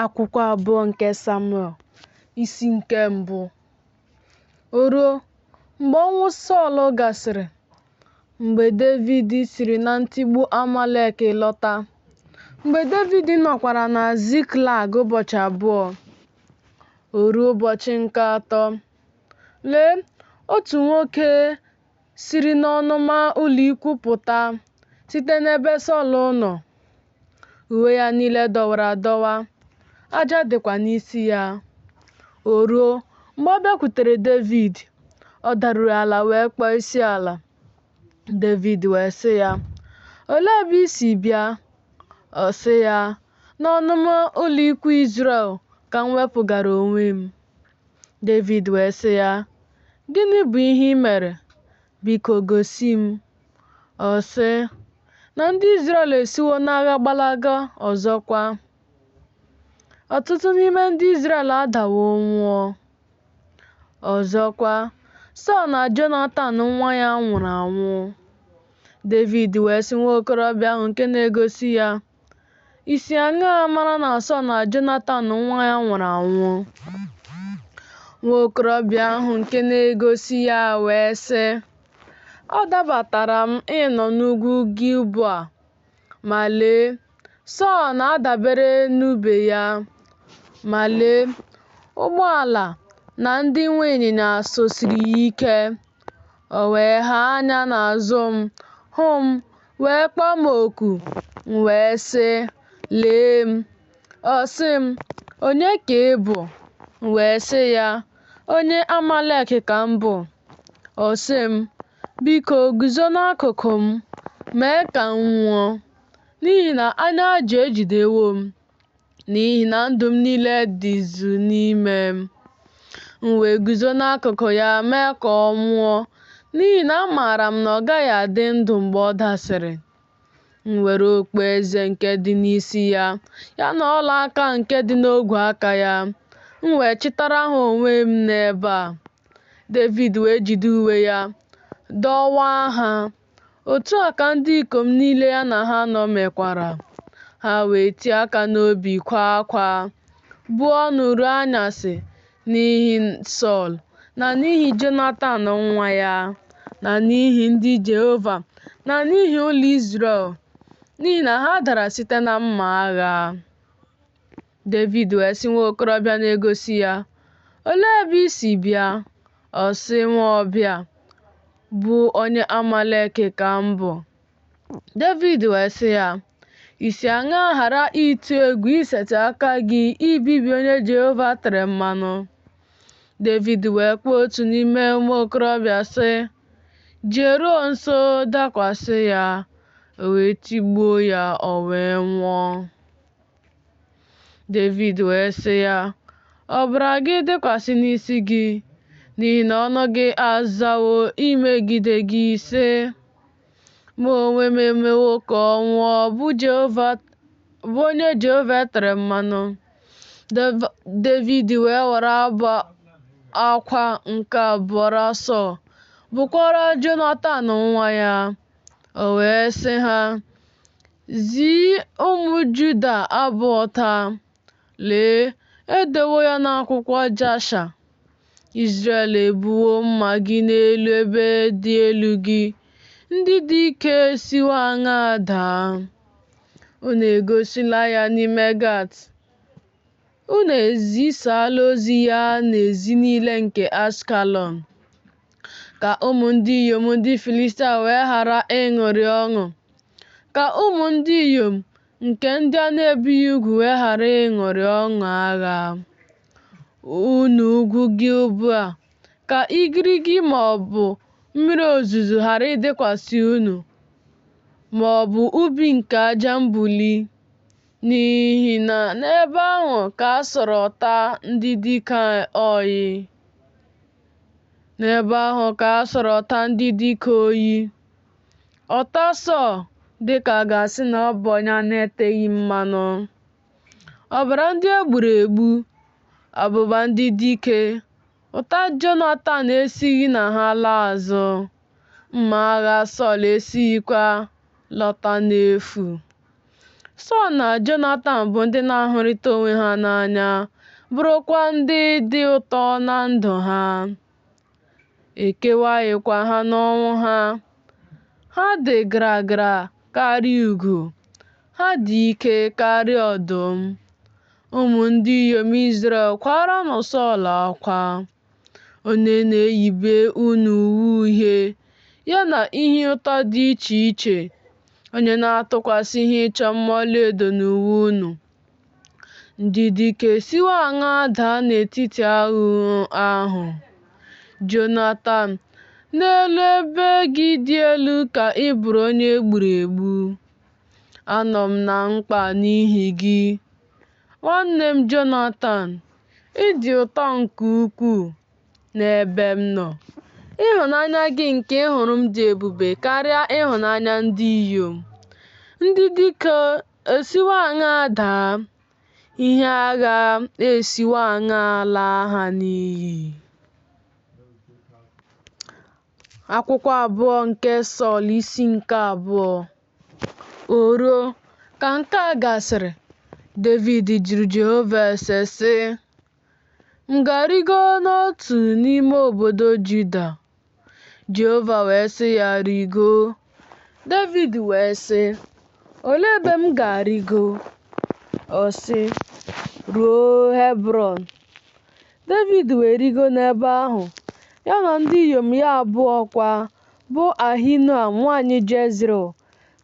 Akwụkwọ abụọ nke Samuel, isi nke mbụ. O ruo, mgbe ọnwụ Sọl gasịrị, mgbe Devid siri na ntigbu Amalek lọta, mgbe Devid nọkwara na Ziklag ụbọchị abụọ, o ruo ụbọchị nke atọ, lee, otu nwoke siri n'ọnụma ụlọikwuu pụta site n'ebe Sọl nọ, uwe ya niile dọwara adọwa, aja dịkwa n'isi ya. O ruo, mgbe ọ bịakwutere Devid, ọ daruru ala wee kpọọ isiala. Devid wee sị ya, Olee ebe i si bịa? Ọ sị ya, N'ọnụma ụlọikwuu Izrel ka m wepụgara onwe m. Devid wee sị ya, Gịnị bụ ihe i mere? Biko gosi m. Ọ sị, Na ndị Izrel esiwo n'agha gbalaga, ọzọkwa, ọtụtụ n'ime ndị Izrel adawo nwụọ. Ọzọkwa, Sọl na Jonatan nwa ya nwụrụ anwụ. Devid wee sị nwa okorobịa ahụ nke na-egosi ya, I si aṅaa mara na Sọl na Jonatan nwa ya nwụrụ anwụ? Nwa okorobịa ahụ nke na-egosi ya wee sị, Ọ dabatara m ịnọ n'ugwu Gilboa, ma lee, Sọl na-adabere n'ube ya, ma lee, ụgbọala na ndị nwe ịnyịnya sosiri ya ike. O wee haa anya n'azụ m, hụ m, wee kpọọ m oku, m wee sị, Lee m. Ọ sị m, Onye ka ị bụ? M wee sị ya, Onye Amalek ka m bụ. Ọ sị m, Biko guzo n'akụkụ m, mee ka m nwụọ, n'ihi na anya ajụ ejidewo m, n'ihi na ndụ m niile dịzu n'ime m. M wee guzo n'akụkụ ya mee ka ọ nwụọ, n'ihi na amaara m na ọ gaghị adị ndụ mgbe ọ dasịrị. M were okpueze nke dị n'isi ya, ya na ọla aka nke dị n'ogwe aka ya, m wee chịtara ha onwe m n'ebe a. Devid wee jide uwe ya, dọwaa ha. Otu a ka ndị ikom niile ya na ha nọ mekwara. Ha wee tie aka n'obi kwaa akwa, buo ọnụ ruo anyasị n'ihi Sọl, na n'ihi Jonatan nwa ya, na n'ihi ndị Jehova, na n'ihi ụlọ Izrel, n'ihi na ha dara site na mma agha. Devid wee sị nwa okorobịa na-egosi ya, Olee ebe i si bịa? Ọ sị, Nwa ọbịa, bụ onye Amalek ka m bụ. Devid wee sị ya, I si aṅaa ghara ịtụ egwu isetị aka gị ibibi onye Jehova tere mmanụ? Devid wee kpọọ otu n'ime ụmụ okorobịa sị, Jeruo nso dakwasị ya. O wee tigbuo ya, o wee nwụọ. Devid wee sị ya, Ọbara gị dịkwasị n'isi gị, n'ihi na ọnụ gị azawo imegide gị, sị, Mụ onwe m emewo ka ọ nwụọ, bụ onye Jehova tere mmanụ. Devid wee were abụ akwa nke a bụọrọ Sọl, bụkwara Jonatan nwa ya. O wee sị ha, Zi ụmụ Juda abụ ụta. Lee, e dewo ya n'akwụkwọ Jasha. Izrel ebuwo mma gị n'elu ebe dị elu gị, ndị dị ike esiwo aṅaa daa. Unu egosila ya n'ime Gat, unu ezisaala ozi ya n'ezi niile nke Ashkelọn, ka ụmụ ndị inyom ndị Filistia wee ghara ịṅụrị ọṅụ, ka ụmụ ndị inyom nke ndị a na-ebighị ugwu wee ghara ịṅụrị ọṅụ agha. Unu ugwu Gilboa, ka igirigi ma ọ bụ mmiri ozuzo ghara ịdịkwasị unu, ma ọ bụ ubi nke aja mbuli, n'ihi na n'ebe ahụ ka a sọrọ ọta ndị dike oyi. N'ebe ahụ ka a sọrọ ọta ndị dike oyi. Ọta Sọl dị ka a ga-asị na ọ bụ onye a na-eteghị mmanụ. Ọbara ndị e gburu egbu, abụba ndị dike, ụta Jonatan esighị na ha laa azụ, mma agha Sọl esighịkwa lọta n'efu. Sọl na Jonatan bụ ndị na-ahụrịta onwe ha n'anya, bụrụkwa ndị dị ụtọ na ndụ ha. E kewaghịkwa ha n'ọnwụ ha. Ha dị gara karịa ugo, ha dị ike karịa ọdụm. Ụmụ ndị inyom Izrel, kwaaranụ Sọl akwa, onye na-eyibe unu uwe uhie, ya na ihe ụtọ dị iche iche, onye na-atụkwasị ihe ịchọ mma ọlaedo n'uwe unu. Ndị dike esiwo aṅaa daa n'etiti agha ahụ! Jonatan, n'elu ebe gị dị elu ka ị bụrụ onye e gburu egbu. Anọ m na mkpa n'ihi gị. Nwanne m Jonatan, ị dị ụtọ nke ukwuu n'ebe m nọ. Ịhụnanya gị nke ị hụrụ m dị ebube karịa ịhụnanya ndị inyom. Ndị dike esiwo aṅaa daa, ihe agha esiwo aṅaa laa ha n'iyi! Akwụkwọ abụọ nke Sọl isi nke abụọ. O ruo, ka nke a gasịrị, Devid jụrụ Jehova ase, sị, M ga-arịgo n'otu n'ime obodo Juda? Jehova wee sị ya, Rịgoo. Devid wee sị, Olee ebe m ga-arịgo? Ọ sị, Ruo Hebrọn. Devid wee rịgo n'ebe ahụ, ya na ndị inyom ya abụọ kwa, bụ Ahinoam nwanyị Jezril,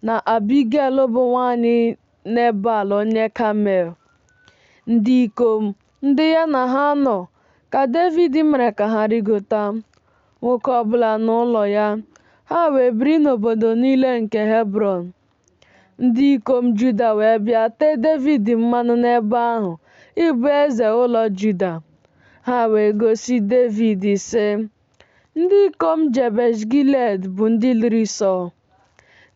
na Abigel bụ nwanyị Nebal onye Kamel. Ndị ikom ndị ya na ha nọ ka Devid mere ka ha rịgota, nwoke ọ bụla n'ụlọ ya, ha wee biri n'obodo niile nke Hebrọn. Ndị ikom Juda wee bịa tee Devid mmanụ n'ebe ahụ ịbụ eze ụlọ Juda. Ha wee gosi Devid, sị, Ndị ikom Jebesh Gilead bụ ndị liri Sọl.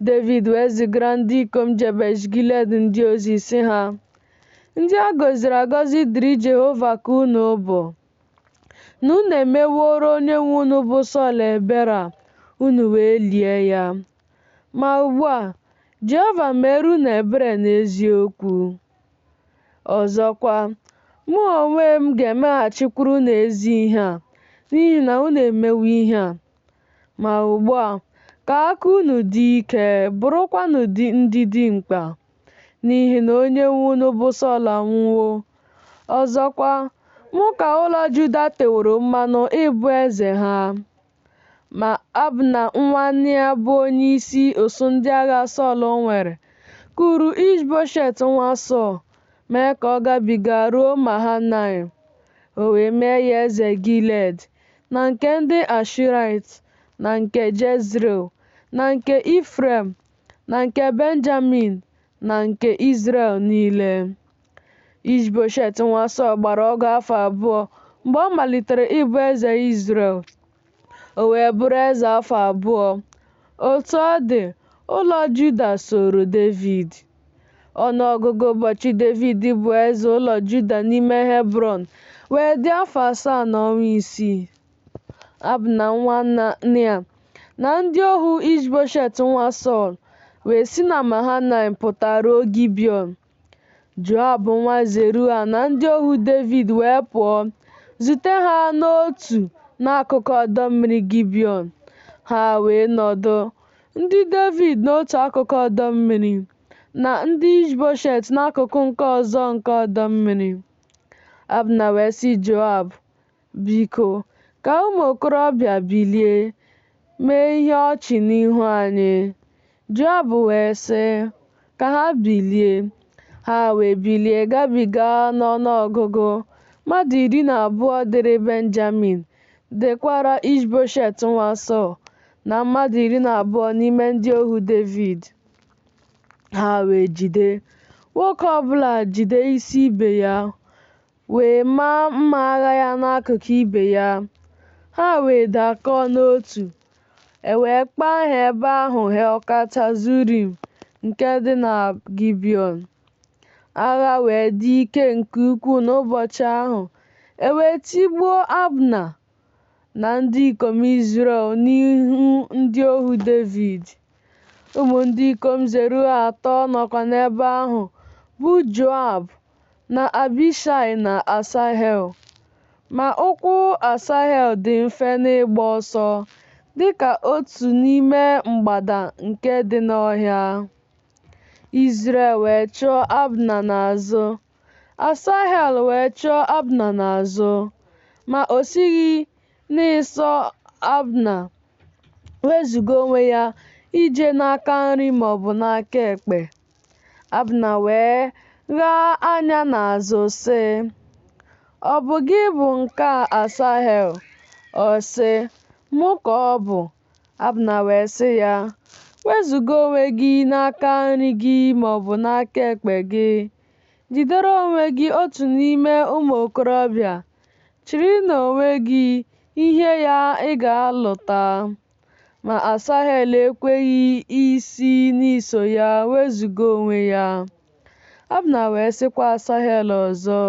Devid wee zigara ndị ikom Jebesh Gilead ndị ozi, sị ha, Ndị a gọziri agọzi dịrị Jehova ka unu bụ, na unu emeworo onyenwe unu bụ Sọl ebere a, unu wee lie ya. Ma ugbu a, Jehova meere unu ebere n'eziokwu. Ọzọkwa, mụ onwe m ga-emeghachikwara unu ezi ihe a, n'ihi na unu emewo ihe a. Ma ugbu a, ka aka unu dị ike, bụrụkwanụ ndị dimkpa, n'ihi na onyenwe unu bụ Sọl anwụwo. Ọzọkwa, mụ ka ụlọ Juda teworo mmanụ ịbụ eze ha. Ma Abna nwa Nea bụ onyeisi ụsụụ ndị agha Sọl nwere, kuuru Ish-boshet nwa Sọl, mee ka ọ gabiga ruo Mahanaim. O wee mee ya eze Gilead, na nke ndị Ashuraịt, na nke Jezril, na nke Ifrem, na nke Benjamin, na nke Izrel niile. Ish-boshet nwa Sọl gbara ọgụ afọ abụọ mgbe ọ malitere ịbụ eze Izrel. O wee bụrụ eze afọ abụọ. Otu ọ dị, ụlọ Juda sooro Devid. Ọnụ ọgụgụ ụbọchị Devid bụ eze ụlọ Juda n'ime Hebrọn wee dị afọ asaa na ọnwa isii. Abna nwa Nea na ndị ohu Ish-boshet nwa Sọl wee si na Mahanaim pụta ruo Gibiọn. Joab nwa Zeruaya na ndị ohu Devid wee pụọ zute ha n'otu n'akụkụ ọdọ mmiri Gibiọn. Ha wee nọdụ, ndị Devid n'otu akụkụ ọdọ mmiri, na ndị Ish-boshet n'akụkụ nke ọzọ nke ọdọ mmiri. Abna wee sị Joab, Biko, ka ụmụ okorobịa bilie, mee ihe ọchị n'ihu anyị. Joab wee sị, Ka ha bilie. Ha wee bilie gabiga n'ọnụọgụgụ, mmadụ 12 dịrị Benjamin, dịkwara Ish-boshet nwa Sọl, na mmadụ 12 n'ime ndị ohu Devid. Ha wee jide, nwoke ọ bụla jide isi ibe ya, wee maa mma agha ya n'akụkụ ibe ya. Ha wee dakọọ n'otu. E wee kpọọ aha ebe ahụ Helkat-hazurim nke dị na Gibiọn. Agha wee dị ike nke ukwuu n'ụbọchị ahụ, e wee tigbuo Abna na ndị ikom Izrel n'ihu ndị ohu Devid. Ụmụ ndị ikom Zeruaya atọ nọkwa n'ebe ahụ, bụ Joab na Abishaị na Asahel. Ma ụkwụ Asahel dị mfe n'ịgba ọsọ dị ka otu n'ime mgbada nke dị n'ọhịa. Izrel wee chụọ Abna n'azụ, Asahel wee chụọ Abna n'azụ, ma o sighị n'iso Abna wezuga onwe ya ije n'aka nri ma ọ bụ n'aka ekpe. Abna wee ghaa anya n'azụ, sị, Ọ bụ gị bụ nke a, Asahel? Ọ sị, Mụ ka ọ bụ. Abna wee sị ya, Wezuga onwe gị n'aka nri gị ma ọ bụ n'aka ekpe gị, jidere onwe gị otu n'ime ụmụ okorobịa, chịrị n'onwe gị ihe ya ị ga-alụta. Ma Asahel ekweghị isi n'iso ya wezuga onwe ya. Abna wee sịkwa Asahel ọzọ,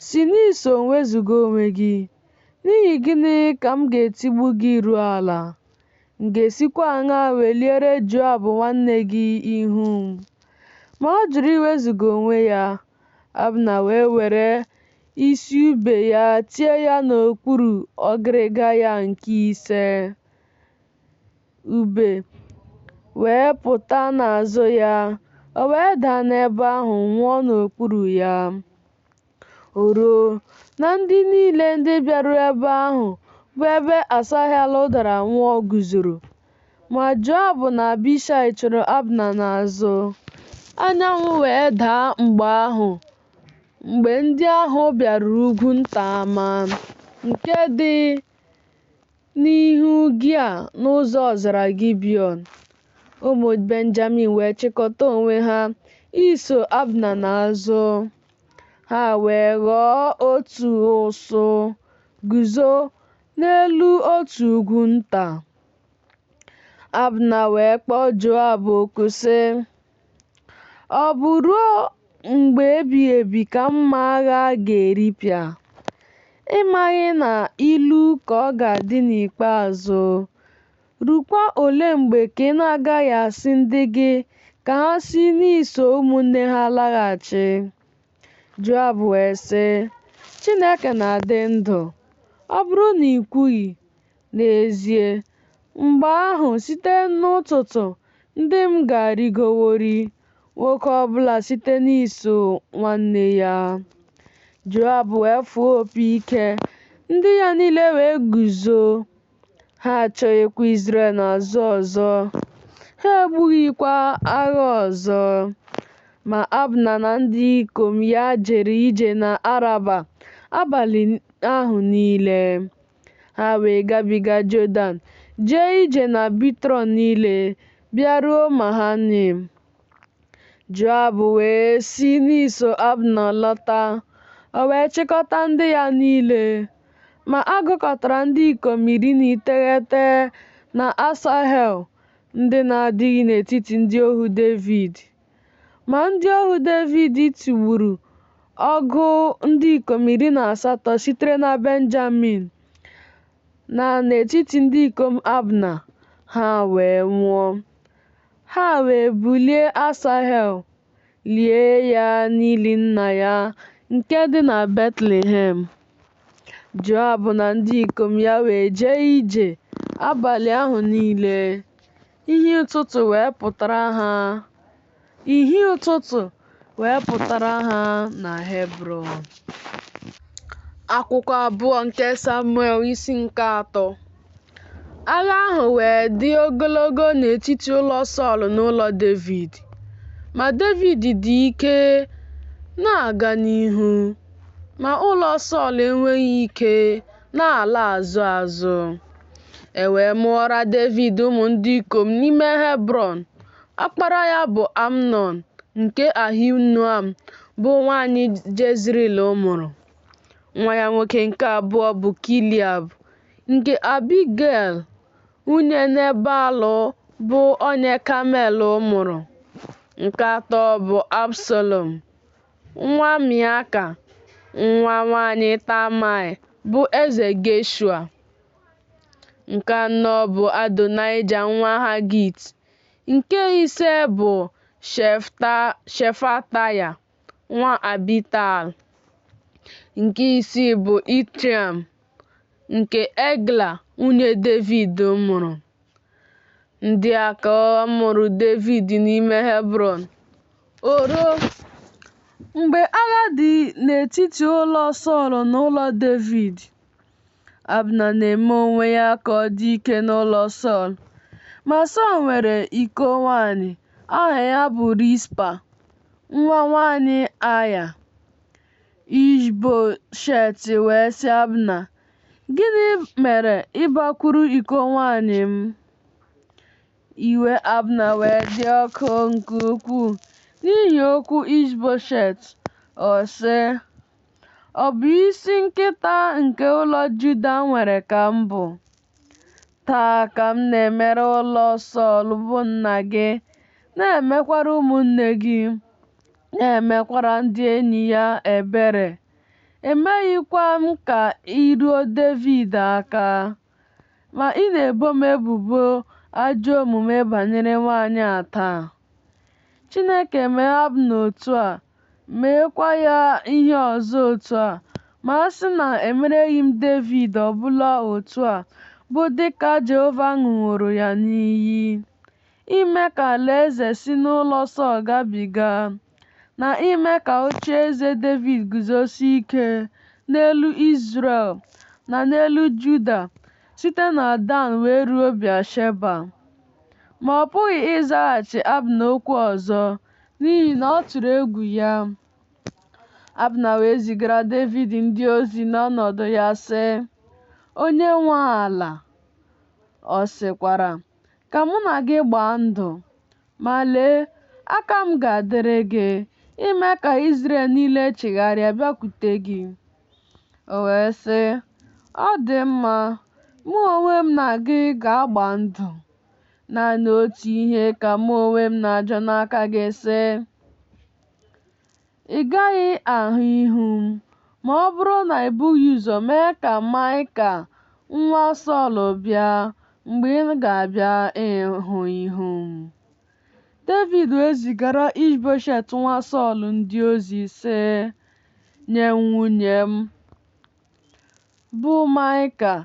Si n'iso m wezuga onwe gị. N'ihi gịnị ka m ga-etigbu gị ruo ala? M ga-esikwa aṅaa weliere Joab nwanne gị ihu m? Ma ọ jụrụ iwezuga onwe ya. Abna wee were isi ube ya tie ya n'okpuru ọgịrịga ya nke ise. Ube wee pụta n'azụ ya, o wee daa n'ebe ahụ nwụọ n'okpuru ya. O ruo na ndị niile ndị bịaruru ebe ahụ, bụ ebe Asahel dara nwụọ guzoro. Ma Joab na Abishaị chụrụ Abna n'azụ. Anyanwụ wee daa mgbe ahụ, mgbe ndị ahụ bịaruru ugwu nta Ama, nke dị n'ihu Gia n'ụzọ ọzara Gibiọn. Ụmụ Benjamin wee chịkọta onwe ha iso Abna n'azụ. Ha wee ghọọ otu ụsụụ, guzo n'elu otu ugwu nta. Abna wee kpọọ Joab oku, sị, Ọ bụ ruo mgbe ebighị ebi ka mma agha ga-eripịa? Ị maghị na ilu ka ọ ga-adị n'ikpeazụ? Ruokwa ole mgbe ka ị na-agaghị asị ndị gị ka ha si n'iso ụmụnne ha laghachi? Joab wee sị, Chineke na-adị ndụ, ọ bụrụ na i kwughị, n'ezie, mgbe ahụ site n'ụtụtụ ndị m ga-arịgoworị, nwoke ọ bụla site n'iso nwanne ya. Joab wee fụọ opi ike, ndị ya niile wee guzo. Ha achụghịkwa Izrel n'azụ ọzọ, ha ebughịkwa agha ọzọ. Ma Abna na ndị ikom ya jere ije n'Araba abalị ahụ niile. Ha wee gabiga Jọdan, jee ije na Bitrọn niile, bịaruo Mahanaim. Joab wee si n'iso Abna lọta, o wee chịkọta ndị ya niile. Ma a gụkọtara ndị ikom 19 na Asahel ndị na-adịghị n'etiti ndị ohu Devid. Ma ndị ohu Devid tigburu ọgụ ndị ikom 18 sitere na Benjamin na n'etiti ndị ikom Abna, ha wee nwụọ. Ha wee bulie Asahel, lie ya n'ili nna ya nke dị na Betlehem. Joab na ndị ikom ya wee jee ije abalị ahụ niile, ìhè ụtụtụ wee pụtara ha na Hebrọn. Akwụkwọ abụọ nke Samuel isi nke atọ. Agha ahụ wee dị ogologo n'etiti ụlọ Sọl na ụlọ Devid. Ma Devid dị ike na-aga n'ihu, ma ụlọ Sọl enweghị ike na-ala azụ azụ. E wee mụọra Devid ụmụ ndị ikom n'ime Hebrọn. Ọkpara ya bụ Amnọn nke Ahinoam bụ nwaanyị Jezril mụrụ. Nwa ya nwoke nke abụọ bụ Kiliab nke Abigel nwunye Nebal bụ onye Kamel mụrụ. Nke atọ bụ Absalọm nwa Meaka nwa nwanyị Talmai bụ eze Geshua. Nke anọ bụ Adonaịja nwa Hagit Nke ise bụ Shefataya nwa Abital. Nke isii bụ Itream nke Egla nwunye Devid mụrụ. Ndị a ka a mụụrụ Devid n'ime Hebrọn. O ruo, mgbe agha dị n'etiti ụlọ Sọl na ụlọ Devid, Abna na-eme onwe ya ka ọ dị ike n'ụlọ Sọl. Ma Sọl nwere iko nwanyị, aha ya bụ Rizpa, nwa nwanyị Aya. Ish-boshet wee sị Abna, Gịnị mere ị bakwuru iko nwanyị m? Iwe Abna wee dị ọkụ nke ukwuu n'ihi okwu Ish-boshet. Ọ sị, Ọ bụ isi nkịta nke ụlọ Juda nwere ka m bụ? Taa ka m na-emere ụlọ Sọl bụ nna gị, na-emekwara ụmụnne gị, na-emekwara ndị enyi ya ebere. Emeghịkwa m ka i ruo Devid aka. Ma ị na-ebo m ebubo ajọ omume banyere nwanyị a taa. Chineke mee Abna otu a, meekwa ya ihe ọzọ otu a, ma a sị na emereghị m Devid ọbụla otu a, bụ dịka Jehova ṅụworo ya n'iyi, ime ka alaeze si n'ụlọ Sọl gabiga, na ime ka ocheeze Devid guzosie ike n'elu Izrel na n'elu Juda, site na Dan wee ruo Bịasheba. Ma ọ pụghị ịzaghachi Abna okwu ọzọ, n'ihi na ọ tụrụ egwu ya. Abna wee zigara Devid ndị ozi n'ọnọdụ ya, sị, Onye nwe ala? Ọ sịkwara, Ka mụ na gị gbaa ndụ. Ma lee, aka m ga-adịrị gị, ime ka Izrel niile chigharịa bịakwute gị. O wee sị, Ọ dị mma, mụ onwe m na gị ga-agba ndụ. Naanị otu ihe ka mụ onwe m na-achọ n'aka gị, sị, Ị gaghị ahụ ihu m, ma ọ bụrụ na i bughị ụzọ mee ka Maịkal nwa Sọl bịa mgbe ị ga-abịa ịhụ ihu m. Devid wee zigara Ish-boshet nwa Sọl ndị ozi, sị, Nye m nwunye m, bụ Maịkal,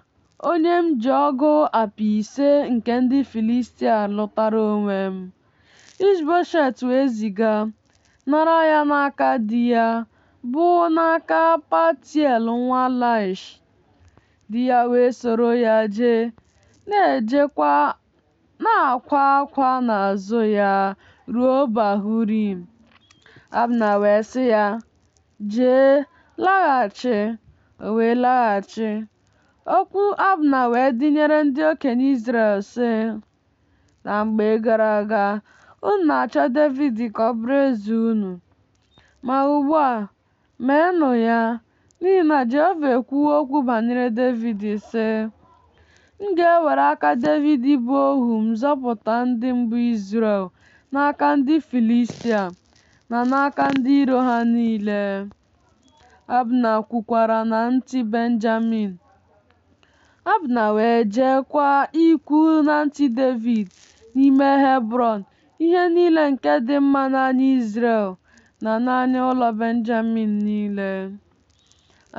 onye m ji ọgụ apị ise nke ndị Filistia lụtara onwe m. Ish-boshet wee ziga, nara ya n'aka di ya, bụ n'aka Paltiel nwa Laish. Di ya wee soro ya jee, na-ejekwa na-akwa akwa n'azụ ya ruo Bahurim. Abna wee sị ya, Jee, laghachi. O wee laghachi. Okwu Abna wee dịnyere ndị okenye Izrel, sị, Na mgbe gara aga, unu na-achọ Devid ka ọ bụrụ eze unu. Ma ugbu a, meenụ ya, n'ihi na Jehova ekwuwo okwu banyere Devid, sị, M ga-ewere aka Devid bụ ohu m zọpụta ndị m bụ Izrel n'aka ndị Filistia na n'aka ndị iro ha niile. Abna kwukwara na ntị Benjamin. Abna wee jeekwa ikwu na ntị Devid n'ime Hebrọn ihe niile nke dị mma n'anya Izrel na n'anya ụlọ Benjamin niile.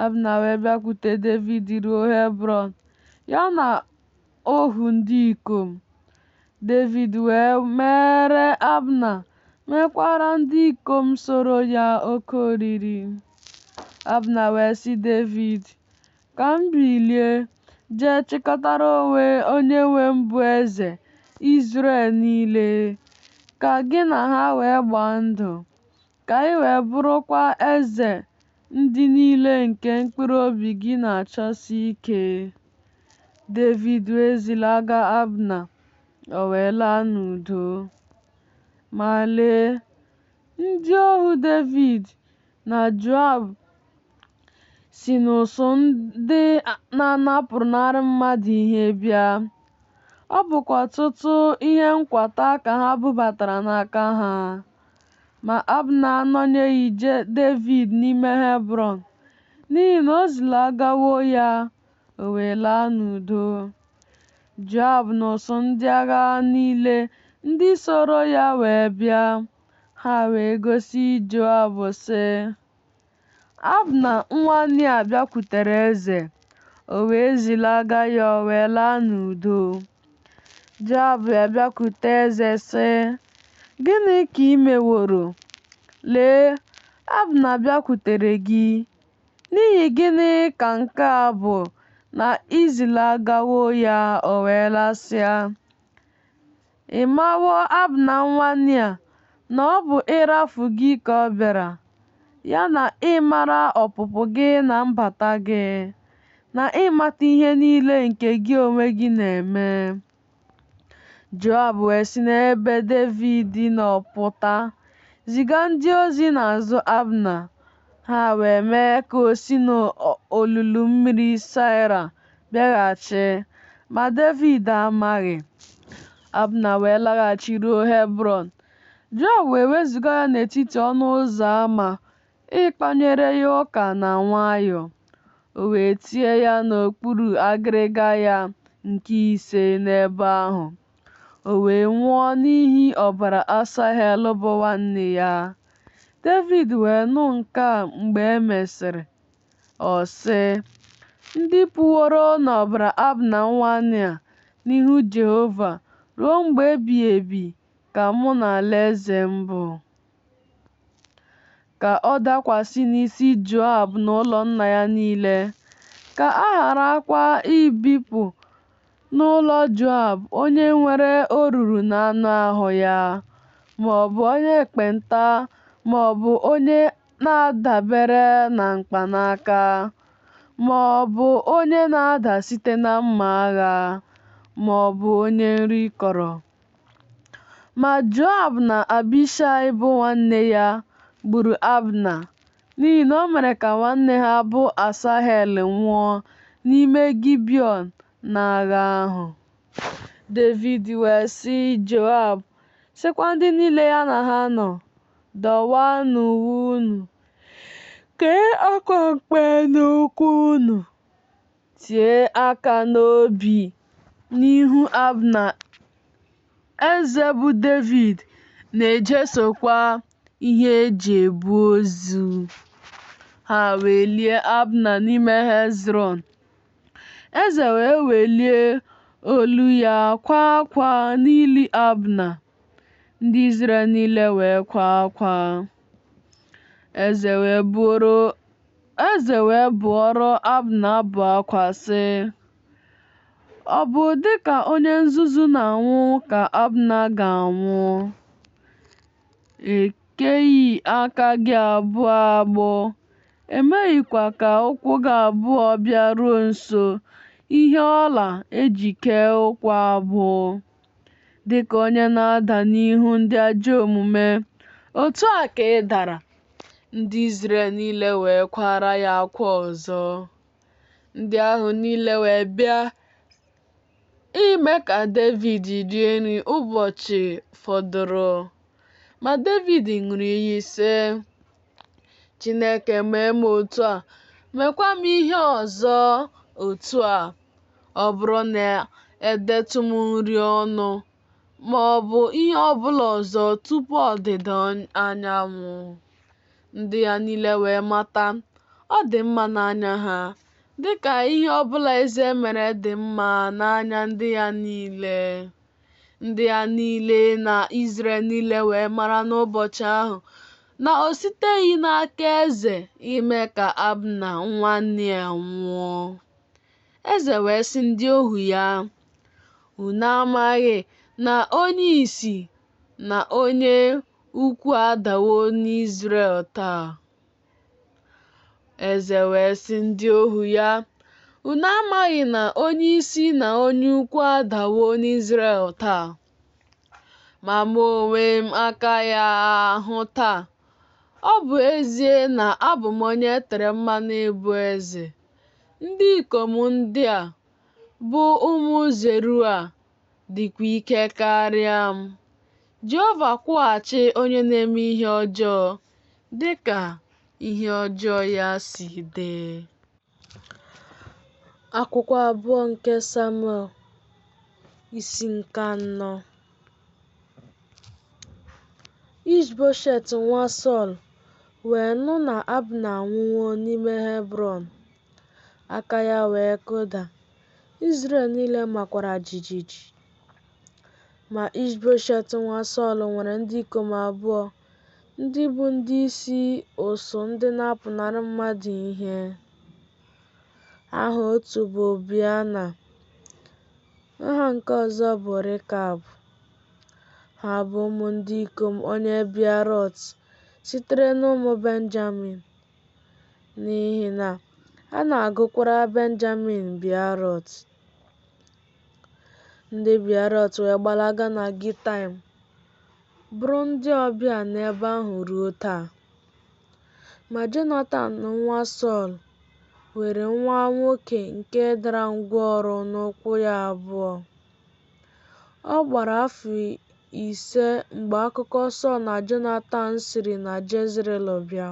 Abna wee bịakwute Devid ruo Hebrọn, ya na ohu ndị ikom. Devid wee meere Abna, meekwara ndị ikom soro ya oke oriri. Abna wee sị Devid, Ka m bilie jee chịkọtara onyenwe m bụ eze, Izrel niile, ka gị na ha wee gbaa ndụ, ka ị wee bụrụkwa eze ndị niile nke mkpụrụ obi gị na-achọsi ike. Devid wee zilaga Abna, o wee laa n'udo. Ma lee, ndị ohu Devid na Joab si n'ụsụụ ndị na-anapụnarị mmadụ ihe bịa. Ọ bụkwa ọtụtụ ihe nkwata ka ha bubatara n'aka ha. Ma Abna anọnyeghị Devid n'ime Hebrọn, n'ihi na o zilagawo ya, o wee laa n'udo. Joab na ụsụụ ndị agha niile Ndị soro ya wee bịa, ha wee gosi Joab, sị, Abna nwa Nea bịakwutere eze, o wee zilaga ya, o wee laa n'udo. Joab wee bịakwute eze, sị, Gịnị ka i meworo? Lee, Abna bịakwutere gị. N'ihi gịnị ka nke a bụ na i zilagawo ya, o wee lasịa? Ị mawo Abna nwa Nea na ọ bụ ịrafu gị ka ọ bịara, ya na ịmara ọpụpụ gị na mbata gị, na ịmata ihe niile nke gị onwe gị na-eme. Joab wee si n'ebe Devid nọ pụta, ziga ndị ozi n'azụ Abna. Ha wee mee ka o si n'olulu mmiri Saịra bịaghachi, ma Devid amaghị. Abna wee laghachi ruo Hebrọn. Joab wee wezụga ya n'etiti ọnụ ụzọ ama ịkpanyere ya ụka na nwayọọ. O wee tie ya n'okpuru agịrịga ya nke ise n'ebe ahụ. O wee nwụọ n'ihi ọbara Asahel bụ nwanne ya. Devid wee nụ nke a mgbe e mesịrị. Ọ sị, Ndị pụworo n'ọbara Abna nwa Nea n'ihu Jehova ruo mgbe ebighị ebi ka mụ na alaeze m bụ. Ka ọ dakwasị n'isi Joab na ụlọ nna ya niile, ka a gharakwa ibipụ n'ụlọ Joab onye nwere oruru n'anụ ahụ ya, ma ọ bụ onye ekpenta ma ọ bụ onye na-adabere na mkpanaka, ma ọ bụ onye na-ada site na mma agha, ma ọ bụ onye nri kọrọ. Ma Joab na Abishai bụ nwanne ya gburu Abna, n'ihi na o mere ka nwanne ha bụ Asahel nwụọ n'ime Gibiọn n'agha ahụ. Devid wee sị Joab, sịkwa ndị niile ya na ha nọ, Dọwaanụ uwe unu, kee akwa mkpe n'ụkwụ unu, tie aka n'obi n'ihu Abna. Eze bụ Devid na-ejesokwa ihe e ji ebu ozu. Ha wee lie Abna n'ime Hebrọn. Eze wee welie olu ya kwaa akwa n'ili Abna. Ndị Izrel niile wee kwaa akwa. Eze wee bụọrọ Abna abụ akwa, sị, Ọ bụ dị ka onye nzuzu na-anwụ ka Abna ga-anwụ. E keghị aka gị abụọ agbụ, e meghịkwa ka ụkwụ gị abụọ bịaruo nso ihe ọla e ji kee ụkwụ agbụ. Dị ka onye na-ada n'ihu ndị ajọ omume, otu a ka ị dara. Ndị Izrel niile wee kwaara ya akwa ọzọ. Ndị ahụ niile wee bịa ime ka Devid rie nri ụbọchị fọdụrụ. Ma Devid ṅụrụ iyi, sị, Chineke mee m otu a, meekwa m ihe ọzọ otu a, ọ bụrụ na edetụ m nri ọnụ ma ọ bụ ihe ọ bụla ọzọ tupu ọdịda anyanwụ. Ndị ya niile wee mata, ọ dị mma n'anya ha, dị ka ihe ọ bụla eze mere dị mma n'anya ndị ya niile. Ndị ya niile na Izrel niile wee mara n'ụbọchị ahụ na o siteghị n'aka eze ime ka Abna nwa Nea nwụọ. Eze wee sị ndị ohu ya, Unu amaghị na onye isi na onye ukwu adawo n'Izrel taa? Eze wee sị ndị ohu ya, Unu amaghị na onye isi na onye ukwu adawo n'Izrel taa? Ma mụ onwe m akaghị ahụ taa, ọ bụ ezie na abụ m onye e tere mmanụ ịbụ eze. Ndị ikom ndị a, bụ ụmụ Zeruaya, dịkwa ike karịa m. Jehova kwụghachi onye na-eme ihe ọjọọ dị ka ihe ọjọọ ya si dị. Akwụkwọ abụọ nke Samuel, isi nke anọ. Ish-boshet nwa Sọl wee nụ na Abna anwụwo n'ime Hebrọn, aka ya wee kụda, Izrel niile makwara jijiji. Ma Ish-boshet nwa Sọl nwere ndị ikom abụọ ndị bụ ndị isi ụsụụ ndị na-apụnara mmadụ ihe. Aha otu bụ Beana, aha nke ọzọ bụ Rikab. Ha bụ ụmụ ndị ikom onye Beerọt sitere n'ụmụ Benjamin, n'ihi na a na-agụkwara Benjamin Beerọt. Ndị Beerọt wee gbalaga na Gitaim, bụrụ ndị ọbịa n'ebe ahụ ruo taa. Ma Jonatan nwa Sọl nwere nwa nwoke nke dara ngwọrọ n'ụkwụ ya abụọ. Ọ gbara afọ 5 mgbe akụkọ Sọl na Jonatan siri na Jezril bịa.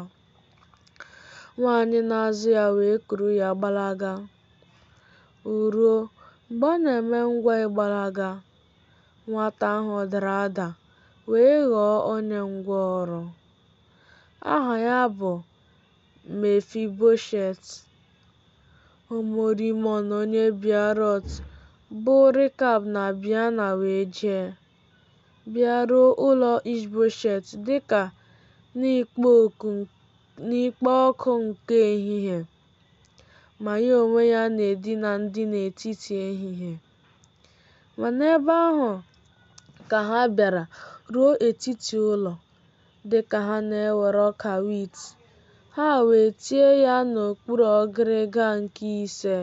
Nwaanyị na-azụ ya wee kuru ya gbalaga. O ruo, mgbe ọ na-eme ngwa ịgbalaga, nwata ahụ dara ada wee ghọọ onye ngwọrọ. Aha ya bụ Mefiboshet. Ụmụ Rimọn onye Beerọt bụ Rikab na Beana wee jee, bịaruo ụlọ Ish-boshet dịka n'ikpo ọkụ nke ehihie, ma ya onwe ya na-edina ndina etiti ehihie. Ma n'ebe ahụ ka ha bịara ruo etiti ụlọ, dị ka ha na-ewere ọka wit, ha wee tie ya n'okpuru ọgịrịga nke ise.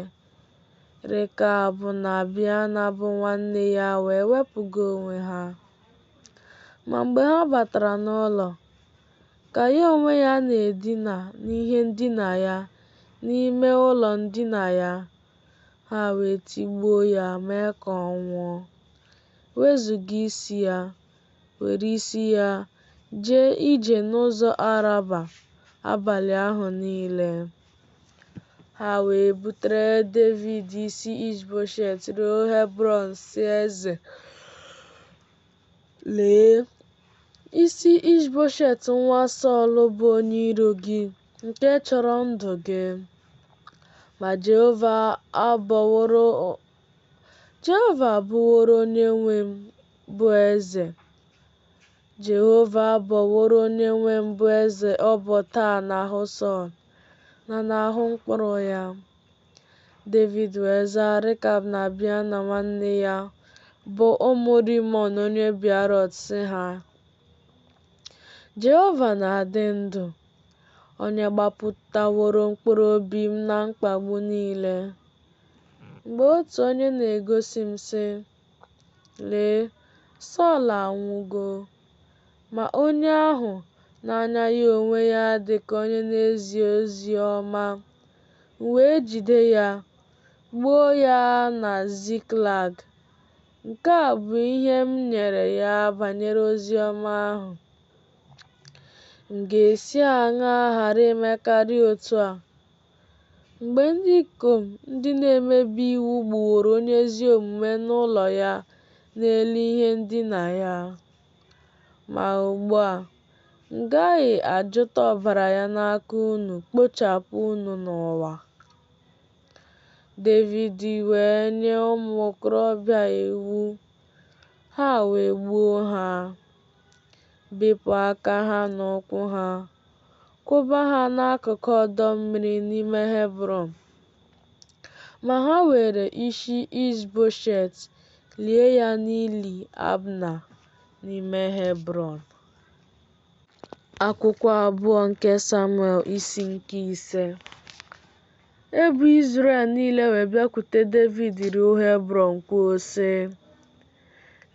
Rikab na Beana bụ nwanne ya wee wepụga onwe ha. Ma mgbe ha batara n'ụlọ, ka ya onwe ya na-edina n'ihe ndina ya n'ime ụlọ ndina ya, ha wee tigbuo ya mee ka ọ nwụọ, wezụga isi ya, were isi ya jee ije n'ụzọ Araba abalị ahụ niile. Ha wee butere Devid isi Ish-boshet ruo Hebrọn, sị eze, Lee, isi Ish-boshet nwa Sọl bụ onye iro gị nke chọrọ ndụ gị. Ma Jehova abụworo onyenwe m bụ eze. Jehova abọworo onyenwe m bụ eze ọbọ taa n'ahụ Sọl na n'ahụ mkpụrụ ya. Devid wee zaa Rikab na Beana nwanne ya, bụ ụmụ Rimọn onye Beerọt, sị ha, Jehova na-adị ndụ, onye gbapụtaworo mkpụrụ obi m na mkpagbu niile. Mgbe otu onye na-egosi m, sị, Lee, Sọl anwụgo, ma onye ahụ n'anya ya onwe ya dị ka onye na-ezi ozi ọma, m wee jide ya, gbuo ya na Ziklag. Nke a bụ ihe m nyere ya banyere ozi ọma ahụ. M ga-esi aṅaa ghara ime karịa otu a, mgbe ndị ikom ndị na-emebi iwu gbuworo onye ezi omume n'ụlọ ya n'elu ihe ndina ya? Ma ugbu a, m gaghị ajụta ọbara ya n'aka unu kpochapụ unu n'ụwa. Devid wee nye ụmụ okorobịa iwu, ha wee gbuo ha, bepụ aka ha na ụkwụ ha, kwụba ha n'akụkụ ọdọ mmiri n'ime Hebrọn. Ma ha weere isi Ish-boshet lie ya n'ili Abna n'ime Hebrọn. Akwụkwọ abụọ nke Samuel isi nke 5. Ebo Izrel niile wee bịakwute Devid ruo Hebrọn kwuo, sị,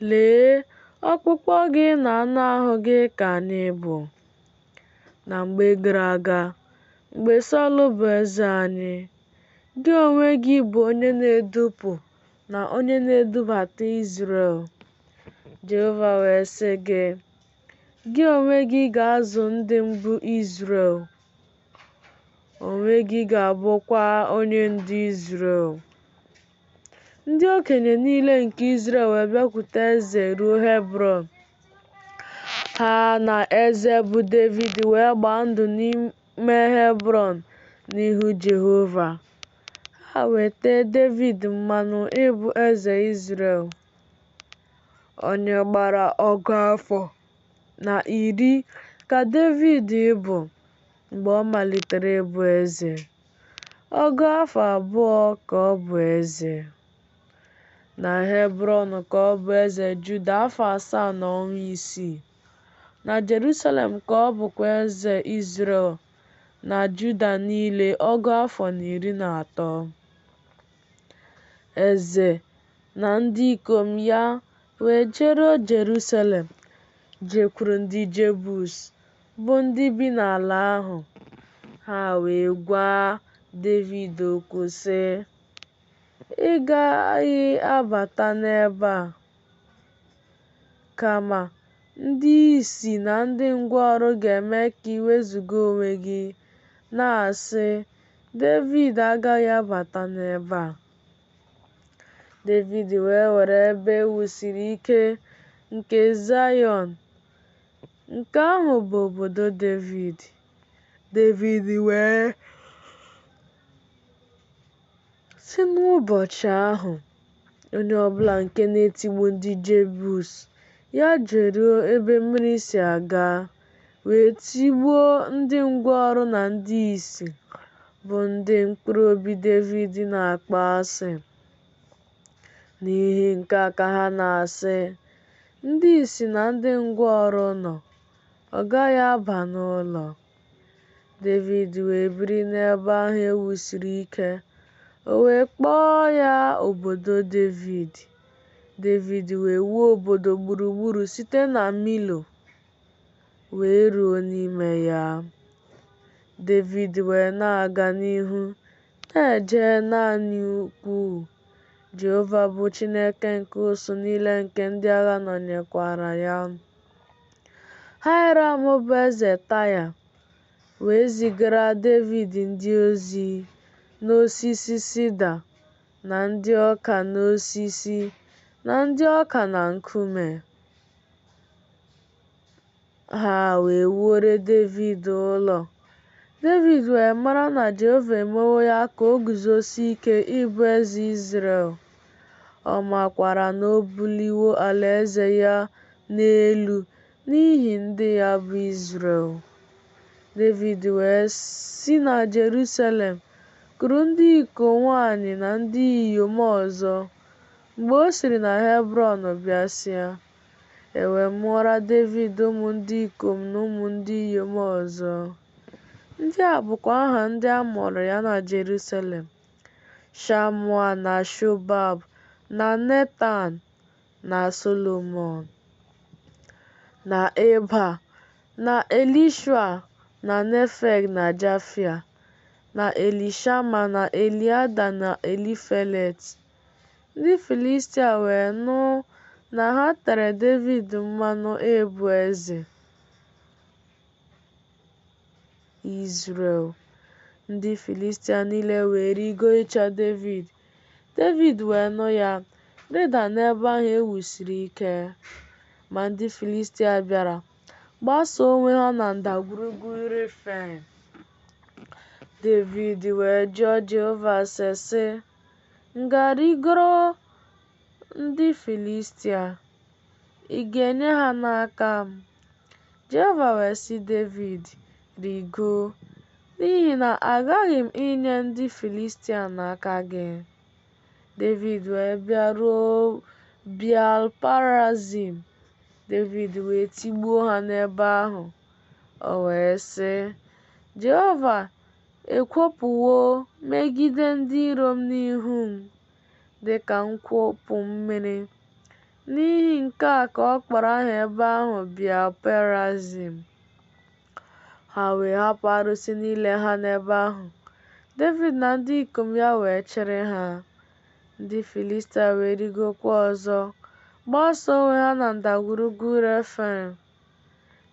Lee, ọkpụkpụ gị na anụ ahụ gị ka anyị bụ. Na mgbe gara aga, mgbe Sọl bụ eze anyị, gị onwe gị bụ onye na-edupụ na onye na-edubata Izrel. Jehova wee sị gị, Gị onwe gị ga-azụ ndị m bụ Izrel, onwe gị ga-abụkwa onye ndu Izrel. Ndị okenye niile nke Izrel wee bịakwute eze ruo Hebrọn. Ha na eze bụ Devid wee gbaa ndụ n'ime Hebrọn n'ihu Jehova. Ha wee tee Devid mmanụ ịbụ eze Izrel. Onye gbara ọgụ afọ na iri ka Devid bụ mgbe ọ malitere ịbụ eze. Ọgụ afọ 2 ka ọ bụ eze. Na Hebrọn ka ọ bụ eze Juda afọ 7 na ọnwa 6. Na Jerusalem ka ọ bụkwa eze Izrel na Juda niile ọgụ afọ na iri na atọ. Eze na ndị ikom ya wee jeruo Jerusalem, jekwuru ndị Jebus, bụ ndị bi n'ala ahụ. Ha wee gwa Devid okwu, sị, Ị gaghị abata n'ebe a, kama ndị ìsì na ndị ngwọrọ ga-eme ka i wezuga onwe gị, na-asị, Devid agaghị abata n'ebe a. Devid wee were ebe e wusiri ike nke Zaịọn, nke ahụ bụ obodo Devid. Devid wee sị n'ụbọchị ahụ, Onye ọbụla nke na-etigbu ndị Jebus, ya jeruo ebe mmiri si aga, wee tigbuo ndị ngwọrọ na ndị ìsì, bụ ndị mkpụrụ obi Devid na-akpọ asị. N'ihi nke a ka ha na-asị, Ndị ìsì na ndị ngwọrọ nọ, ọ gaghị aba n'ụlọ. Devid wee biri n'ebe ahụ e wusiri ike, o wee kpọọ ya obodo Devid. Devid wee wuo obodo gburugburu site na Milo wee ruo n'ime ya. Devid wee na-aga n'ihu na-eje naanị ukwuu. Jehova bụ Chineke nke usuu niile nke ndị agha nọnyekwara ya. Haịram bụ eze Taya wee zigara Devid ndị ozi n'osisi sida na ndị ọka n'osisi na ndị ọka na nkume. Ha wee wuore Devid ụlọ. Devid wee mara na Jehova emewo ya ka o guzosie ike ịbụ eze Izrel. Ọ makwara na o buliwo alaeze ya n'elu n'ihi ndị ya bụ Izrel. Devid wee si na Jerusalem kuru ndị iko nwanyị na ndị inyom ọzọ, mgbe o siri na Hebrọn bịasịa. E wee mụọra Devid ụmụ ndị ikom na ụmụ ndị inyom ọzọ. Ndị a bụkwa aha ndị a mụụrụ ya na Jerusalem: Shamua na Shobab na Netan na Solomọn na Ibha na Elishua na Nefeg na Jafia na Elishama na Eliada na Elifelet. Ndị Filistia wee nụ na ha tere Devid mmanụ ịbụ eze Izrel. Ndị Filistia niile wee rịgoo ịchọ Devid. Devid wee nụ ya, rịda n'ebe ahụ e wusiri ike. Ma ndị Filistia bịara, gbasaa onwe ha na ndagwurugwu Refaim. Devid wee jụọ Jehova ase, sị, M ga-arịgoro ndị Filistia? Ị ga-enye ha n'aka m? Jehova wee sị Devid, Rịgoo, n'ihi na aghaghị m inye ndị Filistia n'aka gị. Devid wee bịaruo Beal-perazim, Devid wee tigbuo ha n'ebe ahụ. O wee sị, Jehova ekwopụwo megide ndị iro m n'ihu m, dị ka nkwopụ mmiri. N'ihi nke a ka ọ kpọrọ aha ebe ahụ Beal-perazim. Ha wee hapụ arụsị niile ha n'ebe ahụ. Devid na ndị ikom ya wee chịrị ha. Ndị Filistia wee rịgokwa ọzọ, gbasaa onwe ha na ndagwurugwu Refaim.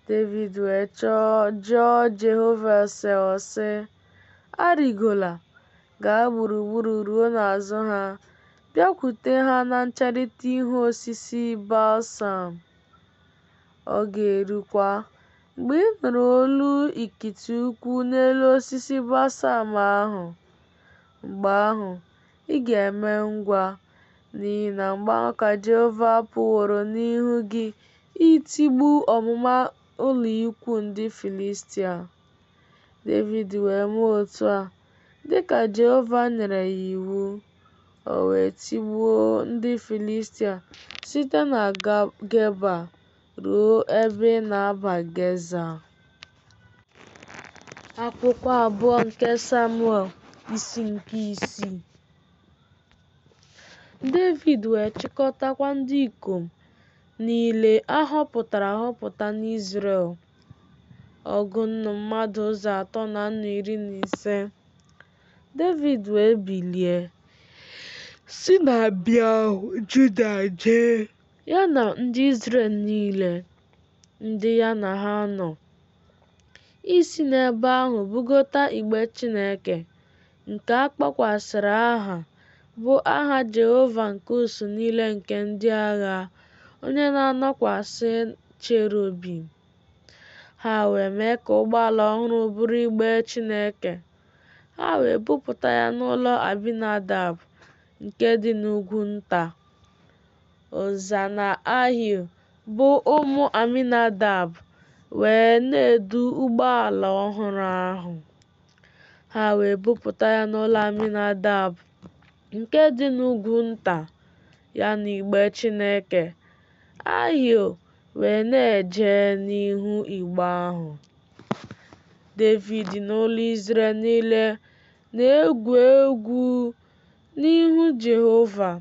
Devid wee jụọ Jehova ase, ọ sị, Arịgola, gaa gburugburu ruo n'azụ ha, bịakwute ha na ncherịta ihu osisi balsam. Ọ ga-erukwa, mgbe ị nụrụ olu ikiti ụkwụ n'elu osisi balsam ahụ, mgbe ahụ ị ga-eme ngwa, n'ihi na mgbe ahụ ka Jehova pụworo n'ihu gị itigbu ọmụma ụlọikwuu ndị Filistia. Devid wee mee otu a, dị ka Jehova nyere ya iwu, o wee tigbuo ndị Filistia site na Geba ruo ebe na-aba Geza. Akwụkwọ abụọ nke Samuel, isi nke isii. Devid wee chịkọtakwa ndị ikom nile a họpụtara ahọpụta n'Izrel, ọgụ nnu mmadụ ụzọ atọ na nnu iri na ise. Devid wee bilie, si na Beal-Juda jee, ya na ndị Izrel niile, ndị ya na ha nọ, isi n'ebe ahụ bugota igbe Chineke, nke a kpọkwasịrị aha, bụ aha Jehova nke usuu niile nke ndị agha, onye na-anọkwasị cherubim. Ha wee mee ka ụgbọala ọhụrụ buru igbe Chineke. Ha wee bupụta ya n'ụlọ Abinadab nke dị n'ugwu nta. Ụza na Ahio, bụ ụmụ Aminadab, wee na-edu ụgbọala ọhụrụ ahụ. Ha wee bupụta ya n'ụlọ Aminadab nke dị n'ugwu nta, ya na igbe Chineke. Ahio wee na-eje n'ihu igbe ahụ. Devid na ụlọ Izrel niile na-egwu egwu n'ihu Jehova,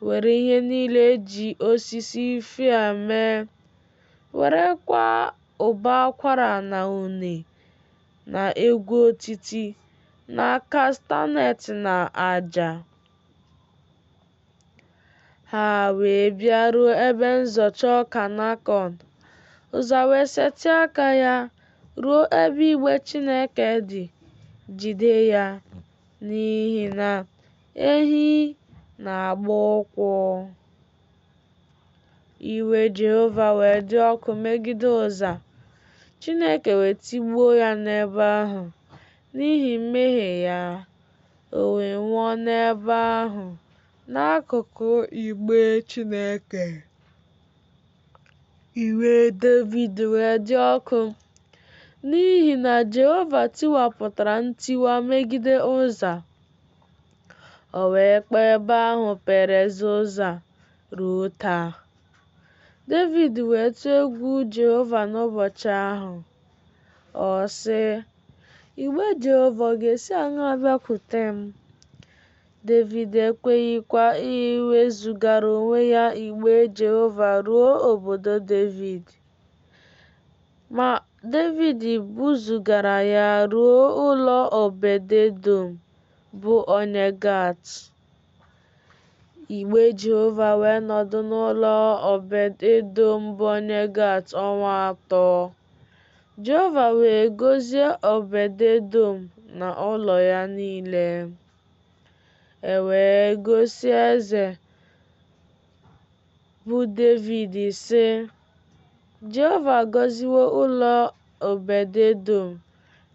were ihe niile e ji osisi fir mee, werekwa ụbọ akwara na une na egwu otiti na kastanet na aja. Ha wee bịaruo ebe nzọcha ọka Nakọn, Ụza wee setịa aka ya ruo ebe igbe Chineke dị, jide ya, n'ihi na ehi na-agba ụkwụ. Iwe Jehova wee dị ọkụ megide Ụza, Chineke wee tigbuo ya n'ebe ahụ n'ihi mmehie ya, o wee nwụọ n'ebe ahụ n'akụkụ igbe Chineke. Iwe Devid wee dị ọkụ n'ihi na Jehova tiwapụtara ntiwa megide Ụza. O wee kpọọ ebe ahụ Perez Ụza ruo taa. Devid wee tụọ egwu Jehova n'ụbọchị ahụ. Ọ sị, Igbe Jehova ọ ga-esi aṅaa bịakwute m? Devid ekweghịkwa iwezugara onwe ya igbe Jehova ruo obodo Devid. Ma Devid buzugara ya ruo ụlọ Obed-edọm, bụ onye Gat. Igbe Jehova wee nọdụ n'ụlọ Obed-edọm bụ onye Gat ọnwa 3. Jehova wee gọzie Obed-edọm na ụlọ ya niile. E wee gosi eze bụ Devid, sị, Jehova agọziwo ụlọ Obed-edọm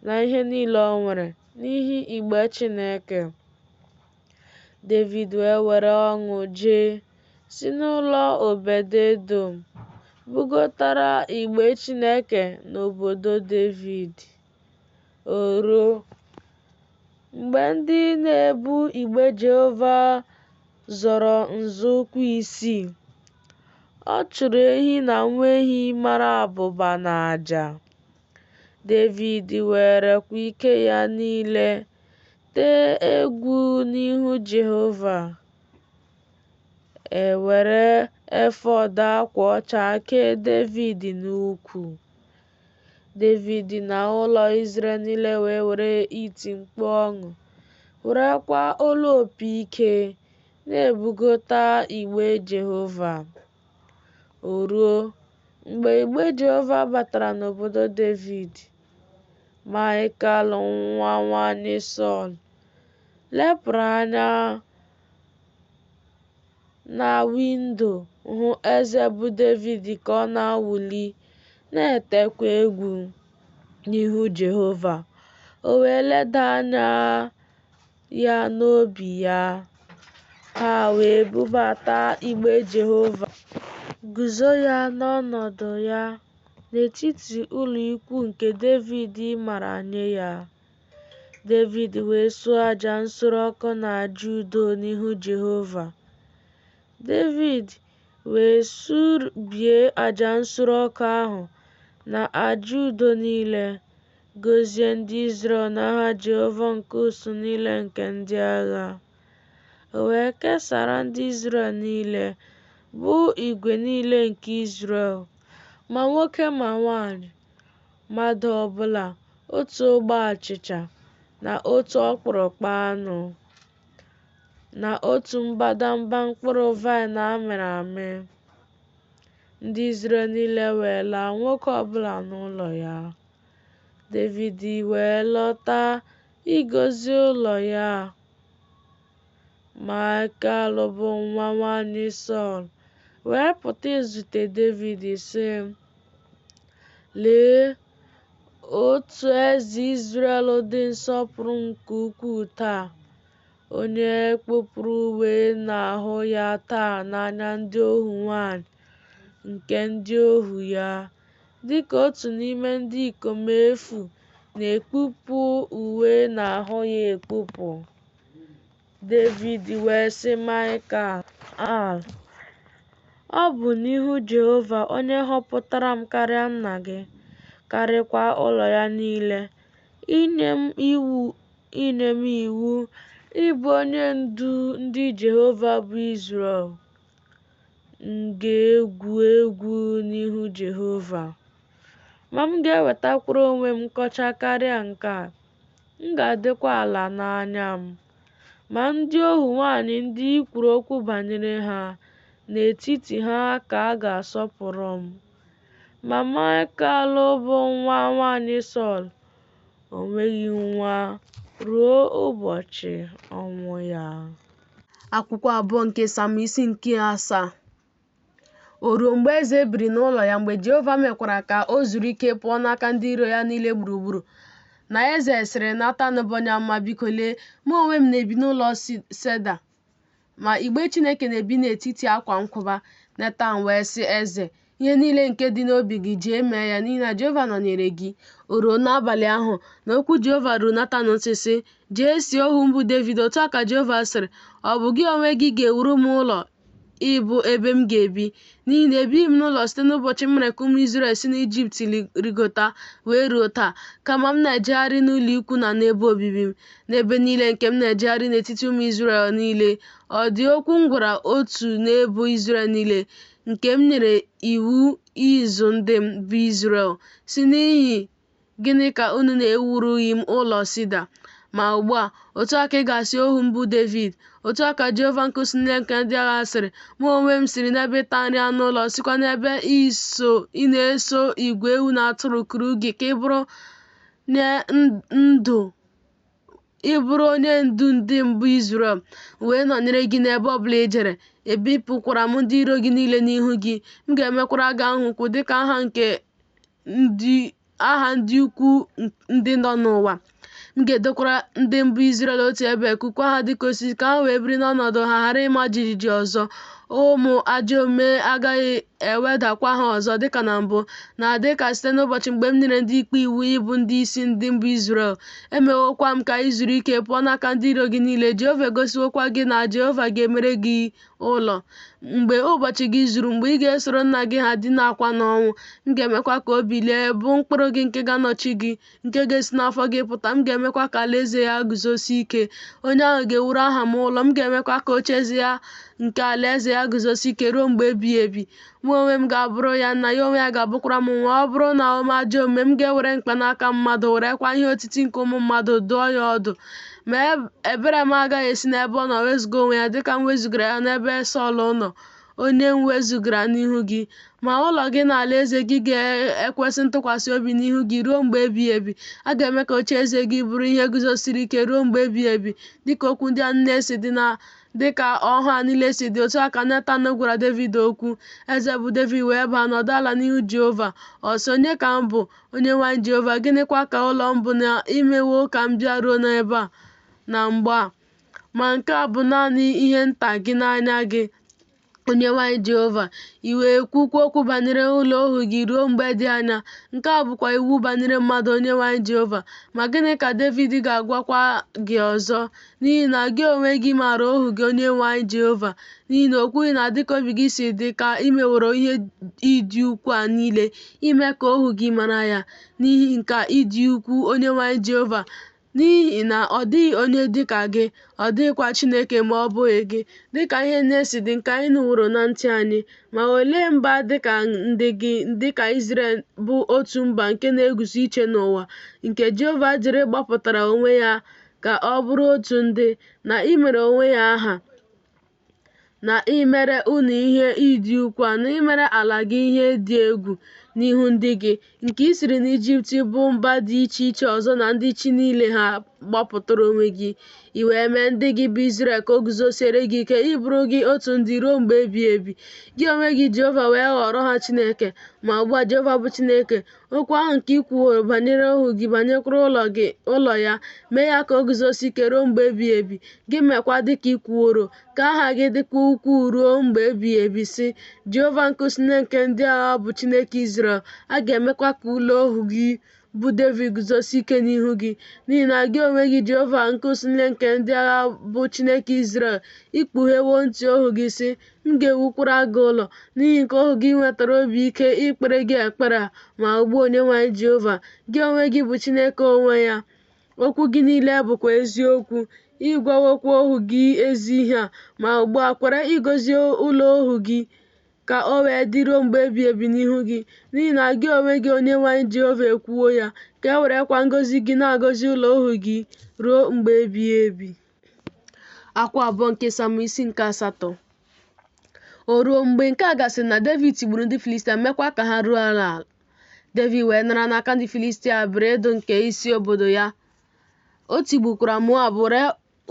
na ihe niile o nwere n'ihi igbe Chineke. Devid wee were ọṅụ jee, si n'ụlọ Obed-edọm bugotara igbe Chineke n'obodo Devid. O ruo, mgbe ndị na-ebu igbe Jehova zọrọ nzọụkwụ isii, ọ chụrụ ehi na nwa ehi mara abụba n'aja. Devid werekwa ike ya niile tee egwu n'ihu Jehova. E were efọd akwa ọcha kee Devid n'ukwu. Devid na ụlọ Izrel niile wee were iti mkpu ọṅụ, werekwa olu opi ike na-ebugota igbe Jehova. O ruo, mgbe igbe Jehova batara n'obodo Devid, Maịkal nwa nwanyị Sọl lepụrụ anya na windo hụ eze bụ Devid ka ọ na-awụli, na-etekwa egwu n'ihu Jehova, o wee leda anya ya n'obi ya. Ha wee bubata igbe Jehova, guzo ya n'ọnọdụ ya n'etiti ụlọikwuu nke Devid mara nye ya. Devid wee suo aja nsure ọkụ na aja udo n'ihu Jehova. Devid wee subie aja nsure ọkụ ahụ na aja udo niile, gọzie ndị Izrel n'aha Jehova nke usuu niile nke ndị agha. O wee kesara ndị Izrel niile, bụ igwe niile nke Izrel, ma nwoke ma nwaanyị, mmadụ ọ bụla otu ogbe achịcha na otu ọkpụrụkpụ anụ, na otu mbadamba mkpụrụ vaịn a mịrị amị. Ndị Izrel niile wee laa, nwoke ọbụla n'ụlọ ya. Devid wee lọta ịgọzi ụlọ ya. Maịkal bụ nwa nwanyị Sọl wee pụta izute Devid, sị, Lee, otu eze Izrel dị nsọpụrụ nke ukwuu taa, onye kpupụrụ uwe n'ahụ ya taa n'anya ndị ohu nwanyị nke ndị ohu ya, dị ka otu n'ime ndị ikom efu na-ekpupụ uwe n'ahụ ya ekpupụ. Devid wee sị Maịkal, Ọ bụ n'ihu Jehova onye họpụtara m karịa nna gị, karịakwa ụlọ ya niile, inye m iwu ịbụ onye ndu ndị Jehova bụ Izrel. M ga-egwu egwu n'ihu Jehova, ma m ga-ewetakwara onwe m nkọcha karịa nke a, m ga-adịkwa ala n'anya m. Ma ndị ohu nwanyị ndị i kwuru okwu banyere ha, n'etiti ha ka a ga-asọpụrụ m. Ma Maịkal bụ nwa nwanyị Sọl, o nweghị nwa ruo ụbọchị ọnwụ ya. Akwụkwọ abụọ nke Samuel isi nke asaa. O ruo mgbe eze biri n'ụlọ ya, mgbe Jehova mekwara ka o zuru ike pụọ n'aka ndị iro ya niile gburugburu, na eze sịrị Natan bụ onye amụma, Biko lee, mụ onwe m na-ebi n'ụlọ seda, ma igbe Chineke na-ebi n'etiti akwa nkwụba. Netan wee sị eze, Ihe niile nke dị n'obi gị, jee mee ya, n'ihi na Jehova nọnyere gị. O ruo n'abalị ahụ na okwu Jehova ruru Natan ntị, sị, Jee sị ohu m bụ Devid, Otu a ka Jehova sịrị, Ọ bụ gị onwe gị ga-ewuru m ụlọ ịbụ ebe m ga-ebi? N'ihi na ebighị m n'ụlọ site n'ụbọchị m mere ka ụmụ Izrel si n'Ijipt rigota wee ruo taa, kama m na-ejegharị n'ụlọ ikwu na n'ebe obibi m, n'ebe niile nke m na-ejegharị n'etiti ụmụ Izrel niile. Ọ dị okwu m gwara otu n'ebo Izrel niile, nke m nyere iwu ịzụ ndị m, bụ Izrel, sị, N'ihi gịnị ka unu na-ewurughị m ụlọ sida? Ma ugbu a, otu a ka ị ga-asị ohu m bụ Devid, Otu a ka Jehova nke usuu niile nke ndị agha sịrị, Mụ onwe m siri n'ebe ịta nri anụ ụlọ, sikwa n'ebe ị na-eso igwe ewu na atụrụ kuru gị ka ị bụrụ onye ndu ndị m bụ Izrel, m wee nọnyere gị n'ebe ọbụla i jere. Ebipụkwara m ndị iro gị niile n'ihu gị. M ga-emekwara gị aha ukwu dịka aha nke aha ndị ukwu ndị nọ n'ụwa. M ga-edokwara ndị m bụ Izrel otu ebe, kụkwa ha dịka osisi, ka ha wee biri n'ọnọdụ ha, ghara ịma jijiji ọzọ. Ụmụ ajọ omume agaghị ewedakwa ha ọzọ dịka na mbụ, na dịka site n'ụbọchị mgbe m nyere ndị ikpe iwu ịbụ ndị isi ndị m bụ Izrel. Emewokwa m ka i zuru ike pụọ n'aka ndị iro gị niile. Jehova egosiwokwa gị na Jehova ga-emere gị ụlọ. Mgbe ụbọchị gị zuru, mgbe ị ga-esoro nna gị ha dinakwa n'ọnwụ, m ga-emekwa ka o bilie, bụ mkpụrụ gị nke ga-anọchi gị, nke ga-esi n'afọ gị pụta. M ga-emekwa ka alaeze ya guzosie ike. Onye ahụ ga-ewuru aha m ụlọ, m ga-emekwa ka ocheeze ya nke alaeze ya guzosie ike ruo mgbe ebighị ebi. Mụ onwe m ga-abụrụ ya nna, ya onwe ya ga-abụkwara m nwa. Ọ bụrụ na o mee ajọ omume, m ga-ewere mkpanaka mmadụ, werekwa ihe otiti nke ụmụ mmadụ dụọ ya ọdụ. Ma ebere m agaghị esi n'ebe ọ nọ wezuga onwe ya, dịka m wezugara ya n'ebe Sọl nọ. onye m wezugara n'ihu gị. Ma ụlọ gị na alaeze gị ga-ekwesị ntụkwasị obi n'ihu gị ruo mgbe ebighị ebi. A ga-eme ka ocheeze gị bụrụ ihe guzosiri ike ruo mgbe ebighị ebi. Dịka okwu ndị a niile si dị na dịka ọhụ a niile si dị, otu a ka Netan gwara Devid okwu. Eze bụ Devid wee baa nọdụ ala n'ihu Jehova. Ọ sị, Onye ka m bụ, Onyenwe anyị Jehova, gịnịkwa ka ụlọ m bụ na i mewo ka m bịaruo n'ebe a na mgbe a? Ma nke a bụ naanị ihe nta gị n'anya gị, Onyenwe anyị Jehova, i wee kwukwa okwu banyere ụlọ ohu gị ruo mgbe dị anya. Nke a bụkwa iwu banyere mmadụ, Onyenwe anyị Jehova. Ma gịnị ka Devid ga-agwakwa gị ọzọ? N'ihi na gị onwe gị maara ohu gị, Onyenwe anyị Jehova. N'ihi na o kwughị na dịka obi gị si dị ka i meworo ihe ịdị ukwu a niile, ime ka ohu gị mara ya. N'ihi nke a ị dị ukwuu, Onyenwe anyị Jehova, N'ihi na ọ dịghị onye dị ka gị, ọ dịghịkwa Chineke ma ọ bụghị gị, dị ka ihe niile si dị nke anyị nụworo na ntị anyị. Ma olee mba dị ka ndị gị, dị ka Izrel bụ otu mba nke na-eguzo iche n'ụwa, nke Jehova jiri gbapụtara onwe ya ka ọ bụrụ otu ndị, na imere onwe ya aha, na imere unu ihe ịdị ukwu a, na imere ala gị ihe dị egwu n'ihu ndị gị, nke i siri n'Ijipt bụ mba dị iche iche ọzọ na ndị chi niile ha gbapụtara onwe gị. I wee mee ndị gị bụ Izrel ka o guzosiere gị ike ịbụrụ gị otu ndị ruo mgbe ebighị ebi. Gị onwe gị, Jehova, wee ghọrọ ha Chineke. Ma ugbu a, Jehova bụ Chineke, okwu ahụ nke i kwuworo banyere ohu gị, banyekwara ụlọ gị, ụlọ ya, mee ya ka o guzosie ike ruo mgbe ebighị ebi. Gị mekwa dị ka i kwuworo, ka aha gị dịkwa ukwuu ruo mgbe ebighị ebi, sị, Jehova nke usuu nke ndị agha bụ Chineke Izrel, a ga-emekwa ka ụlọ ohu gị bụ Devid guzosie ike n'ihu gị. N'ihi na gị onwe gị, Jehova nke usuu nke ndị agha bụ Chineke Izrel, i kpughewo ntị ohu gị, sị, M ga-ewukwara gị ụlọ. N'ihi nke ohu gị nwetara obi ike ikpere gị ekpere a. Ma ugbu a, Onyenwe anyị Jehova, gị onwe gị bụ Chineke onwe ya. Okwu gị niile bụkwa eziokwu. Ị gwawokwa ohu gị ezi ihe a. Ma ugbu a, kwere ịgọzi ụlọ ohu gị, ka o wee dịruo mgbe ebighị ebi n'ihu gị. N'ihi na gị onwe gị, Onyenwe anyị Jehova, ekwuwo ya, ka e werekwa ngọzi gị na-agọzi ụlọ ohu gị ruo mgbe ebighị ebi. Akwụkwọ abụọ nke Samuel isi nke asatọ. O ruo mgbe nke a gasịrị na Devid tigburu ndị Filistia, mekwa ka ha ruo ala. Devid wee nara n'aka ndị Filistia bredị nke isi obodo ya. O tigbukwara Moab were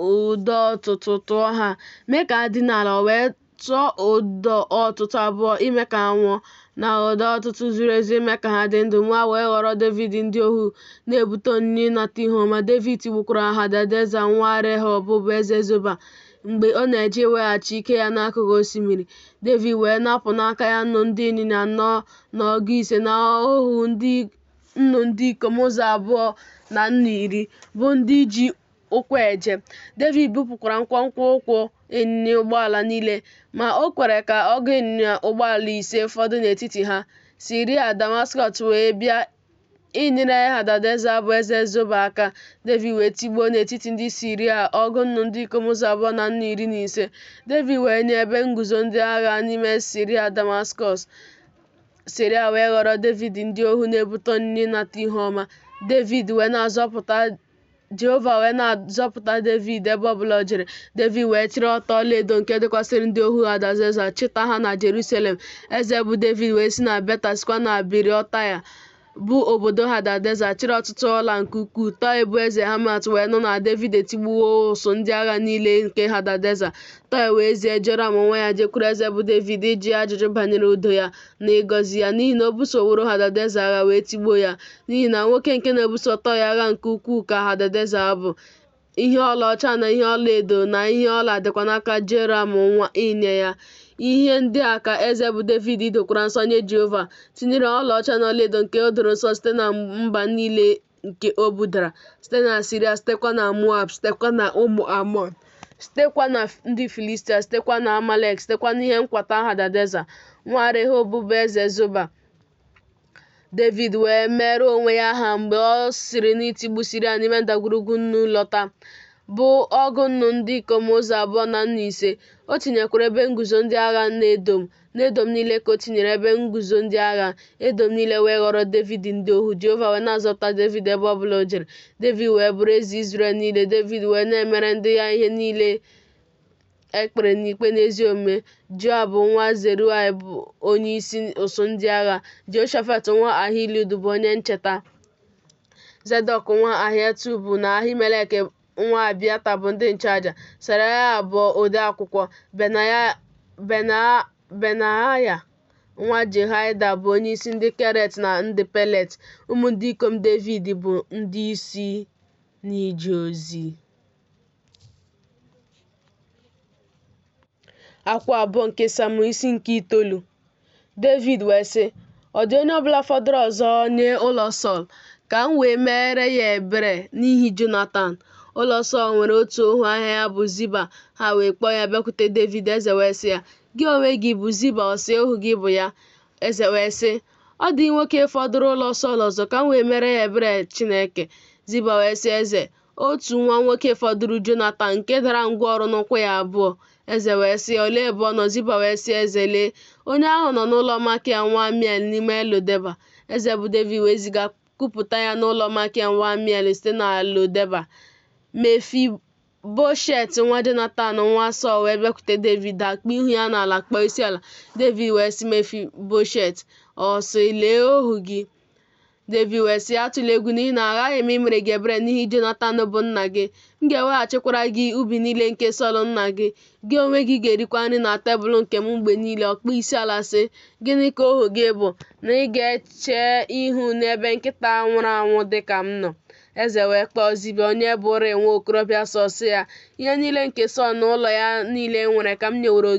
ụdọ ọtụtụ tụọ ha, mee ka ha dina ala. O wee tụọ ụdọ ọtụtụ abụọ ime ka ha nwụọ, na ụdọ ọtụtụ zuru ezu ime ka ha dị ndụ. Moab wee ghọrọ Devid ndị ohu na-ebute onyinye ịnata ihu ọma. Devid tigbukwara Hadadeza nwa Rehob bụ eze Zoba mgbe ọ na-eje iweghachi ike ya n'akụkụ osimiri. Devid wee napụ n'aka ya nnu ndị ịnyịnya anọ na ọgụ ise na ohu ndị nnu ndị ikom ụzọ abụọ na nnu iri, bụ ndị ji ụkwụ eje. Devid bupụkwara nkwonkwo ụkwụ ịnyịnya ụgbọala niile, ma o kwere ka ọgụ ịnyịnya ụgbọala ise fọdụ n'etiti ha. Siria Damaskọs wee bịa inyere Hadadeza bụ eze Zoba aka. Devid wee tigbuo n'etiti ndị Siria ọgụ nnu ndị ikom ụzọ abụọ na nnu iri na ise. Devid wee nye ebe nguzo ndị agha n'ime Siria Damaskọs. Siria wee ghọrọ Devid ndị ohu na-ebute onyinye ịnata ihu ọma. Devid wee na-azọpụta Jehova wee na-azọpụta Devid ebe ọbụla o jere. Devid wee chịrị ọta ọlaedo nke dịkwasịrị ndị ohu Hadadeza chịta ha na Jerusalem. Eze bụ Devid wee si na Beta sikwa na Beriotaya bụ obodo Hadadeza chịrị ọtụtụ ọla nke ukwuu. Toi bụ eze Hamat wee nụ na Devid etigbuwo ụsụụ ndị agha niile nke Hadadeza. Toi wee zie Joram nwa ya jekwuru eze bụ Devid ịjụ ya ajụjụ banyere udo ya na ịgọzi ya, n'ihi na o busoworo Hadadeza agha wee tigbuo ya. N'ihi na nwoke nke na-ebuso Toi agha nke ukwuu ka Hadadeza bụ. Ihe ọlaọcha na ihe ọlaedo na ihe ọla dịkwa n'aka Joram nwa inye ya. Ihe ndị a ka eze bụ Devid dokwara nsọ nye Jehova, tinyere ọlaọcha na ọlaedo nke o doro nsọ site na mba niile nke o budara, site na Siria, sitekwa na Moab, sitekwa na ụmụ Amọn, sitekwa na ndị Filistia, sitekwa na Amalek, sitekwa n'ihe nkwata Hadadeza nwa Rehob bụ eze Zoba. Devid wee meere onwe ya aha mgbe o siri n'itigbu Siria n'ime ndagwurugwu nnu lọta, bụ ọgụ nnu ndị ikom ụzọ abụọ na nnu ise. O tinyekwara ebe nguzo ndị agha n'Edọm. N'Edọm niile ka o tinyere ebe nguzo ndị agha. Edọm niile wee ghọrọ Devid ndị ohu. Jehova wee na-azọpụta Devid ebe ọ bụla o jere. Devid wee bụrụ eze Izrel niile. Devid wee na-emere ndị ya ihe niile e kpere n'ikpe n'ezi omume. Joab nwa Zeruaya bụ onyeisi ụsụụ ndị agha. Jehoshafat nwa Ahilud bụ onye ncheta. Zedọk nwa Ahaịtub na Ahimelek nwa Abịata bụ ndị nchụaja. Seraya bụ odeakwụkwọ. Benaya nwa Jehoiada bụ onyeisi ndị Keret na ndị Pelet. Ụmụ ndị ikom Devid bụ ndị isi n'ije ozi. Akwụkwọ abụọ nke Samuel isi nke itoolu. Devid wee sị, Ọ dị onye ọbụla fọdụrụ ọzọ nye ụlọ Sọl, ka m wee meere ya ebere n'ihi Jonatan? Ụlọ Sọl nwere otu ohu aha ya bụ Ziba. Ha wee kpọọ ya bịakwute Devid. Eze wee sị ya, Gị onwe gị bụ Ziba? Ọ sị, Ohu gị bụ ya. Eze wee sị, Ọ dịghị nwoke fọdụrụ ụlọ Sọl ọzọ, ka m wee meere ya ebere Chineke? Ziba wee sị eze, Otu nwa nwoke fọdụrụ Jonatan, nke dara ngwọrọ n'ụkwụ ya abụọ. Eze wee sị, Olee ebe ọ nọ? Ziba wee sị eze, Lee, onye ahụ nọ n'ụlọ Makia nwa Amiel n'ime Lodeba. Eze bụ Devid wee ziga kupụta ya n'ụlọ Makia nwa Amiel site na Lodeba. Mefiboshet nwa Jonatan nwa Sọl wee bịakwute Devid, daa kpuo ihu ya n'ala kpọọ isiala. Devid wee sị Mefiboshet, ọ sị, Lee ohu gị. Devid wee sị ya, Atụla egwu, n'ihi na aghaghị m imere gị ebere n'ihi Jonatan bụ nna gị. M ga-eweghachikwara gị ubi niile nke Sọl nna gị, gị onwe gị ga-erikwa nri na tebụl nke m mgbe niile. Ọ kpọọ isiala sị, Gịnị ka ohu gị bụ, na ị ga-eche ihu n'ebe nkịta nwụrụ anwụ dị ka m nọ? Eze wee kpọọ Ziba, onye bụrịị nwa okorobịa Sọl, sị ya, Ihe niile nke Sọl na ụlọ ya niile nwere ka m nyeworo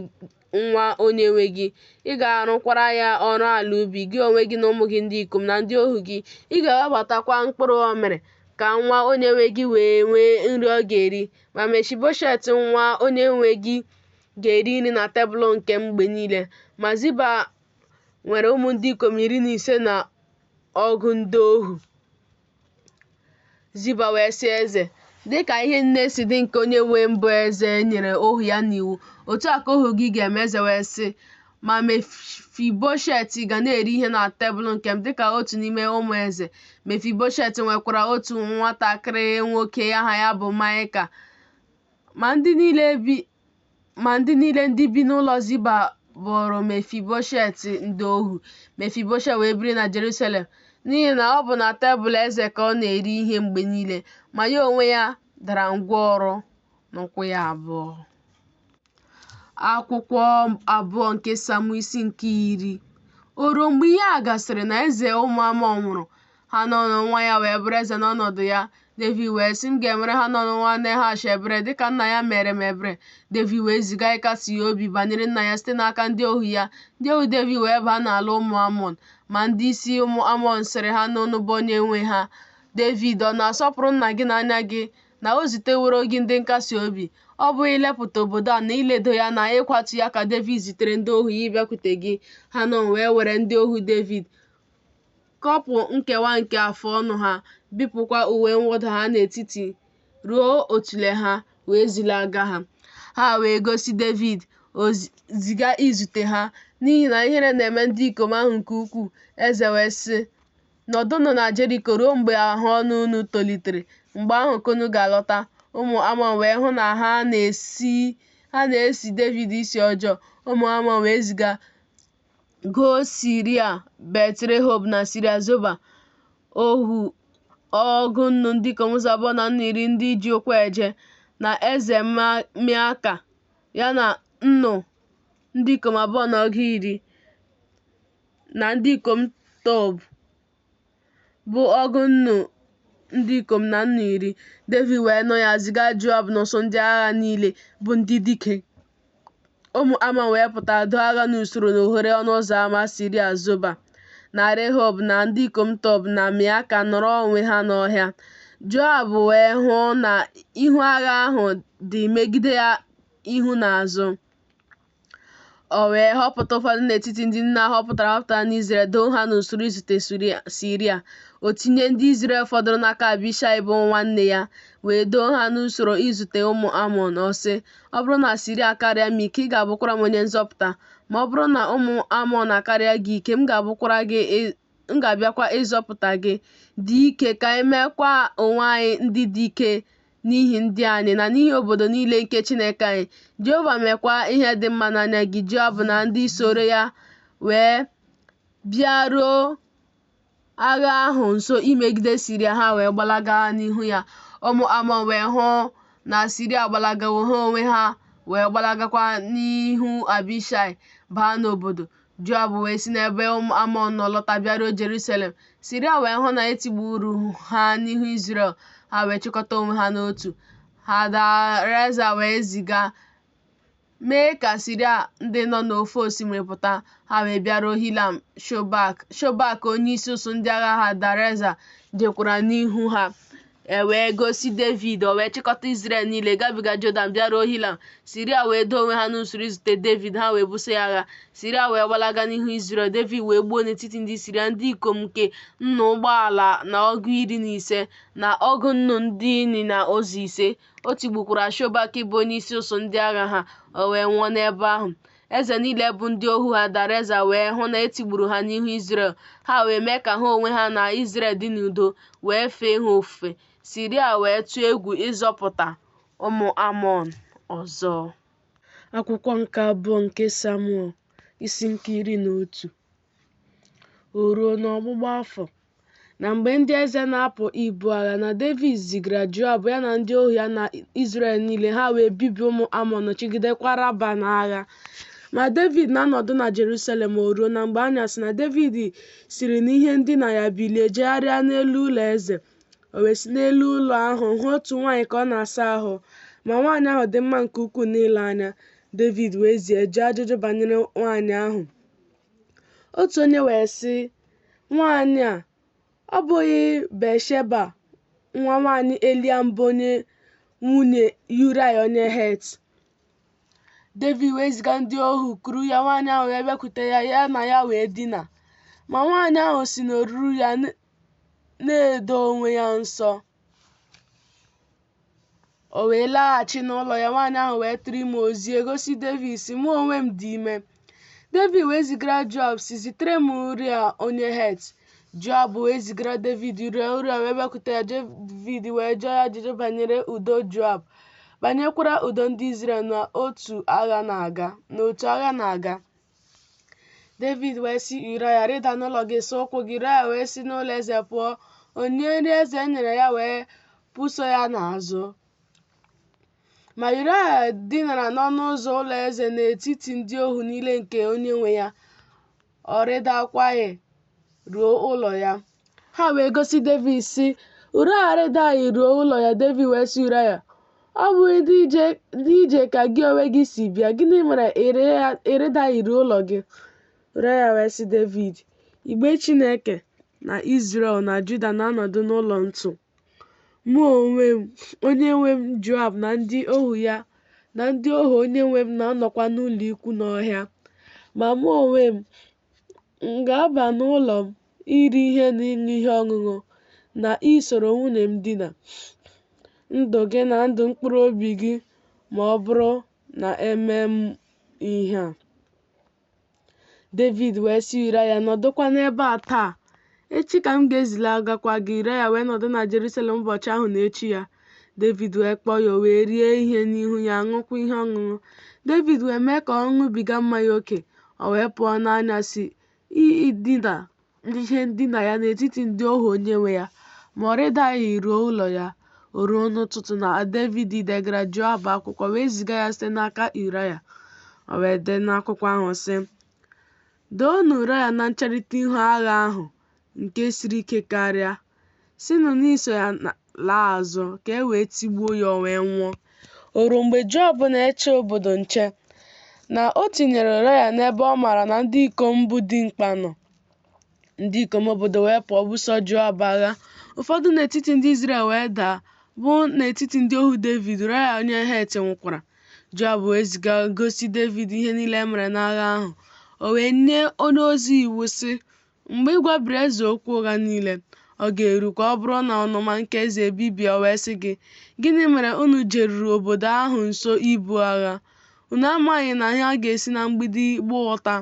nwa onye nwe gị. Ị ga-arụkwara ya ọrụ ala ubi, gị onwe gị na ụmụ gị ndị ikom na ndị ohu gị. Ị ga-ewebatakwa mkpụrụ ọ mịrị, ka nwa onye nwe gị wee nwee nri ọ ga-eri. Ma Mefiboshet nwa onye nwe gị ga-eri nri na tebụl nke m mgbe niile. Ma Ziba nwere ụmụ ndị ikom 15 na ọgụ ndị ohu. Ziba wee sị eze, Dị ka ihe niile si dị nke onye nwe m bụ eze nyere ohu ya n'iwu, otu a ka ohu gị ga-eme. Eze wee sị, Ma Mefiboshet ga na-eri ihe na tebụl nke m dịka otu n'ime ụmụ eze. Mefiboshet nwekwara otu nwatakịrị nwoke aha ya bụ Maịka. Ma ndị niile ndị bi n'ụlọ Ziba bụụrụ Mefiboshet ndị ohu. Mefiboshet wee biri na Jerusalem, n'ihi na ọ bụ na tebụl eze ka ọ na-eri ihe mgbe niile, ma ya onwe ya dara ngwọrọ n'ụkwụ ya abụọ. Akwụkwọ abụọ nke Samuel isi nke iri. O ruo mgbe ihe a gasịrị na eze ụmụ Amọn nwụrụ, Hanọn nwa ya wee bụrụ eze n'ọnọdụ ya. Devid wee sị, M ga-emere Hanọn nwa Nehash ebere, dịka nna ya meere m ebere. Devid wee ziga ịkasi ya obi banyere nna ya site n'aka ndị ohu ya. Ndị ohu Devid wee baa n'ala ụmụ Amọn. Ma ndị isi ụmụ Amọn sịrị Hanọn bụ onye nwe ha, Devid ọ na-asọpụrụ nna gị n'anya gị, na o ziteworo gị ndị nkasi obi? Ọ bụghị ilepụta obodo a na iledo ya na ịkwatu ya ka Devid zitere ndị ohu ya ịbịakwute gị? Hanọn wee were ndị ohu Devid, kọpụ nkewa nke afụ ọnụ ha, bipụkwa uwe mwụda ha n'etiti ruo otule ha, wee zilaga ha. Ha wee gosi Devid, o ziga izute ha, n'ihi na ihere na-eme ndị ikom ahụ nke ukwuu. Eze wee sị, Nọdụnụ na Jeriko ruo mgbe ahụ ọnụ unu tolitere, mgbe ahụ ka unu ga-alọta. Ụmụ Amọn wee hụ na ha na-esi Devid isi ọjọọ. Ụmụ Amọn wee ziga goo Siria Bet-rehob na Siria Zoba ọgụ nnu ndị ikom ụzọ abụọ na nnu iri ndị ji ụkwụ eje, na eze Meaka, ya na nnu ndị ikom abụọ na ọgụ iri, na ndị ikom Tob, bụ ọgụ nnu ndị ikom na nnu iri. Devid wee nụ ya, ziga Joab na ụsụụ ndị agha niile, bụ ndị dike. Ụmụ Amọn wee pụta doo agha n'usoro n'oghere ọnụ ụzọ ama Siria Zoba na Rehob na ndị ikom Tob na Meaka nọrọ onwe ha n'ọhịa. Joab wee hụ na ihu agha ahụ dị megide ya ihu na azụ. O wee họpụta ụfọdụ n'etiti ndị niile a họpụtara ahọpụta n'Izrel, doo ha n'usoro izute Siria. O tinye ndị Izrel fọdụrụ n'aka Abishai bụ nwanne ya, wee doo ha n'usoro izute ụmụ Amọn. Ọ sị, Ọ bụrụ na Siria akarịa m ike, ị ga-abụkwara m onye nzọpụta. Ma ọ bụrụ na ụmụ Amọn akarịa gị ike, m ga-abịakwa ịzọpụta gị. Dị ike, ka anyị meekwa onwe anyị ndị dị ike n'ihi ndị anyị na n'ihi obodo niile nke Chineke anyị. Jehova meekwa ihe dị mma n'anya gị. Joab na ndị soro ya wee bịaruo agha ahụ nso imegide Siria, ha wee gbalaga n'ihu ya. Ụmụ Amọn wee hụ na Siria agbalagawo, ha onwe ha wee gbalagakwa n'ihu Abishai baa n'obodo. Joab wee si n'ebe ụmụ Amọn nọ lọta bịaruo Jerusalem. Siria wee hụ na e tigburu ha n'ihu Izrel, ha wee chịkọta onwe ha n'otu. Hadareza wee ziga mee ka Siria ndị nọ n'ofe osimiri pụta, ha wee bịaruo Hilam. Shobak onyeisi ụsụ ndị agha Hadareza jekwara n'ihu ha. E wee gosi Devid, o wee chịkọta Izrel niile, gabiga Jọdan, bịaruo Hilam. Siria wee doo onwe ha n'usoro izute Devid, ha wee buso ya agha. Siria wee gbalaga n'ihu Izrel. Devid wee gbuo n'etiti ndị Siria ndị ikom nke nnu ụgbọala na ọgụ 15, na ọgụ nnu ndị ịnyịnya ụzọ ise. O tigbukwara Shobak bụ onyeisi ụsụ ndị agha ha, o wee nwụọ n'ebe ahụ. Eze niile bụ ndị ohu Hadareza wee hụ na e tigburu ha n'ihu Izrel. Ha wee mee ka ha onwe ha na Izrel dị n'udo, wee fee ha ofufe. Siria wee tụọ egwu ịzọpụta ụmụ Amọn ọzọ. Akwụkwọ nke abụọ nke Samuel, isi nke 11. O ruo n'ọgbụgba afọ, na mgbe ndị eze na-apụ ibu agha, na Devid zigara Joab, ya na ndị ohu ya na Izrel niile, ha wee bibie ụmụ Amọn, nọchigidekwa Raba n'agha. Ma Devid na-anọdụ na Jerusalem. O ruo na mgbe anyasị, na Devid siri n'ihe ndina ya bilie, jegharịa n'elu ụlọ eze. O wee si n'elu ụlọ ahụ hụ otu nwaanyị ka ọ na-asa ahụ, ma nwaanyị ahụ dị mma nke ukwuu n'ile anya. Devid wee zie jụọ ajụjụ banyere nwaanyị ahụ. Otu onye wee sị, Nwaanyị a, ọ bụghị Batsheba nwa nwaanyị Eliam bụ onye nwunye Yuraya onye Het? Devid wee ziga ndị ohu kuru ya, nwaanyị ahụ wee bịakwute ya, ya na ya wee dina. Ma nwaanyị ahụ si n'oruru ya na-edo onwe ya nsọ. O wee laghachi n'ụlọ ya, nwaanyị ahụ wee tụrụ ime o zie gosi Devid, sị, Mụ onwe m dị ime. Devid wee zigara Joab, sị, Zitere m Uriya onye Het. Joab wee zigara Devid Uriya, Uriya wee bịakwute ya. Devid wee jụọ ya ajụjụ banyere udo Joab, banyekwara udo ndị Izrel na otu agha na-aga. Devid wee sị Yuraya, Rịda n'ụlọ gị saa ụkwụ gị. Yuraya wee si n'ụlọ eze pụọ. Onyinye nri eze nyere ya wee puso ya n'azụ. Ma Yuraya dinara n'ọnụ ụzọ ụlọ eze n'etiti ndị ohu niile nke onyenwe ya. Ọ rịdakwaghị ruo ụlọ ya. Ha wee gosi Devid, sị, Uraya arịdaghị ruo ụlọ ya. Devid wee sị Uraya, Ọ bụghị n'ije ka gị onwe gị si bịa? Gịnị mere ị rịdaghị ruo ụlọ gị? Uraya wee sị Devid, Igbe Chineke na Izrel na Juda na-anọdụ n'ụlọ ntu. Mụ onwe m, onyenwe m Joab na ndị ohu ya na ndị ohu onyenwe m na-anọkwa n'ụlọ ikwu n'ọhịa. Ma mụ onwe m, m ga-aba n'ụlọ m iri ihe na ịṅụ ihe ọṅụṅụ na isoro nwunye m dina? Ndụ gị na ndụ mkpụrụ obi gị ma ọ bụrụ na emee m ihe a. Devid wee sị Yuraya, Nọdụkwa n'ebe a taa, echi ka m ga-ezilagakwa gị. Yuraya wee nọdụ na Jerusalem ụbọchị ahụ na echi ya. Devid wee kpọọ ya, o wee rie ihe n'ihu ya, ṅụọkwa ihe ọṅụṅụ. Devid wee mee ka ọ ṅụbiga mmanya oke, o wee pụọ n'anyasị idina n'ihe ndina ya n'etiti ndị ohu onyenwe ya, ma ọ rịdaghị ruo ụlọ ya. O ruo n'ụtụtụ na Devid degara Joab akwụkwọ wee ziga ya site n'aka Yuraya. O wee dee n'akwụkwọ ahụ, sị, Doonụ Yuraya na ncherịta ihu agha ahụ nke siri ike karịa. Sinụ n'iso ya laa azụ, ka e wee tigbuo ya o wee nwụọ. O ruo mgbe Joab na-eche obodo nche, na o tinyere Yuraya n'ebe ọ maara na ndị ikom bụ dimkpa nọ. Ndị ikom obodo wee pụọ buso Joab agha. Ụfọdụ n'etiti ndị Izrel wee daa, bụ n'etiti ndị ohu Devid, Yuraya onye Het nwụkwara. Joab wee ziga gosi Devid ihe niile e mere n'agha ahụ. O wee nye onye ozi iwu, sị, Mgbe ị gwabiri eze okwu ụgha niile, ọ ga-erukwa, ọ bụrụ na ọnụma nke eze ebibie, o wee sị gị, Gịnị mere unu jeruru obodo ahụ nso ibu agha? Unu amaghị na ha ga-esi na mgbidi gbaa ụta?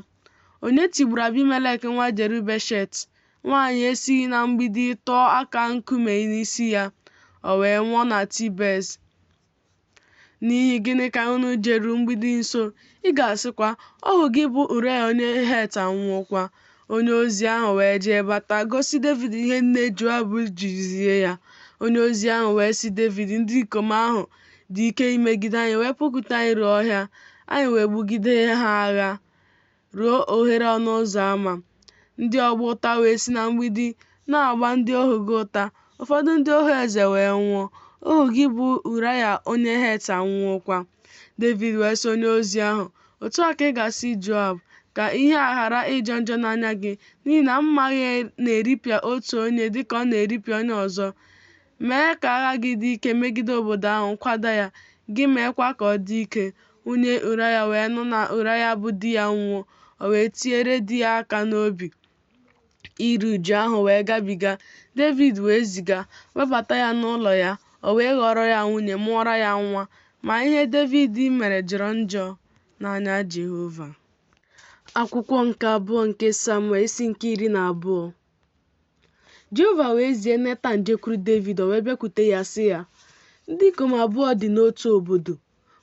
Onye tigburu Abimelek nwa Jerubeshet? Nwaanyị esighị na mgbidi tụọ aka nkume n'isi ya. O wee nwụọ na Tibez. N'ihi gịnị ka unu jeruru mgbidi nso? Ị ga-asịkwa, Ohu gị bụ Ụraya onye Het anwụọkwa. Onye ozi ahụ wee jee bata, gosi Devid ihe niile Joab ji zie ya. Onye ozi ahụ wee sị Devid, Ndị ikom ahụ dị ike imegide anyị wee pụkwute anyị ruo ọhịa, anyị wee gbugide ha agha ruo oghere ọnụ ụzọ ama. Ndị ọgba ụta wee si na mgbidi na-agba ndị ohu gị ụta, ụfọdụ ndị ohu eze wee nwụọ. Ohu gị bụ Ụraya onye Het anwụọkwa. Devid wee sị onye ozi ahụ, Otu a ka ị ga-asị Joab, Ka ihe a ghara ịjọ njọ n'anya gị, n'ihi na mma agha na-eripịa otu onye dịka ọ na-eripịa onye ọzọ. Mee ka agha gị dị ike megide obodo ahụ, kwada ya, gị meekwa ka ọ dị ike. Nwunye Ụraya wee nụ na Ụraya bụ di ya anwụwo, o wee tiere di ya aka n'obi. Iru uju ahụ wee gabiga. Devid wee ziga, webata ya n'ụlọ ya, o wee ghọrọ ya nwunye, mụọrọ ya nwa. Ma ihe Devid mere jọrọ njọ n'anya Jehova. Akwụkwọ nke abụọ nke Samuel isi nke 12. Jehova wee zie Netan jekwuru Devid, o wee bịakwute ya sị ya, Ndị ikom abụọ dị n'otu obodo,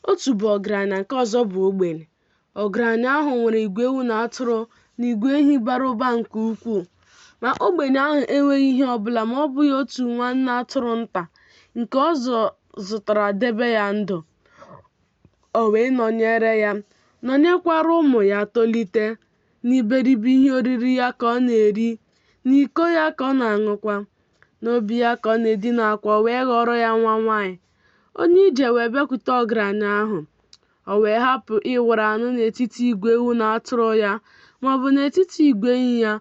otu bụ ọgaranya, nke ọzọ bụ ogbenye. Ọgaranya ahụ nwere igwe ewu na atụrụ na igwe ehi bara ụba nke ukwuu. Ma ogbenye ahụ enweghị ihe ọ bụla ma ọ bụghị otu nwanne atụrụ nta nke ọ zụtara debe ya ndụ. O wee nọnyere ya, nọnyekwara ụmụ ya tolite. N'iberibe ihe oriri ya ka ọ na-eri, n'iko ya ka ọ na-aṅụkwa. N'obi ya ka ọ na-edinakwa, o wee ghọrọ ya nwa nwanyị. Onye ije wee bịakwute ọgaranya ahụ. O wee hapụ ịwara anụ n'etiti igwe ewu na atụrụ ya, maọbụ n'etiti igwe ehi ya,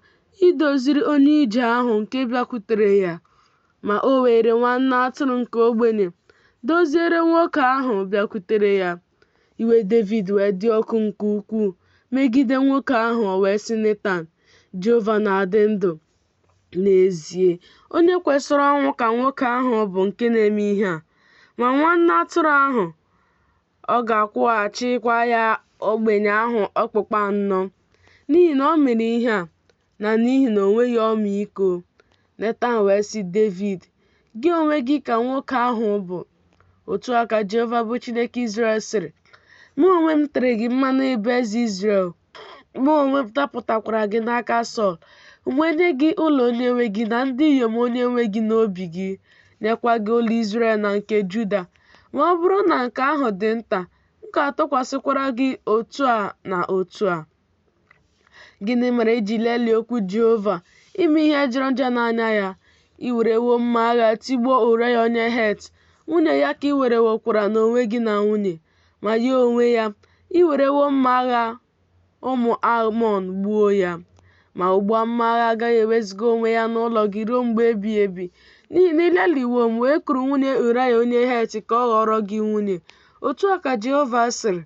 idoziri onye ije ahụ nke bịakwutere ya. Ma o weere nwanne atụrụ nke ogbenye, doziere nwoke ahụ bịakwutere ya. Iwe Devid wee dị ọkụ nke ukwuu megide nwoke ahụ, o wee sị Netan, Jehova na-adị ndụ, n'ezie, onye kwesịrị ọnwụ ka nwoke ahụ bụ nke na-eme ihe a. Ma nwanne atụrụ ahụ, ọ ga-akwụghachikwa ya ogbenye ahụ okpukpu anọ, n'ihi na o mere ihe a, na n'ihi na o nweghị ọmịiko. Netan wee sị Devid, Gị onwe gị ka nwoke ahụ bụ. Otu a ka Jehova bụ Chineke Izrel sịrị, Mụ onwe m tere gị mmanụ ịbụ eze Izrel. Mụ onwe m napụtakwara gị n'aka Sọl. M wee nye gị ụlọ onyenwe gị na ndị inyom onyenwe gị n'obi gị, nyekwa gị ụlọ Izrel na nke Juda. Ma ọ bụrụ na nke ahụ dị nta, m ga-atụkwasịkwara gị otu a na otu a. Gịnị mere i ji lelie okwu Jehova, ime ihe jọrọ njọ n'anya ya? I werewo mma agha tigbuo Ụraya onye Het, nwunye ya ka i werewokwara n'onwe gị na nwunye. Ma ya onwe ya, i werewo mma agha ụmụ Amọn gbuo ya. Ma ugbu a mma agha agaghị ewezuga onwe ya n'ụlọ gị ruo mgbe ebighị ebi, n'ihi na i leliwo m wee kuru nwunye Ụraya onye Het ka ọ ghọrọ gị nwunye. Otu a ka Jehova sịrị,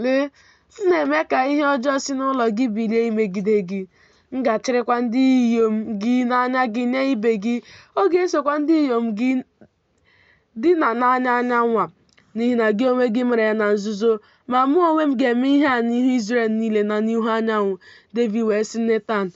Lee, m na-eme ka ihe ọjọọ si n'ụlọ gị bilie imegide gị. M ga-achịrịkwa ndị inyom gị n'anya gị nye ibe gị, ọ ga-esokwa ndị inyom gị dina n'anya anyanwụ a, n'ihi na gị onwe gị mere ya na nzuzo, ma mụ onwe m ga-eme ihe a n'ihu Izrel niile na n'ihu anyanwụ. Devid wee sị Netan,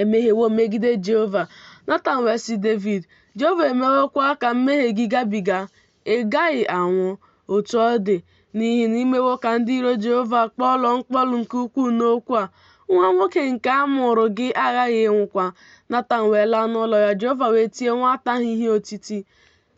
Emehiewo m megide Jehova. Netan wee sị Devid, Jehova emewokwa ka mmehie gị gabiga, ị gaghị anwụ. Otu ọ dị, n'ihi na i mewo ka ndị iro Jehova kpọlọọ mkpọlụ nke ukwuu n'okwu a, nwa nwoke nke a mụụrụ gị aghaghị ịnwụkwa. Netan wee laa n'ụlọ ya, Jehova wee tie nwata ahụ ihe otiti,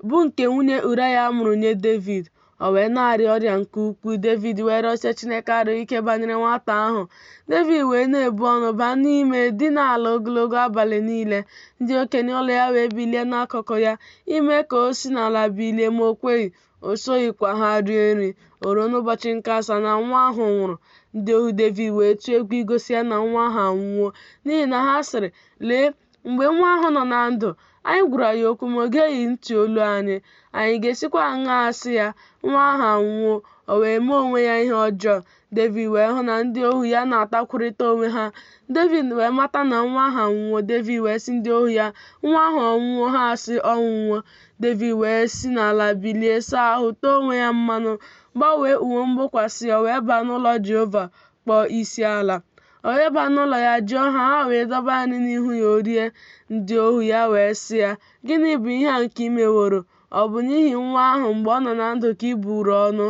bụ nke nwunye Uraya mụrụ nye Devid. O wee na-arịa ọrịa nke ukwuu. Devid wee rịọsie Chineke arịrịọ ike banyere nwata ahụ. Devid wee na-ebu ọnụ baa n'ime dina ala ogologo abalị niile. Ndị okenye ụlọ ya wee bilie n'akụkụ ya ime ka o si n'ala bilie, ma o kweghị. O soghịkwa ha rie nri. O ruo n'ụbọchị nke asaa na nwa ahụ nwụrụ. Ndị ohu Devid wee tụọ egwu igosi ya na nwa ahụ anwụwo, n'ihi na ha sịrị, Lee, mgbe nwa ahụ nọ na ndụ, anyị gwara ya okwu ma o geghị ntị olu anyị. Anyị ga-esikwa aṅaa sị ya, Nwa ahụ anwụwo, o wee mee onwe ya ihe ọjọọ? Devid wee hụ na ndị ohu ya na-atakwurịta onwe ha. Devid wee mata na nwa ahụ anwụwo. Devid wee sị ndị ohu ya, Nwa ahụ ọ nwụwo? Ha asị, Ọ nwụwo. Devid wee si n'ala bilie, saa ahụ, tee onwe ya mmanụ, gbanwee uwe mgbokwasị ya, wee baa n'ụlọ Jehova kpọọ isi ala. O wee baa n'ụlọ ya jụọ ha, ha wee dọba nri n'ihu ya o rie. Ndị ohu ya wee sị ya, Gịnị bụ ihe a nke i meworo? Ọ bụ n'ihi nwa ahụ mgbe ọ nọ na ndụ ka i buru ọnụ,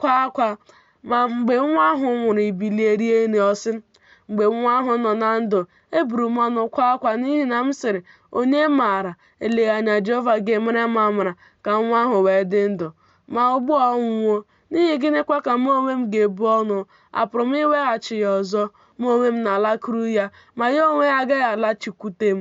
kwaa akwa, ma mgbe nwa ahụ nwụrụ i bilie rie nri? Ọ sị, Mgbe nwa ahụ nọ na ndụ, eburu m ọnụ kwaa akwa, n'ihi na m sịrị, Onye maara? Eleghị anya Jehova ga-emere m amara, ka nwa ahụ wee dị ndụ. Ma ugbu a ọ nwụwo, n'ihi gịnịkwa ka mụ onwe m ga-ebu ọnụ? Apụrụ m iweghachi ya ọzọ? Mụ onwe m na-alakwuru ya, ma ya onwe ya agaghị alaghachikwute m.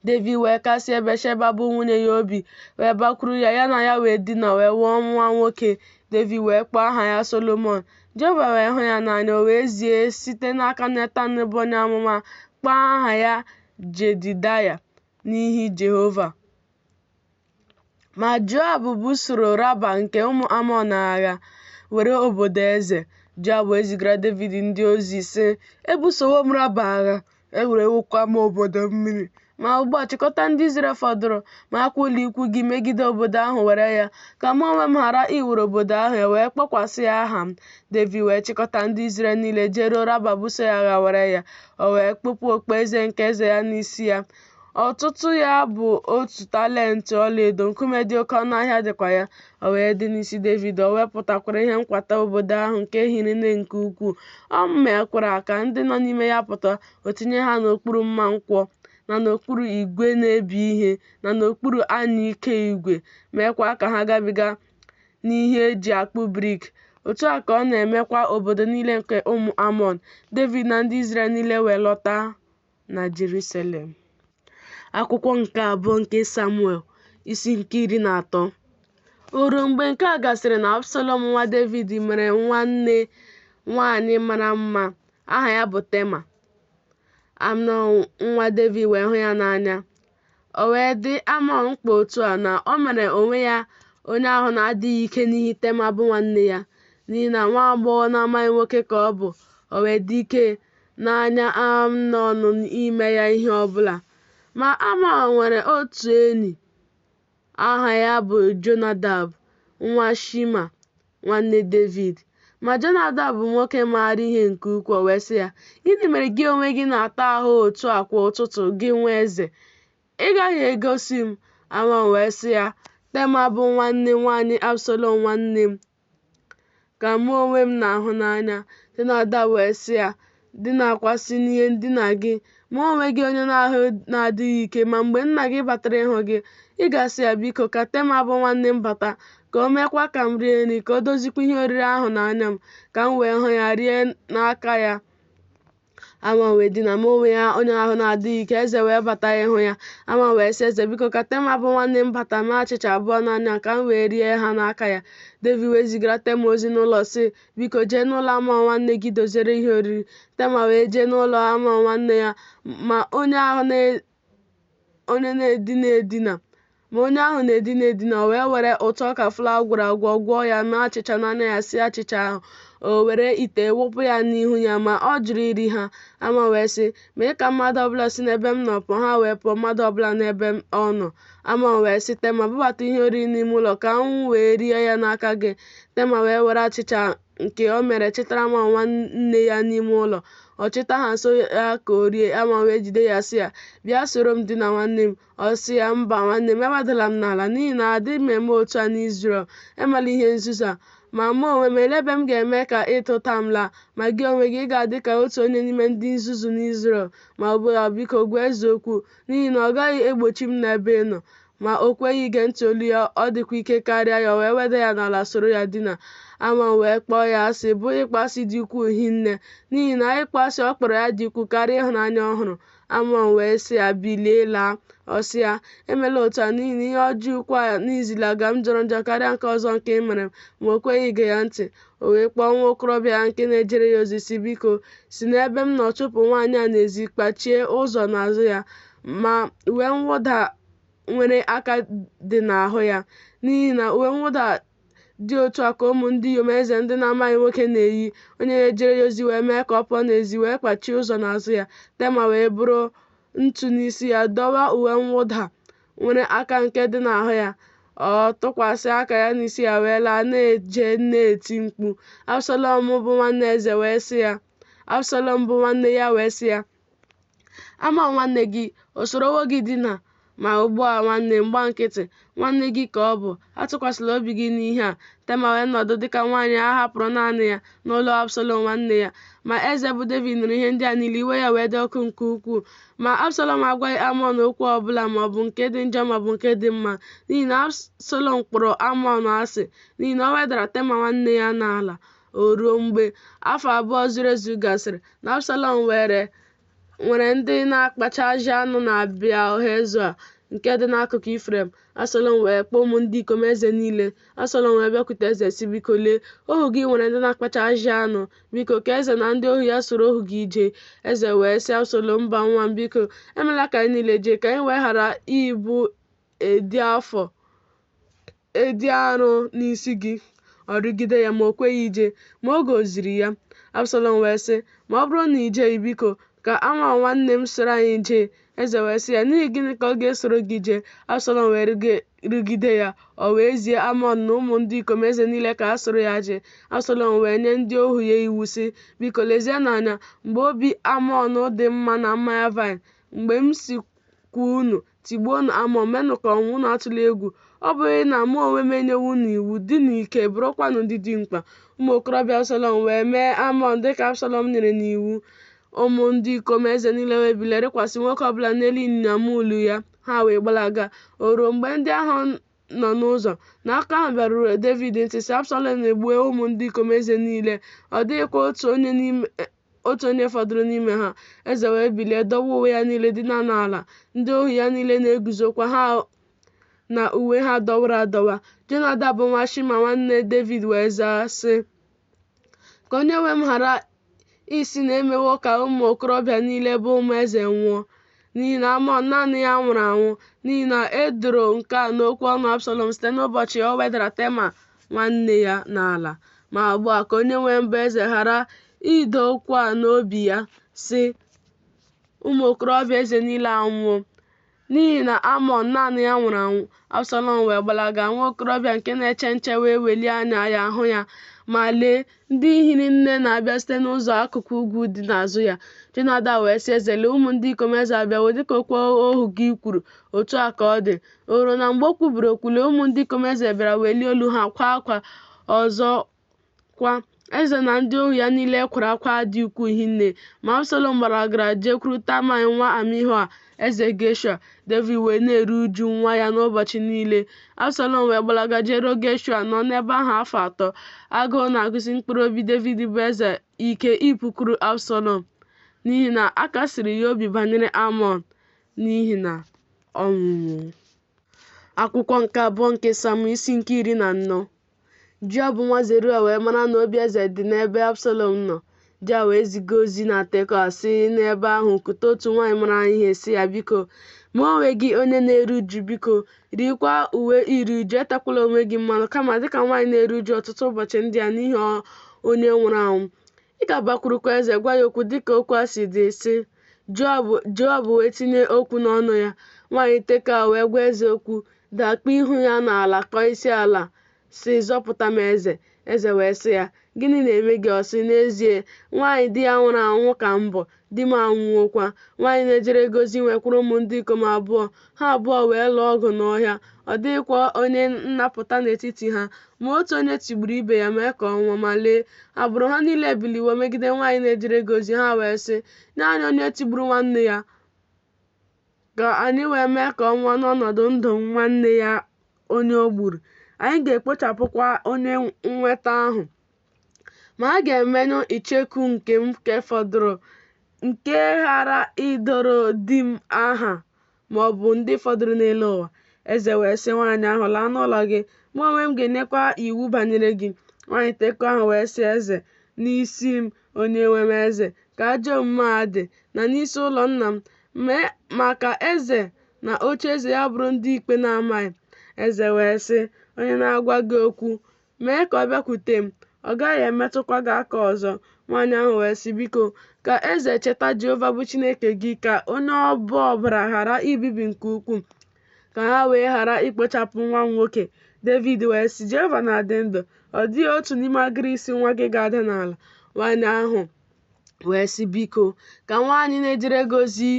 Devid wee kasie Batsheba bụ nwunye ya obi, wee bakwuru ya, ya na ya wee dina, wee mụọ nwa nwoke. Devid wee kpọọ aha ya Solomọn. Jehova wee hụ ya n'anya, o wee zie site n'aka Netan bụ onye amụma, kpọọ aha ya Jedidaya n'ihi Jehova. Ma Joab busoro Raba nke ụmụ Amọn agha, were obodo eze. Joab wee zigara Devid ndị ozi, sị, Ebusowo m Raba agha, ewerewokwa m obodo mmiri. Ma ugbu a, chịkọta ndị Izrel fọdụrụ, maakwa ụlọ ikwu gị megide obodo ahụ were ya, ka mụ onwe m ghara iwere obodo ahụ, e wee kpọkwasị ya aha m. Devid wee chịkọta ndị Izrel niile jeruo Raba buso ya agha were ya. O wee kpụpụ okpueze nke eze ya n'isi ya. Ọtụtụ ya bụ otu talent ọlaedo, nkume dị oke ọnụ ahịa dịkwa ya. O wee dị n'isi Devid, o wepụtakwara ihe nkwata obodo ahụ nke hiri nne nke ukwuu. O mekwara ka ndị nọ n'ime ya pụta, o tinye ha n'okpuru mma nkwọ, na n'okpuru igwe na-ebi ihe, na n'okpuru anyụike igwe, meekwa ka ha gabiga n'ihe e ji akpụ brik. Otu a ka ọ na-emekwa obodo niile nke ụmụ Amọn. Devid na ndị Izrel niile wee lọta na Jerusalem. Akwụkwọ nke abụọ nke Samuel, isi nke 13. O ruo mgbe nke a gasịrị na Absalọm nwa Devid mere nwanne nwaanyị mara mma, aha ya bụ Tema. Amnọn nwa Devid wee hụ ya n'anya. O wee dị Amnọn mkpa otu a na o mere onwe ya onye ahụ na-adịghị ike n'ihi Tema bụ nwanne ya, n'ihi na nwa agbọghọ na-amaghị nwoke ka ọ bụ. O wee dị ike n'anya Amnọn ime ya ihe ọ bụla. Ma Amnọn nwere otu enyi aha ya bụ Jonadab, nwa Shima, nwanne Devid. Ma Jonadab bụ nwoke maara ihe nke ukwuu, o wee sị ya, Gịnị mere gị onwe gị na-ata ahụ otu a kwa ụtụtụ, gị nwa eze? Ị gaghị egosi m? Amnọn wee sị ya, Tema bụ nwanne nwaanyị Absalọm nwanne m, ka mụ onwe m na-ahụ n'anya. Jonadab wee sị ya, Dinakwasị n'ihe ndina gị, mee onwe gị onye ahụ na-adịghị ike, ma mgbe nna gị batara ịhụ gị, ị ga-asị ya, Biko, ka Tema bụ nwanne m bata, ka o meekwa ka m rie nri, ka o dozikwa ihe oriri ahụ n'anya m, ka m wee hụ ya rie n'aka ya. Amnọn wee dina, mee onwe ya onye ahụ na-adịghị ike, eze wee bata ịhụ ya. Amnọn wee sị eze, Biko, ka Tema bụ nwanne m bata mee achịcha abụọ n'anya m, ka m wee rie ha n'aka ya. Devid wee zigara Tema ozi n'ụlọ, sị, Biko, jee n'ụlọ Amnọn nwanne gị doziere ihe oriri. Tema wee jee n'ụlọ Amnọn nwanne ya, ma onye ahụ na-edina edina. Ma onye ahụ na-edina edina, o wee were ụtụ ọka flawa gwọrọ agwọ gwọọ ya, mee achịcha n'anya ya, sie achịcha ahụ. O were ite wụpụ ya n'ihu ya, ma ọ jụrụ iri ha. Amnọn wee sị, Mee ka mmadụ ọbụla si n'ebe m nọ pụọ. Ha wee pụọ mmadụ ọbụla n'ebe ọ nọ. Amnọn wee sị Tema, Bubata ihe oriri n'ime ụlọ, ka m wee rie ya n'aka gị. Tema wee were achịcha nke o mere chịtara Amnọn nwanne ya n'ime ụlọ. Ọ chịta ha nso ya ka o rie. Amnọn wee jide ya sị ya, Bịa soro m dina nwanne m. Ọ sị ya, Mba, nwanne m, ewedala m n'ala, n'ihi na adịghị m eme otu a n'Izrel. Emela ihe nzuzu a. Ma mụ onwe m, elee ebe m ga-eme ka ịta ụta m laa? Ma gị onwe gị, ị ga-adị ka otu onye n'ime ndị nzuzu n'Izrel. Ma ugbu a, biko, gwa eze okwu, n'ihi na ọ gaghị egbochi m n'ebe ị nọ. Ma o kweghị ige ntị olu ya, ọ dịkwa ike karịa ya, o wee weda ya n'ala soro ya dina. Amnọn wee kpọọ ya asị, bụ ịkpọ asị dị ukwuu hinne, n'ihi na ịkpọ asị ọ kpọrọ ya dị ukwuu karịa ịhụnanya ọ hụrụ. Amnọn wee sị ya, Bilie laa. Ọ sị ya, Emela otu a, n'ihi na ihe ọjọọ ukwu a n'izilaga m jọrọ njọ karịa nke ọzọ nke ị mere m. Ma o kweghị ige ya ntị. O wee kpọọ nwa okorobịa ya nke na-ejere ya ozi, sị, Biko, si n'ebe m nọ chụpụ nwaanyị a n'ezi, kpachie ụzọ n'azụ ya. Ma uwe mwụda nwere aka dị n'ahụ ya, n'ihi na uwe mwụda dị otu a ka ụmụ ndị inyom eze ndị na-amaghị nwoke na-eyi. Onye na-ejere ya ozi wee mee ka ọ pụọ n'ezi, wee kpachie ụzọ n'azụ ya. Tema wee buru ntụ n'isi ya, dọwa uwe mwụda nwere aka nke dị n'ahụ ya. Ọ tụkwasị aka ya n'isi ya wee laa na-eje na-eti mkpu. Absalọm bụ nwanne eze wee sị ya, Absalọm bụ nwanne ya wee sị ya, Amnọn nwanne gị, o sorowo gị dina? Ma ugbu a, nwanne m, gba nkịtị. Nwanne gị ka ọ bụ. Atụkwasịla obi gị n'ihe a. Tema wee nọdụ dịka nwaanyị a hapụrụ naanị ya n'ụlọ Absalọm nwanne ya. Ma eze bụ Devid nụrụ ihe ndị a niile, iwe ya wee dị ọkụ nke ukwuu. Ma Absalọm agwaghị Amnọn okwu ọ bụla, ma ọ bụ nke dị njọ ma ọ bụ nke dị mma, n'ihi na Absalọm kpọrọ Amnọn asị, n'ihi na o wedara Tema nwanne ya n'ala. O ruo, mgbe afọ 2 zuru ezu gasịrị, na Absalọm nwere ndị na-akpacha ajị anụ na Beal-Hezoa nke dị n'akụkụ Ifrem. Absalọm wee kpọọ ụmụ ndị ikom eze niile. Absalọm wee bịakwute eze, sị, Biko lee, ohu gị nwere ndị na-akpacha ajị anụ. Biko, ka eze na ndị ohu ya soro ohu gị jee. Eze wee sị Absalọm, Mba, nwa m, biko, emela ka anyị niile jee, ka anyị wee ghara ịbụ ịdị arọ n'isi gị. Ọ rịọgide ya, ma o kweghị ije, ma o goziri ya. Absalọm wee sị, Ma ọ bụrụ na i jeghị, biko, ka Amnọn nwanne m soro anyị jee. Eze wee sị ya, N'ihi gịnị ka ọ ga-esoro gị jee? Absalọm wee rịọgide ya, o wee zie Amnọn na ụmụ ndị ikom eze niile ka ha soro ya jee. Absalọm wee nye ndị ohu ya iwu, sị, Biko, lezienụ anya, mgbe obi Amnọn dị mma na mmanya vaịn, mgbe m sịkwa unu, Tigbuonụ Amnọn, meenụ ka ọ nwụọ, unu atụla egwu. Ọ bụghị na mụ onwe m enyewo unu iwu, dịnụ ike, bụrụkwanụ ndị dimkpa. Ụmụ okorobịa Absalọm wee mee Amnọn dịka Absalọm nyere n'iwu. Ụmụ ndị ikom eze niile wee bilie rịkwasị nwoke ọbụla n'elu ịnyịnya muulu ya, ha wee gbalaga. O ruo mgbe ndị ahụ nọ n'ụzọ, na akụkọ ahụ bịaruru Devid ntị, sị, Absalọm egbuwo ụmụ ndị ikom eze niile, ọ dịghịkwa otu onye fọdụrụ n'ime ha. Eze wee bilie, dọwaa uwe ya niile, dina n'ala. Ndị ohu ya niile na-eguzokwa, ha na uwe ha dọwara adọwa. Jonadab nwa Shima nwanne Devid wee zaa, sị, Ka onyenwe m ghara ịsị na e mewo ka ụmụ okorobịa niile bụ ụmụ eze nwụọ, n'ihi na Amnọn naanị ya nwụrụ anwụ, n'ihi na e doro nke a n'okwu ọnụ Absalọm site n'ụbọchị o wedara Tema nwanne ya n'ala. Ma ugbu a, ka onyenwe m bụ eze ghara ido okwu a n'obi ya, sị, Ụmụ okorobịa eze niile anwụwo, n'ihi na Amnọn naanị ya nwụrụ anwụ. Absalọm wee gbalaga, nwa okorobịa nke na-eche nche wee welie anya ya hụ ya, ma lee, ndị hiri nne na-abịa site n'ụzọ akụkụ ugwu dị n'azụ ya. Jonadab wee sị eze, Lee, ụmụ ndị ikom eze abịawo, dịka okwu ohu gị kwuru, otu a ka ọ dị. O ruo na mgbe o kwubiri okwu, lee, ụmụ ndị ikom eze bịara welie olu ha kwaa akwa. Ọzọ kwa, eze na ndị ohu ya niile kwara akwa dị ukwuu hinne. Ma Absalọm gbalagara jekwuru Talmai nwa Amihud, eze Geshua. Devid wee na-eru uju nwa ya n'ụbọchị niile. Absalọm wee gbalaga jeruo Geshua, nọ n'ebe ahụ afọ 3. Agụụ na-agụsi mkpụrụ obi Devid bụ eze ike ịpụkwuru Absalọm, n'ihi na a kasiri ya obi banyere Amnọn, n'ihi na ọ nwụwo. Akwụkwọ nke abụọ nke Samuel isi nke 14. Joab nwa Zeruaya wee mara na obi eze dị n'ebe Absalọm nọ. Joab wee ziga ozi na Tekoa, si n'ebe ahụ kute otu nwaanyị mara ihe, sị ya, Biko, mee onwe gị onye na-eru uju, biko, yirikwa uwe iru uju, etekwala onwe gị mmanụ, kama dịka nwaanyị na-eru uju ọtụtụ ụbọchị ndị a n'ihi onye nwụrụ anwụ. Ị ga-abakwurukwa eze gwa ya okwu dịka okwu a si dị, sị. Joab wee tinye okwu n'ọnụ ya. Nwaanyị Tekoa wee gwa eze okwu, dakpuo ihu ya n'ala, kpọọ isi ala, sị, Zọpụta m eze. Eze wee sị ya, Gịnị na-eme gị? Ọ sị, N'ezie, nwaanyị di ya nwụrụ anwụ ka m bụ, di m anwụwokwa. Nwaanyị na-ejere gị ozi nwekwara ụmụ ndị ikom abụọ, ha abụọ wee lụọ ọgụ n'ọhịa, ọ dịghịkwa onye nnapụta n'etiti ha. Ma otu onye tigburu ibe ya mee ka ọ nwụọ, ma lee, agbụrụ ha niile ebiliwo megide nwaanyị na-ejere gị ozi, ha wee sị, Nye anyị onye tigburu nwanne ya, ka anyị wee mee ka ọ nwụọ n'ọnọdụ ndụ nwanne ya onye o gburu, anyị ga-ekpochapụkwa onye nnweta ahụ. Ma a ga-emenyụ icheku nke m nke fọdụrụ, nke ghara idoro di m aha ma ọ bụ ndị fọdụrụ n'elu ụwa. Eze wee sị nwaanyị ahụ, Laa n'ụlọ gị, mụ onwe m ga-enyekwa iwu banyere gị. Nwaanyị Tekoa ahụ wee sị eze, N'isi m, onyenwe m eze, ka ajọ omume a dị, na n'isi ụlọ nna m, ma ka eze na ocheeze ya bụrụ ndị ikpe na-amaghị. Eze wee sị onye na-agwa gị okwu, Mee ka ọ bịakwute m, ọ gaghị emetụkwa gị aka ọzọ. Nwaanyị ahụ wee sị, Biko, ka eze cheta Jehova bụ Chineke gị ka onye ọbọ ọbara ghara ibibi nke ukwuu, ka ha wee ghara ikpochapụ nwa m nwoke. Devid wee sị, Jehova na-adị ndụ, ọ dịghị otu n'ime agịrị isi nwa gị ga-ada n'ala. Nwaanyị ahụ wee sị, Biko, ka nwaanyị na-ejere gị ozi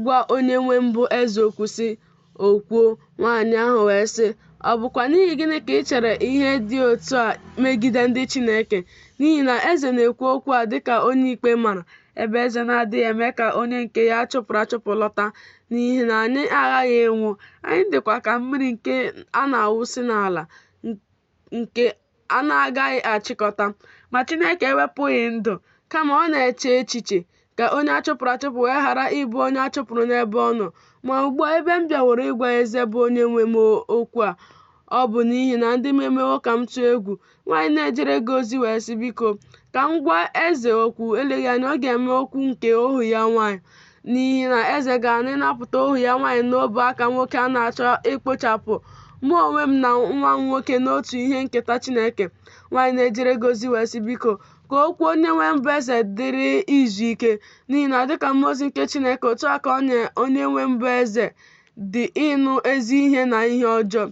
gwa onye nwe m bụ eze okwu, sị, O kwuo. Nwaanyị ahụ wee sị, Ọ bụkwa n'ihi gịnị ka i chere ihe dị otu a megide ndị Chineke? N'ihi na eze na-ekwu okwu a dị ka onye ikpe mara, ebe eze na-adịghị eme ka onye nke ya a chụpụrụ achụpụ lọta. N'ihi na anyị aghaghị ịnwụ, anyị dịkwa ka mmiri nke a na-awụsị n'ala, nke a na-agaghị achịkọta. Ma Chineke ewepụghị ndụ, kama ọ na-eche echiche ka onye a chụpụrụ achụpụ wee ghara ịbụ onye a chụpụrụ n'ebe ọ nọ. Ma ugbu a, ebe m bịaworo ịgwa eze bụ onyenwe m okwu a, ọ bụ n'ihi na ndị m emewo ka m tụọ egwu. Nwaanyị na-ejere gị ozi wee sị, Biko, ka m gwa eze okwu, eleghị anya ọ ga-eme okwu nke ohu ya nwaanyị. N'ihi na eze ga-anụ ịnapụta ohu ya nwaanyị n'ọbụ aka nwoke a na-achọ ikpochapụ mụ onwe m na nwa m nwoke n'otu ihe nketa Chineke. Nwaanyị na-ejere gị ozi wee sị, Biko, ka okwu onyenwe m bụ eze dịrị izu ike, n'ihi na dịka mmụọ ozi nke Chineke, otu a ka onyenwe m bụ eze dị ịnụ ezi ihe na ihe ọjọọ.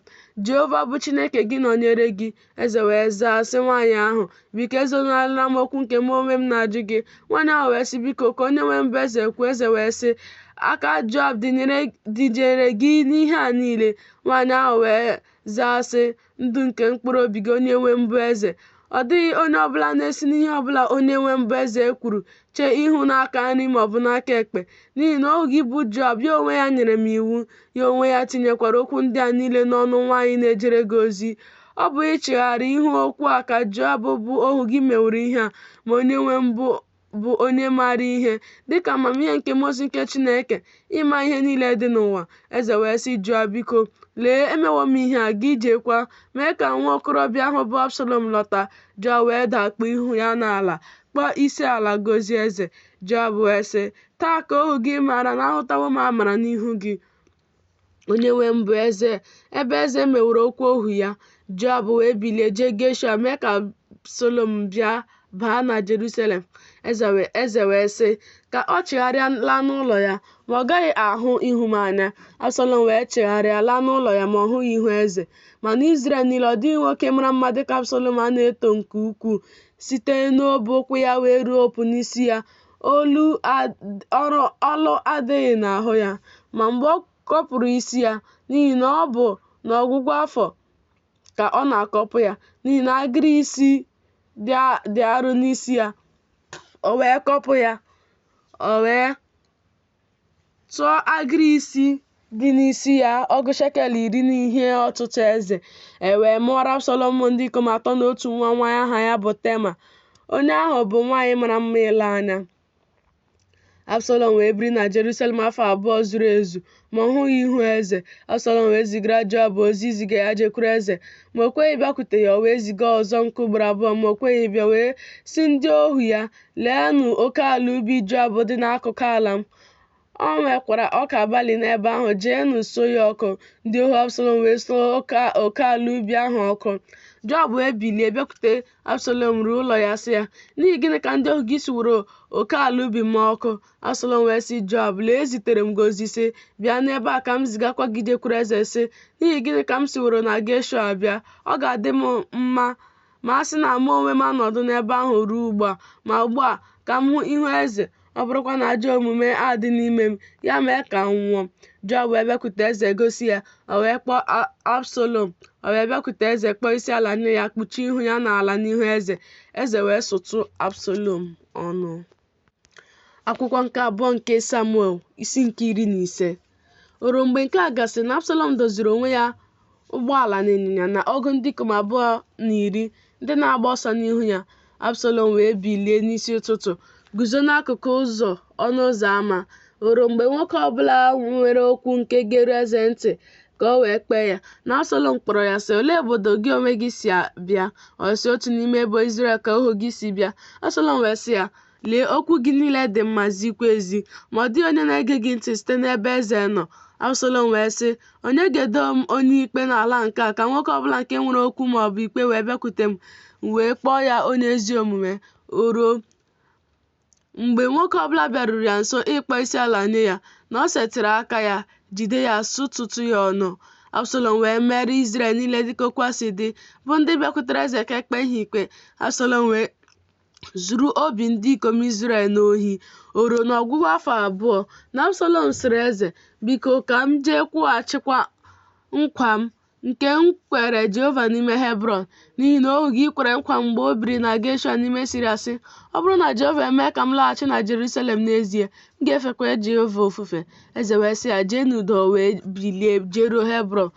Jehova bụ Chineke gị nọnyere gị. Eze wee zaa sị nwaanyị ahụ, Biko ezonarịla m okwu nke mụ onwe m na-ajụ gị. Nwaanyị ahụ wee sị, Biko, ka onyenwe m bụ eze kwuo. Eze wee sị, Aka Joab dịnyere gị n'ihe a niile. Nwaanyị ahụ wee zaa sị, Ndụ nke mkpụrụ obi gị, onyenwe m bụ eze, ọ dịghị onye ọbụla na-esi n'ihe ọbụla onyenwe m bụ eze kwuru chee ihu n'aka nri maọbụ n'aka ekpe, n'ihi na ohu gị bụ Joab, ya onwe ya nyere m iwu, ya onwe ya tinyekwara okwu ndị a niile n'ọnụ nwaanyị na-ejere gị ozi. Ọ bụ ichegharị ihu okwu a ka Joab bụ ohu gị meworo ihe a, ma onyenwe m bụ onye maara ihe, dịka amamihe nke mmụọ ozi nke Chineke, ịma ihe niile dị n'ụwa. Eze wee sị Joab, Biko, lee, emewo m ihe a, gị jeekwa, mee ka nwa okorobịa ahụ bụ Absalọm lọta. Joab wee daa kpuo ihu ya n'ala, kpọọ isi ala gọzie eze. Joab wee sị, Taa ka ohu gị maara na ahụtawo m amara n'ihu gị, onyenwe m bụ eze, ebe eze meworo okwu ohu ya. Joab wee bilie jee Geshua mee ka Absalọm bịa baa na Jerusalem. Eze wee sị, Ka ọ chigharịa laa n'ụlọ ya, ma ọ gaghị ahụ ihu m anya. Absalọm wee chigharịa laa n'ụlọ ya, ma ọ hụghị ihu eze. Ma n'Izrel niile ọ dịghị nwoke mara mma dịka Absalọm a na-eto nke ukwuu, site n'ọbụ ụkwụ ya wee ruo opu n'isi ya. Olu adịghị n'ahụ ya. Ma mgbe ọ kọpụrụ isi ya, n'ihi na ọ bụ n'ọgwụgwụ afọ ka ọ na-akọpụ ya, n'ihi na agịrị isi dị arụ n'isi ya, o wee kọpụ ya, o wee tụọ agịrị isi dị n'isi ya ọgụ shekel 10 n'ihe ọtụtụ eze. E wee mụọrọ Absalọm ndị ikom atọ na otu nwa nwaanyị aha ya bụ Tema. Onye ahụ bụ nwaanyị mara mma ile anya. Absalọm wee biri na Jerusalem afọ 2 zuru ezu, ma ọ hụghị ihu eze. Absalọm wee zigara Joab ozi iziga ya jekwuru eze, ma o kweghị ịbịakwute ya. O wee ziga ọzọ nke ugboro abụọ, ma o kweghị ịbịa. Wee sị ndị ohu ya, Leenụ oke ala ubi Joab dị n'akụkụ ala m. O nwekwara ọka bali n'ebe ahụ, jeenụ suo ya ọkụ. Ndị ohu Absalọm wee suo oke ala ubi ahụ ọkụ. Joab wee bilie bịakwute Absalọm ruo ụlọ ya sị ya, N'ihi gịnị ka ndị ohu gị suworo oke ala ubi m ọkụ? Absalọm wee sị Joab, Lee, ezitere m gị ozi sị, Bịa n'ebe a ka m zigakwa gị jekwuru eze sị, N'ihi gịnị ka m siworo na Geshua bịa? Ọ ga-adị m mma ma a sị na mụ onwe m anọdụ n'ebe ahụ ruo ugbu a. Ma ugbu a, ka m hụ ihu eze, ọ bụrụkwa na ajọ omume adị n'ime m, ya mee ka m nwụọ. Joab wee bịakwute eze gosi ya, o wee kpọọ Absalọm, o wee bịakwute eze kpọọ isi ala nye ya, kpuchie ihu ya n'ala n'ihu eze. Eze wee sụtụ Absalọm ọnụ. Akwụkwọ nke abụọ nke Samuel, isi nke 15. O ruo mgbe nke a gasịrị na Absalọm doziri onwe ya ụgbọala na ịnyịnya na ọgụ ndị ikom 210 ndị na-agba ọsọ n'ihu ya. Absalọm wee bilie n'isi ụtụtụ, guzo n'akụkụ ụzọ ọnụ ụzọ ama. O ruo mgbe nwoke ọbụla nwere okwu nke ga-eru eze ntị ka o wee kpee ya, na Absalọm kpọrọ ya sị, Olee obodo gị onwe gị si bịa? Ọ sị, Otu n'ime ebo Izrel ka ohu gị si bịa. Absalọm wee sị ya, Lee, okwu gị niile dị mma zikwa ezi, ma ọ dịghị onye na-ege gị ntị site n'ebe eze nọ. Absalọm wee sị, Onye ga-edo m onye ikpe n'ala nke a, ka nwoke ọbụla nke nwere okwu ma ọ bụ ikpe wee bịakwute m, m wee kpọọ ya onye ezi omume. O ruo, mgbe nwoke ọbụla bịaruru ya nso ịkpọ isi ala nye ya, na o setịrị aka ya, jide ya, sutụtụ ya ọnụ. Absalọm wee mere Izrel niile dịka okwu a si dị, bụ ndị bịakwutere eze ka e kpee ha ikpe. Absalọm wee Zuru obi ndị ikom Izrel n'ohi. O ruo n'ọgwụgwụ afọ 2, na Absalọm sịrị eze, Biko, ka m jee kwụghachikwa nkwa m nke m kwere Jehova n'ime Hebrọn. N'ihi na ohu gị kwere nkwa mgbe o biri na Geshua n'ime Siria, sị, Ọ bụrụ na Jehova emee ka m laghachi na Jerusalem n'ezie, m ga-efekwa Jehova ofufe. Eze wee sị ya, Jee n'udo. O wee bilie jeruo Hebrọn.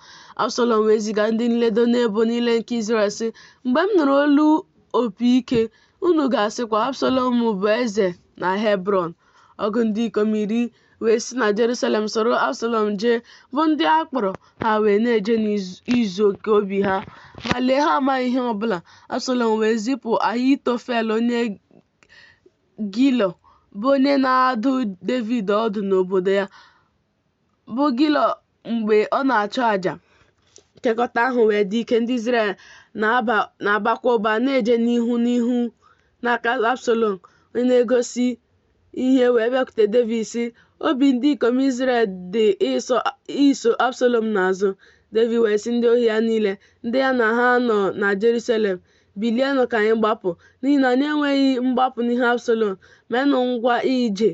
Absalọm wee ziga ndị nledo n'ebo niile nke Izrel, sị, Mgbe m nụrụ olu opi ike, unu ga-asịkwa, Absalọm bụ eze na Hebrọn. Ọgụ ndị ikom 10 wee si na Jerusalem soro Absalọm jee, bụ ndị a kpọrọ, ha wee na-eje n'izu nke obi ha. Ma lee, ha amaghị ihe ọbụla. Absalọm wee zipụ Ahitofel onye Gilo, bụ onye na-adụ Devid ọdụ n'obodo ya, bụ Gilo mgbe ọ na-achụ àjà. Nkekọta ahụ wee dị ike, ndị Izrel na-abakwa ụba na-eje n'ihu n'ihu n'aka Absalọm. Onye na-egosi ihe wee bịakwute Devid sị, Obi ndị ikom Izrel dị iso Absalọm n'azụ. Devid wee sị ndị ohu ya niile, ndị ya na ha nọ na Jerusalem, Bilienụ ka anyị gbapụ, n'ihi na anyị enweghị mgbapụ n'ihu Absalọm. Meenụ ngwa ije,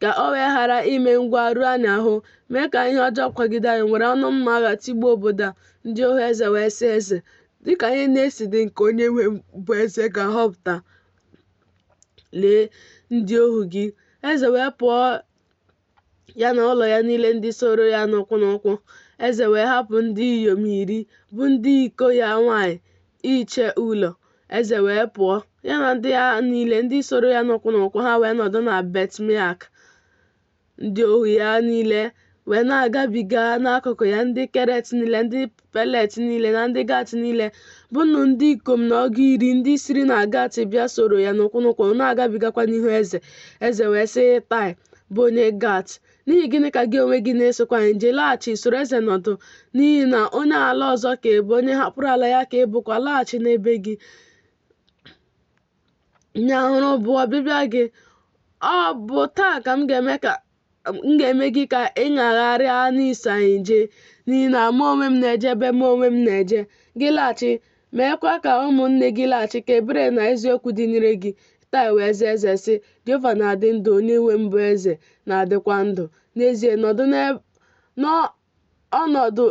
ka o wee ghara ime ngwa ruo anyị ahụ, mee ka ihe ọjọọ kwagide anyị, were ọnụ mma agha tigbuo obodo a. Ndị ohu eze wee sị eze, Dịka ihe na-esi dị nke onye nwe m bụ eze ga-ahọpụta, lee ndị ohu gị. Eze wee pụọ ya na ụlọ ya niile ndị soro ya n'ụkwụ n'ụkwụ. Eze wee hapụ ndị inyom 10 bụ ndị iko ya nwanyị iche ụlọ. Eze wee pụọ, ya na ndị ya niile ndị soro ya n'ụkwụ n'ụkwụ, ha wee nọdụ na Bet-Meaka. Ndị ohu ya niile wee na-agabiga n'akụkụ ya, ndị Keret niile, ndị Pelet niile na ndị Gat niile, bụ nnu ndị ikom na ọgụ iri ndị siri na Gat bịa soro ya n'ụkwụ n'ụkwụ na-agabigakwa n'ihu eze. Eze wee sị Ịtaị, bụ onye Gat, N'ihi gịnị ka gị onwe gị na-esokwa anyị jee? Laghachi, soro eze nọdụ, n'ihi na onye ala ọzọ ka ị bụ, onye hapụrụ ala ya ka ị bụkwa, laghachi n'ebe gị. Ihe ahụrụ bụ ọbịbịa gị. Ọ bụ taa ka m ga-eme gị ka ị ṅagharịa n'iso anyị jee, n'ihi na mụ onwe m na-eje ebe mụ onwe m na-eje. Gị laghachi, meekwa ka ụmụnne gị laghachi, ka ebere na eziokwu dịnyere gị. Ịtaị wee zaa eze sị, Jehova na-adị ndụ, onye nwe m bụ eze na-adịkwa ndụ. N'ezie, nọdụ n'ọnọdụ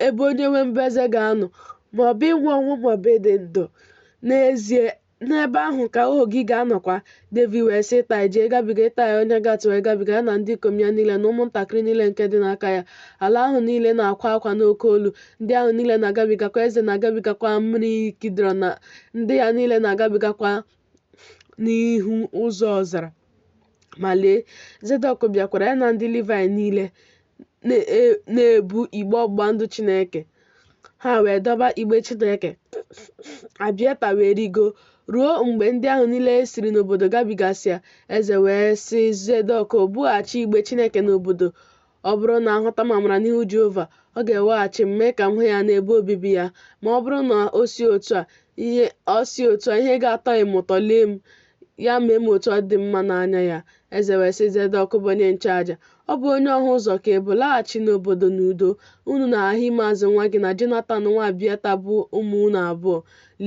ebe onye nwe m bụ eze ga-anọ, ma ọ bụ ịnwụ ọnwụ ma ọ bụ ịdị ndụ. N'ezie, n'ebe ahụ ka ohu gị ga-anọkwa. Devid wee sị Ịtaị, Jee gabiga. Ịtaị onye Gat wee gabiga, ya na ndị ikom ya niile na ụmụntakịrị niile nke dị n'aka ya. Ala ahụ niile na-akwa akwa n'oke olu, ndị ahụ niile na-agabigakwa, eze na-agabigakwa mmiri Kidrọn na ndị ya niile na-agabigakwa n'ihu ụzọ ọzara. Ma lee, Zedọk bịakwara, ya na ndị Livaị niile na-ebu igbe ọgbụgba ndụ Chineke. Ha wee dọba igbe Chineke. Abiata wee rigo ruo mgbe ndị ahụ niile siri n'obodo gabigasịa. Eze wee sị Zedọk, Bughachi igbe Chineke n'obodo. Ọ bụrụ na ahụta m amara n'ihu Jehova, ọ ga-eweghachi m, mee ka m hụ ya n'ebe obibi ya. Ma ọ bụrụ na o si otu a ihe ga-atọghị m ụtọ lee m, ya mee m otu ọ dị mma n'anya ya. Eze wee sị Zedọk bụ onye nchụaja, Ọ bụ onye ọhụ ụzọ ka ị bụ, laghachi n'obodo n'udo, unu na Ahimaaz nwa gị na Jonatan nwa Abiata bụ ụmụ unu abụọ.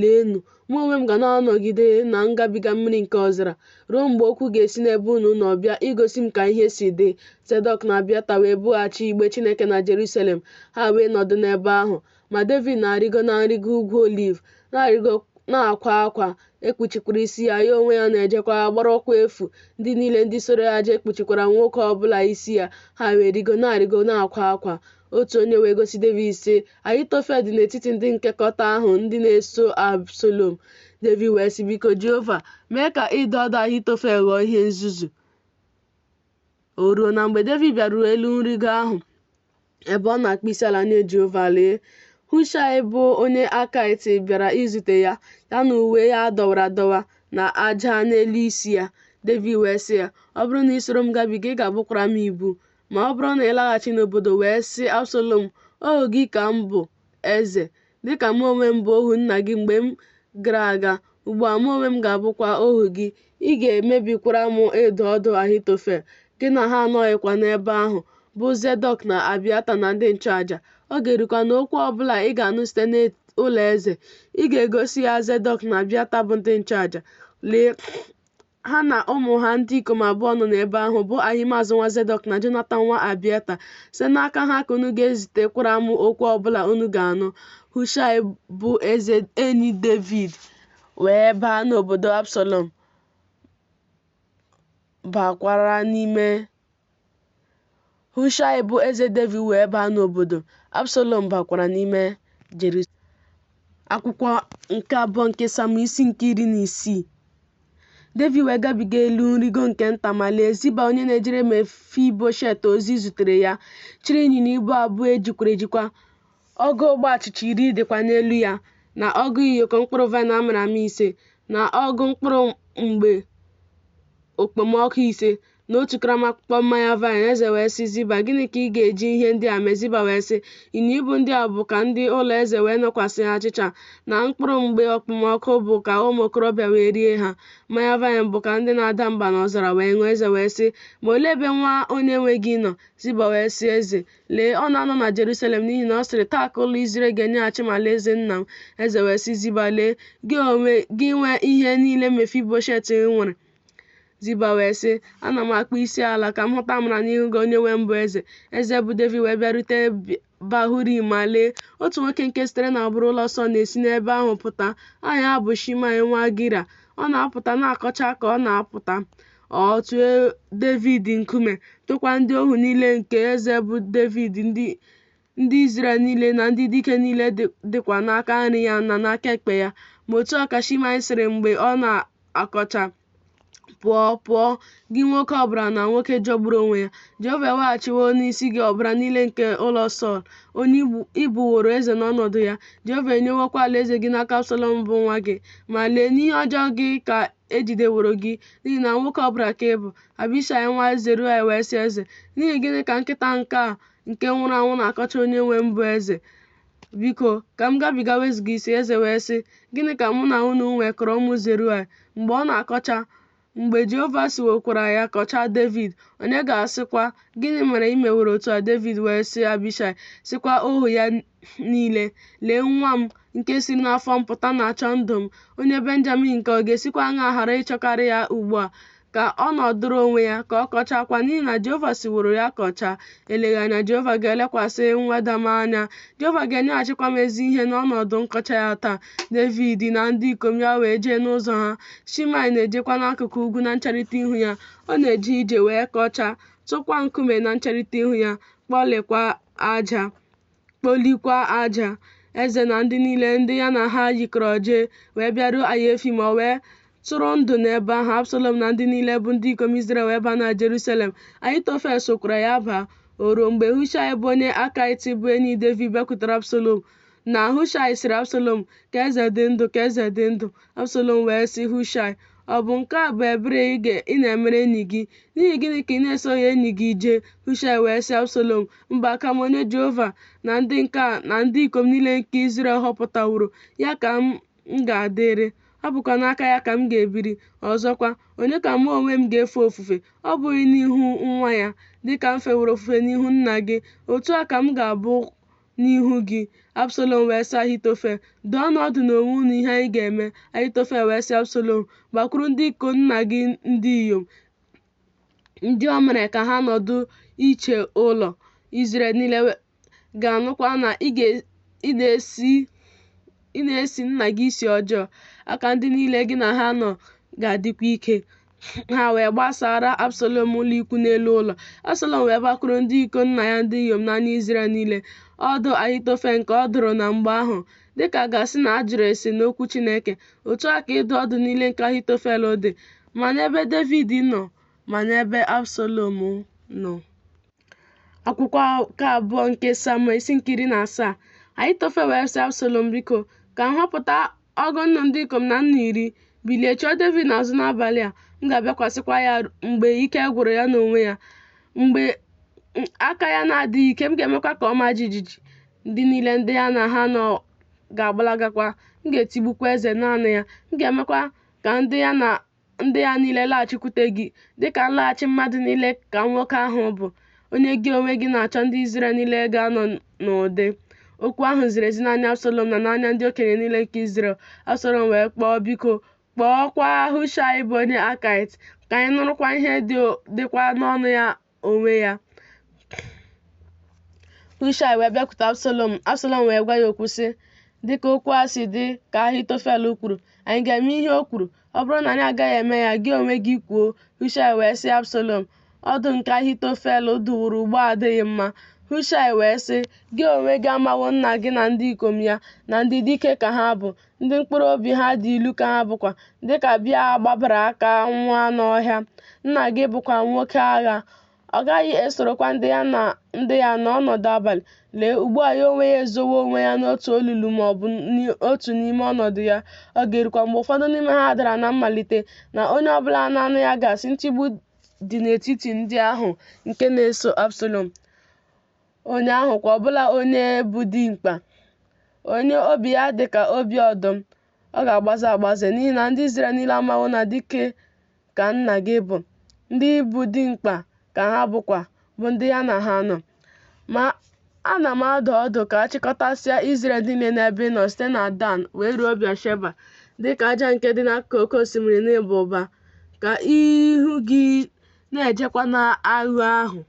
Leenụ, mụ onwe m ga na-anọgide na ngabiga mmiri nke ọzara, ruo mgbe okwu ga-esi n'ebe unu nọ bịa igosi m ka ihe si dị. Zedọk na Abiata wee bughachi igbe Chineke na Jerusalem, ha wee nọdụ n'ebe ahụ. Ma Devid na-arịgo na nrịgo ugwu Oliv, na-arịgo na-akwa akwa, e kpuchikwara isi ya, ya onwe ya na-ejekwa gbara ụkwụ efu. Ndị niile ndị soro ya jee kpuchikwara nwoke ọ bụla isi ya, ha wee rịgo na-arịgo na-akwa akwa. Otu onye wee gosi Devid sị, Ahitofel dị n'etiti ndị nkekọta ahụ ndị na-eso Absalọm. Devid wee sị, Biko, Jehova, mee ka ịdụ ọdụ Ahitofel ghọọ ihe nzuzu. O ruo na mgbe Devid bịaruru elu nrịgo ahụ, ebe ọ na-akpọ isiala nye Jehova, lee, Hushaị bụ onye Akaịt bịara izute ya, ya na uwe ya dọwara adọwa na aja n'elu isi ya. Devid wee sị ya, Ọ bụrụ na i soro m gabiga, ị ga-abụkwara m ibu. Ma ọ bụrụ na ị laghachi n'obodo wee sị Absalọm, Ohu gị ka m bụ, eze, dịka mụ onwe m bụ ohu nna gị mgbe m gara aga, ugbu a mụ onwe m ga-abụkwa ohu gị, ị ga-emebikwara m ịdụ ọdụ Ahitofel. Gị na ha anọghịkwa n'ebe ahụ, bụ Zedọk na Abiata na ndị nchụaja. Ọ ga-erukwa na okwu ọ bụla ị ga-anụ site n'ụlọ eze, ị ga-egosi ya Zedọk na Abiata bụ ndị nchụaja. Lee, ha na ụmụ ha ndị ikom abụọ nọ n'ebe ahụ, bụ Ahimaaz nwa Zedọk na Jonatan nwa Abiata. Site n'aka ha ka unu ga-ezitekwara m okwu ọ bụla unu ga-anụ. Hushaị bụ eze enyi Devid wee baa n'obodo, Absalọm bakwara n'ime Hushaị bụ eze Devid wee baa n'obodo, Absalọm bakwara n'ime Jerusalem. Akwụkwọ nke abụọ nke Samuel isi nke 16. Devid wee gabiga elu nrigo nke nta, ma lee, Ziba onye na-ejere Mefiboshet ozi zutere ya, chịrị ịnyịnya ibu abụọ e jikwara ejikwa, ọgụ ogbe achịcha 10 dịkwa n'elu ya, na ọgụ ụyọkọ mkpụrụ vaịn a mịrị amị 5, na ọgụ mkpụrụ mgbe okpomọkụ 5, na otu karama akpụkpọ mmanya vaịn. Eze wee sị Ziba, Gịnị ka ị ga-eji ihe ndị a mee? Ziba wee sị, Ịnyịnya ibu ndị a bụ ka ndị ụlọ eze wee nọkwasị ha, achịcha na mkpụrụ mgbe okpomọkụ bụ ka ụmụ okorobịa wee rie ha, mmanya vaịn bụ ka ndị na-ada mba n'ọzara wee ṅụọ. Eze wee sị, Ma olee ebe nwa onye nwe gị nọ? Ziba wee sị eze, Lee, ọ na-anọ na Jerusalem, n'ihi na ọ sịrị, Taa ka ụlọ Izrel ga-enyeghachi m alaeze nna m. Eze wee sị Ziba, Lee, gị onwe gị nwe ihe niile Mefiboshet nwere. Ziba wee sị, Ana m akpọ isi ala ka m hụta amara n'ihu gị, onyenwe m bụ eze. Eze bụ Devid wee bịarute Bahurim, ma lee, otu nwoke nke sitere n'agbụrụ ụlọ Sọl na-esi n'ebe ahụ pụta. Aha ya bụ Shimei nwa Gira. Ọ na-apụta na-akọcha ka ọ na-apụta. Ọ tụọ Devid nkume, tụkwa ndị ohu niile nke eze bụ Devid, ndị Izrel niile na ndị dike niile dịkwa n'aka nri ya na n'aka ekpe ya. Ma otu a ka Shimei sịrị mgbe ọ na-akọcha, Pụọ, pụọ, gị nwoke ọbara na nwoke jọgburu onwe ya. Jehova eweghachiwo n'isi gị ọbara niile nke ụlọ Sọl, onye ị bụworo eze n'ọnọdụ ya. Jehova enyewokwa alaeze gị n'aka Absalọm bụ nwa gị. Ma lee, n'ihe ọjọọ gị ka e jideworo gị, n'ihi na nwoke ọbara ka ị bụ. Abishaị nwa Zeruaya wee sị eze, N'ihi gịnị ka nkịta nke a nke nwụrụ anwụ na-akọcha onyenwe m bụ eze? Biko, ka m gabiga wezụga isi. Eze wee sị, Gịnị ka mụ na unu nwekọrọ, ụmụ Zeruaya? Mgbe ọ na-akọcha, mgbe Jehova siwokwara ya kọchaa Devid, onye ga-asịkwa, Gịnị mere i meworo otu a? Devid wee sị Abishaị, sịkwa ohu ya niile, Lee, nwa m nke siri n'afọ m pụta na-achọ ndụ m. Onye Benjamin nke a ọ ga-esikwa aṅaa ghara ịchọkarị ya ugbu a? Ka ọ nọdụrụ onwe ya, ka ọ kọchaakwa, n'ihi na Jehova siworo ya kọchaa. Eleghị anya Jehova ga-elekwasị mweda m anya, Jehova ga-enyeghachikwa m ezi ihe n'ọnọdụ nkọcha ya taa. Devid na ndị ikom ya wee jee n'ụzọ ha, Shimei na-ejekwa n'akụkụ ugwu na ncherịta ihu ya. Ọ na-eje ije wee kọchaa, tụkwa nkume na ncherịta ihu ya, kpolikwa aja. Eze na ndị niile ndị ya na ha yikọrọ jee, wee bịaruo Aya Efraim, o wee tụrụ ndụ n'ebe ahụ. Absalọm na ndị niile bụ ndị ikom Izrel wee baa na Jerusalem. Ahitofel sokwara ya baa. O ruo mgbe Hushaị bụ onye Akaịt bụ enyi Devid bịakwutere Absalọm, na Hushaị sịrị Absalọm, Ka eze dị ndụ, ka eze dị ndụ. Absalọm wee sị Hushaị, Ọ bụ nke a bụ ebere ị na-emere enyi gị? N'ihi gịnị ka ị na-esoghị enyi gị jee? Hushaị wee sị Absalọm, Mba, kama onye Jehova na ndị nke a na ndị ikom niile nke Izrel họpụtaworo, ya ka m ga-adịrị, ọ bụkwa n'aka ya ka m ga-ebiri. Ọzọkwa, onye ka mụ onwe m ga-efe ofufe? Ọ bụghị n'ihu nwa ya? Dị ka m feworo ofufe n'ihu nna gị, otu a ka m ga-abụ n'ihu gị. Absalọm wee sị Ahitofel, Dụọnụ ọdụ n'onwe unu ihe anyị ga-eme. Ahitofel wee sị Absalọm, Gbakwuru ndị iko nna gị ndị inyom, ndị o mere ka ha nọdụ iche ụlọ Izrel niile ga-anụkwa na ị na-esi nna gị isi ọjọọ, aka ndị niile gị na ha nọ ga-adịkwa ike. Ha wee gbasaara Absalọm ụlọ ikwu n'elu ụlọ. Absalọm wee bakwuru ndị iko nna ya ndị inyom n'anya Izrel niile. Ọdụ Ahitofel nke ọ dụrụ na mgbe ahụ, dịka a ga-asị na a jụrụ ase n'okwu Chineke, otu a ka ịdụ ọdụ niile nke Ahitofel dị, ma n'ebe Devid nọ ma n'ebe Absalọm nọ. Akwụkwọ nke abụọ nke Samuel isi nke 17. Ahitofel wee sị Absalọm, Biko, ka m họpụta ọgụ nnu ndị ikom na nnu iri, bilie chọọ Devid n'azụ n'abalị a. M ga-abịakwasịkwa ya mgbe ike gwụrụ ya n'onwe ya, mgbe aka ya na-adịghị ike, m ga-emekwa ka ọ maa jijiji. Ndị niile ndị ya na ha nọ ga-agbalagakwa, m ga-etigbukwa eze naanị ya. M ga-emekwa ka ndị ya na ndị ya niile laghachikwute gị, dịka nlaghachi mmadụ niile ka nwoke ahụ bụ, onye gị onwe gị na-achọ ndị Izrel niile ga-anọ n'ụdị. Okwu ahụ ziri ezi n'anya Absalọm na n'anya ndị okenye niile nke Izrel. Absalọm wee kpọọ, biko, Kpọọkwa Hushaị bụ onye Akaịt, ka anyị nụrụkwa ihe dịkwa n'ọnụ ya onwe ya. Hushaị wee bịakwute Absalọm, Absalọm wee gwa ya okwu sị, Dị ka okwu a si dị ka Ahitofel kwuru, anyị ga-eme ihe o kwuru? Ọ bụrụ na anyị agaghị eme ya, gị onwe gị kwuo. Hushaị wee sị Absalọm, Ọdụ nke Ahitofel dụworo ugbu a adịghị mma. Hushaị wee sị, Gị onwe gị amawo nna gị na ndị ikom ya, na ndị dike ka ha bụ, ndị mkpụrụ obi ha dị ilu ka ha bụkwa, dị ka bịa gbabara aka nwa n'ọhịa. Nna gị bụkwa nwoke agha. Ọ gaghị esorokwa ndị ya na ndị ya nọ ọnọdụ abalị. Lee, ugbu a ya onwe ya ezowo onwe ya n'otu olulu ma ọ bụ n'otu n'ime ọnọdụ ya. Ọ ga-erukwa mgbe ụfọdụ n'ime ha dara na mmalite, na onye ọ bụla na-anụ ya ga-asị, Ntigbu dị n'etiti ndị ahụ nke na-eso Absalọm. Onye ahụ kwa ọbụla onye bụ dimkpa, onye obi ya dị ka obi ọdụm, ọ ga-agbaze agbaze, n'ihi na ndị Izrel niile amawo na dike ka nna gị bụ, ndị bụ dimkpa ka ha bụkwa, bụ ndị ya na ha nọ. Ma ana m adụ ọdụ ka a chịkọtasịa Izrel niile n'ebe ị nọ site na Dan wee ruo Bịasheba, dị ka aja nke dị n'akụkụ oke osimiri n'ịba ụba, ka ihu gị na-ejekwa n'agha ahụ.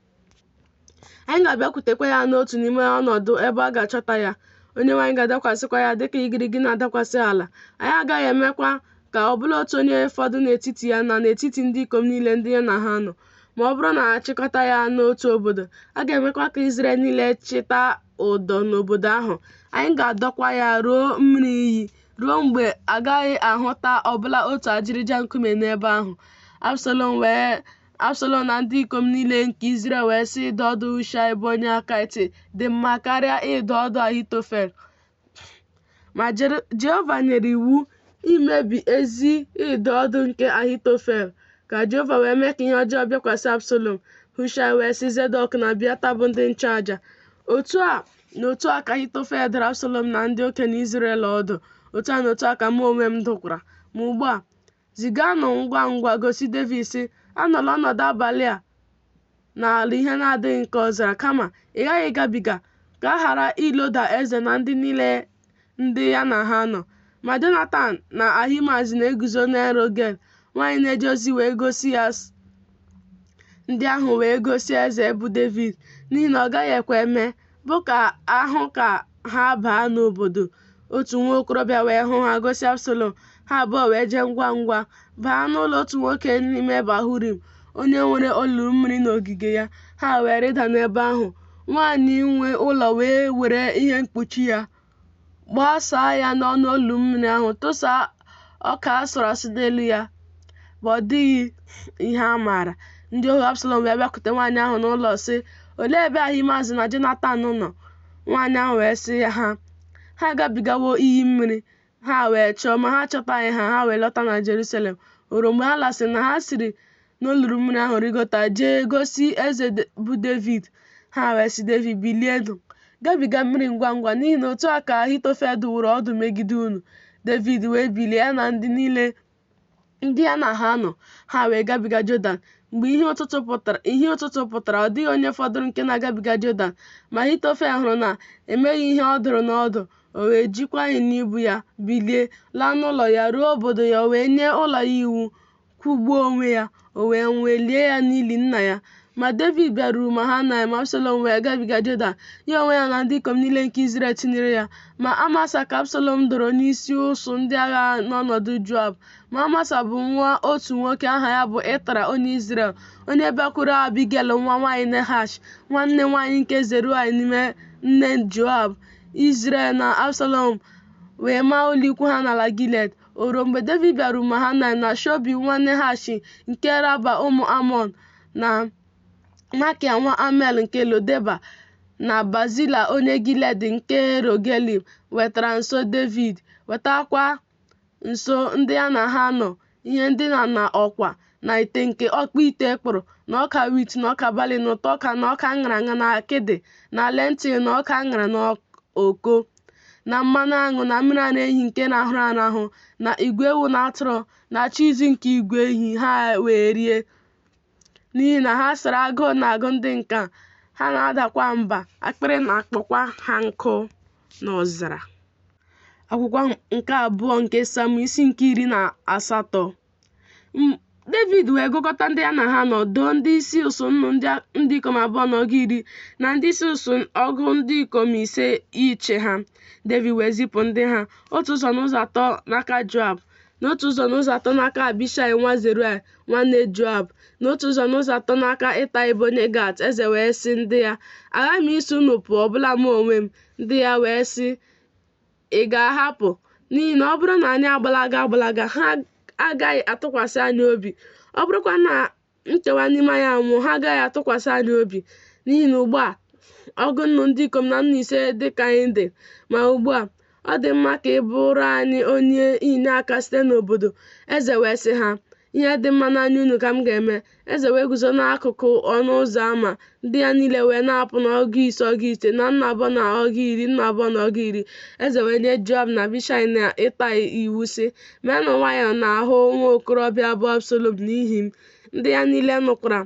Anyị ga-abịakwutekwa ya n'otu n'ime ọnọdụ ebe a ga-achọta ya. Onyenwe anyị ga-adakwasịkwa ya dịka igirigi na-adakwasị ala. Anyị agaghị emekwa ka ọbụla otu onye fọdụ n'etiti ya na n'etiti ndị ikom niile ndị ya na ha nọ. Ma ọ bụrụ na a chịkọta ya n'otu obodo, a ga-emekwa ka Izrel niile chịta ụdọ n'obodo ahụ. Anyị ga-adọkwa ya ruo mmiri iyi, ruo mgbe a gaghị ahụta ọbụla otu ajịrịja nkume n'ebe ahụ. Absalọm wee Absalọm na ndị ikom niile nke Izrel wee sị ịdụ ọdụ Hushaị bụ onye Akaịt dị mma karịa ịdụ ọdụ Ahitofel. Ma Jehova nyere iwu imebi ezi ịdụ ọdụ nke Ahitofel, ka Jehova wee mee ka ihe ọjọọ bịakwasị Absalọm. Hushaị wee sị Zedọk na Abiata bụ ndị nchụaja, Otu a na otu a ka Ahitofel dụrụ Absalọm na ndị okenye Izrel ọdụ, otu a na otu a ka mụ onwe m dụkwara. Ma ugbu a, Ziganụ ngwa ngwa gosi Devid, sị, Anọla ọnọdụ abalị a n'ala ihe na-adịghị nke ọzara, kama ị ghaghị ịgabiga, ka a ghara iloda eze na ndị niile ndị ya na ha nọ. Ma Jonatan na Ahimaaz na-eguzo n'En-rogel. Nwaanyị na-eje ozi wee gosi ya ndị ahụ wee gosi eze bụ Devid, n'ihi na ọ gaghị ekwe mee, bụ ka a hụ ka ha baa n'obodo. Otu nwa okorobịa wee hụ ha gosi Absalọm. Ha abụọ wee jee ngwa ngwa baa n'ụlọ otu nwoke n'ime Bahurim, onye nwere olulu mmiri n'ogige ya. Ha wee rịda n'ebe ahụ. Nwaanyị nwe ụlọ wee were ihe mkpuchi ya gbasaa ya n'ọnụ olulu mmiri ahụ, tụsa ọka a sụrụ asụ n'elu ya, ma ọ dịghị ihe a maara. Ndị ohu Absalọm wee bịakwute nwaanyị ahụ n'ụlọ sị, Olee ebe Ahimaaz na Jonatan nọ? Nwaanyị ahụ wee sị ha, Ha agabigawo iyi mmiri. Ha wee chọọ, ma ha achọtaghị ha, ha wee lọta na Jerusalem. O ruo mgbe ha lasịrị na ha siri n'olulu mmiri ahụ rịgota jee gosi eze bụ Devid. Ha wee sị Devid, Bilienụ, gabiga mmiri ngwa ngwa, n'ihi na otu a ka Ahitofel dụworo ọdụ megide unu. Devid wee bilie, ya na ndị niile ndị ya na ha nọ, ha wee gabiga Jọdan. Mgbe ihe ụtụtụ pụtara, ọ dịghị onye fọdụrụ nke na-agabiga Jọdan. Ma Ahitofel hụrụ na emeghị ihe ọ dụrụ n'ọdụ, o wee jikwa ịnyịnya ibu ya bilie, laa n'ụlọ ya, ruo obodo ya, o wee nye ụlọ ya iwu, kwụgbuo onwe ya, o wee nwụọ, e lie ya n'ili nna ya. Ma Devid bịaruru Mahanaim, Absalọm wee gabiga Jọdan, ya onwe ya na ndị ikom niile nke Izrel tinyere ya. Ma Amasa ka Absalọm doro onyeisi ụsụụ ndị agha n'ọnọdụ Joab. Ma Amasa bụ nwa otu nwoke aha ya bụ Itra onye Izrel, onye bakwuru Abigel nwa nwaanyị Nehash, nwanne nwaanyị nke Zeruaya nne Joab. Izrel na Absalọm wee maa ụlọikwu ha n'ala Gilead. O ruo mgbe Devid bịaruru Mahanaim na Shobi nwa Nehash nke Raba ụmụ Amọn na Makia nwa Amiel nke Lodeba na Bazila onye Gilead nke Rogelim wetara nso Devid, wetakwa nso ndị ya na ha nọ ihe ndina na ọkwa na ite nke ọkpụ ite kpụrụ, na ọka wit na ọka bali na ụtụ ọka na ọka a ṅara aṅa na akịdị na lentil na ọka a ṅara n'oko na mmanụ aṅụ na mmiri ara ehi nke rahụrụ arahụ na igwe ewu na atụrụ na chiizi nke igwe ehi, ha wee rie. N'ihi na ha sịrị, Agụụ na-agụ ndị nke a, ha na-adakwa mba, akpịrị na-akpọkwa ha nkụ n'ọzara. Akwụkwọ nke abụọ nke Samuel isi nke 18. Devid wee gụkọta ndị ya na ha nọ, doo ndị isi usuu nnu ndị ikom abụọ na ọgụ iri na ndị isi usuu ọgụ ndị ikom ise ịchị ha. Devid wee zipụ ndị ha, otu ụzọ n'ụzọ atọ n'aka Joab, na otu ụzọ n'ụzọ atọ n'aka Abishai nwa Zeruaya nwanne Joab, na otu ụzọ n'ụzọ atọ n'aka Ịtaị bụ onye Gat. Eze wee sị ndị ya, Aghaghị m iso unu pụọ, ọbụla mụ onwe m. Ndị ya wee sị, Ị ga-ahapụ, n'ihi na ọ bụrụ na anyị agbalaga agbalaga, ha agaghị atụkwasị anyị obi, ọ bụrụkwa na nkewa n'ime anyị anwụọ, ha agaghị atụkwasị anyị obi, n'ihi na ugbu a ọgụ nnu ndị ikom na nnu ise dị ka anyị dị. Ma ugbu a, ọ dị mma ka ị bụrụ anyị onye inyeaka site n'obodo. Eze wee sị ha, Ihe dị mma n'anya unu ka m ga-eme. Eze wee guzo n'akụkụ ọnụ ụzọ ama, ndị ya niile wee na-apụ n'ọgụ ise ọgụ ise, na nnu abụọ na ọgụ iri, nnu abụọ na ọgụ iri. Eze wee nye Joab na Abishai na Ịtaị iwu sị, Meenụ nwayọọ n'ahụ nwa okorobịa bụ Absalọm n'ihi m. Ndị ya niile nụkwara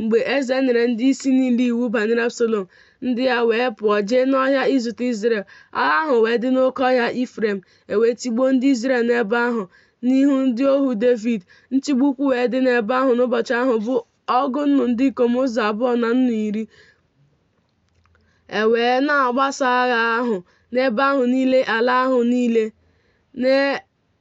mgbe eze nyere ndị isi niile iwu banyere Absalọm. Ndị ya wee pụọ jee n'ọhịa izute Izrel. Agha ahụ wee dị n'oke ọhịa Ifrem, e wee tigbuo ndị Izrel n'ebe ahụ n'ihu ndị ohu Devid. Ntigbu ukwu wee dị n'ebe ahụ n'ụbọchị ahụ bụ ọgụ nnu ndị ikom ụzọ abụọ na nnu iri. E wee na-agbasa agha ahụ n'ebe ahụ niile ala ahụ niile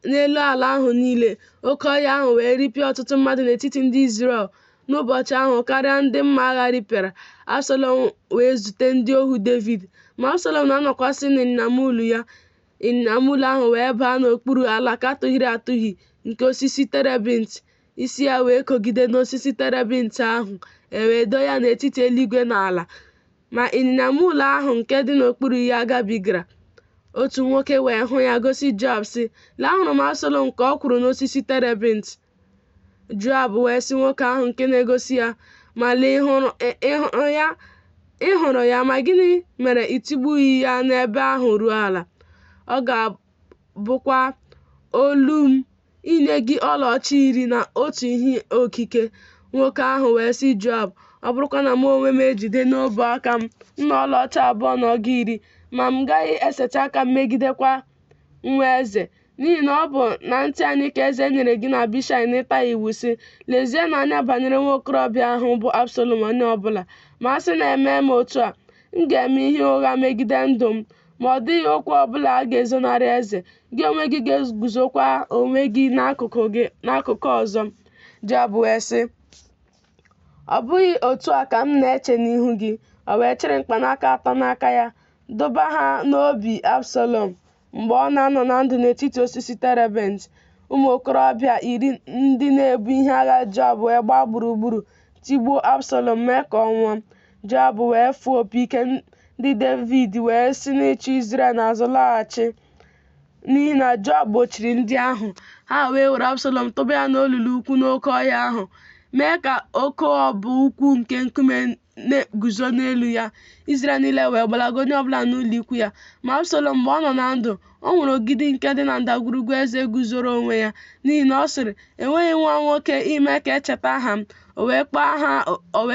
n'elu ala ahụ niile. Oke ọhịa ahụ wee ripịa ọtụtụ mmadụ n'etiti ndị Izrel n'ụbọchị ahụ karịa ndị mma agha ripịara. Absalọm wee zute ndị ohu Devid. Ma Absalọm na-anọkwasị n'ịnyịnya mul ya. Ịnyịnya mul ahụ wee baa n'okpuru alaka tụhịrị atụhị nke osisi terebint, isi ya wee kogide n'osisi terebint ahụ, e wee doo ya n'etiti eluigwe na ala. Ma ịnyịnya mul ahụ nke dị n'okpuru ya gabigara. Otu nwoke wee hụ ya gosi Joab, sị, Lee, ahụrụ m Absalọm ka ọ kwụrụ n'osisi terebint. Joab wee sị nwoke ahụ nke na-egosi ya, Ma lee, ị hụrụ ya, ma gịnị mere i tigbughị ya n'ebe ahụ ruo ala? Ọ ga-abụkwa olu m inye gị ọlaọcha iri na otu ihe okike. Nwoke ahụ wee sị Joab, Ọ bụrụkwa na mụ onwe m ejide n'ọbụ aka m nnu ọlaọcha abụọ na ọgụ iri, ma m gaghị esetị aka m megidekwa nwa eze. N'ihi na ọ bụ na ntị anyị ka eze nyere gị na Abishai na Ịtaị iwu, sị, Lezienụ anya banyere nwa okorobịa ahụ bụ Absalọm onye ọ bụla. Ma a sị na emee m otu a, m ga-eme ihe ụgha megide ndụ m. Ma ọ dịghị okwu ọ bụla a ga-ezonarị eze, gị onwe gị ga-eguzokwa onwe gị n'akụkụ ọzọ. Joab wee sị, Ọ bụghị otu a ka m na-eche n'ihu gị. O wee chịrị mkpanaka atọ n'aka ya, dọba ha n'obi Absalọm mgbe ọ na-anọ na ndụ n'etiti osisi terebint. Ụmụ okorobịa iri ndị na-ebu ihe agha Joab wee gbaa gburugburu tigbuo Absalọm mee ka ọ nwụọ. Joab wee fụọ opi ike, ndị Devid wee si n'ịchụ Izrel n'azụ laghachi, n'ihi na Joab gbochiri ndị ahụ. Ha wee were Absalọm tụba ya n'olulu ukwu n'oke ọhịa ahụ, mee ka oke ọbọ ukwu nke nkume guzo n'elu ya. Izrel niile wee gbalaga, onye ọbụla n'ụlọ ikwu ya. Ma Absalọm, mgbe ọ nọ na ndụ, o nwere ogidi nke dị na ndagwurugwu eze guzoro onwe ya, n'ihi na ọ sịrị, Enweghị nwa nwoke ime ka e cheta aha m. O wee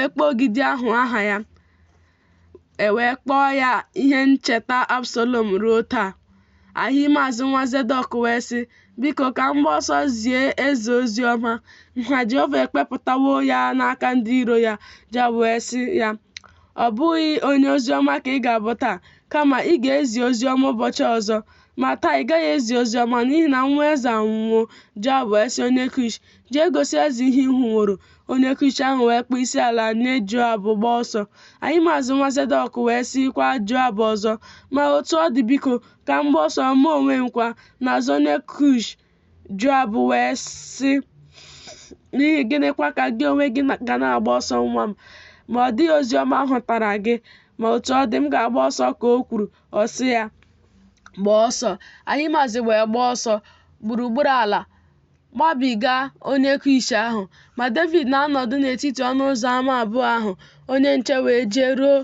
kpọọ ogidi ahụ aha ya. E wee kpọọ ya ihe ncheta Absalọm ruo taa. Ahimaaz nwa Zedọk wee sị, Biko, ka m gbaa ọsọ zie eze ozi ọma, na Jehova ekpepụtawo ya n'aka ndị iro ya. Joab wee sị ya, Ọ bụghị onye ozi ọma ka ị ga-abụ taa, kama ị ga-ezi ozi ọma ụbọchị ọzọ. Ma taa ị gaghị ezi ozi ọma, n'ihi na nwa eze anwụwo. Joab wee sị onye Kush, Jee gosi eze ihe ị hụworo. Onye Kush ahụ wee kpọọ isiala nye Joab gbaa ọsọ. Ahimaaz nwa Zedọk wee sịkwa Joab ọzọ, Ma otu ọ dị, biko, ka m gbaa ọsọ mụ onwe m kwa, n'azụ onye Kush. Joab wee sị, N'ihi gịnịkwa ka gị onwe gị ga na-agba ọsọ nwa m? Ma ọ dịghị ozi ọma hụtara gị. Ma otu ọ dị, m ga-agba ọsọ ka o kwuru. Ọ sị ya, Gbaa ọsọ. Ahimaaz wee gbaa ọsọ gburugburu ala gbabiga onye Kush ahụ. Ma Devid na-anọdụ n'etiti ọnụ ụzọ ama abụọ ahụ. Onye nche wee jeruo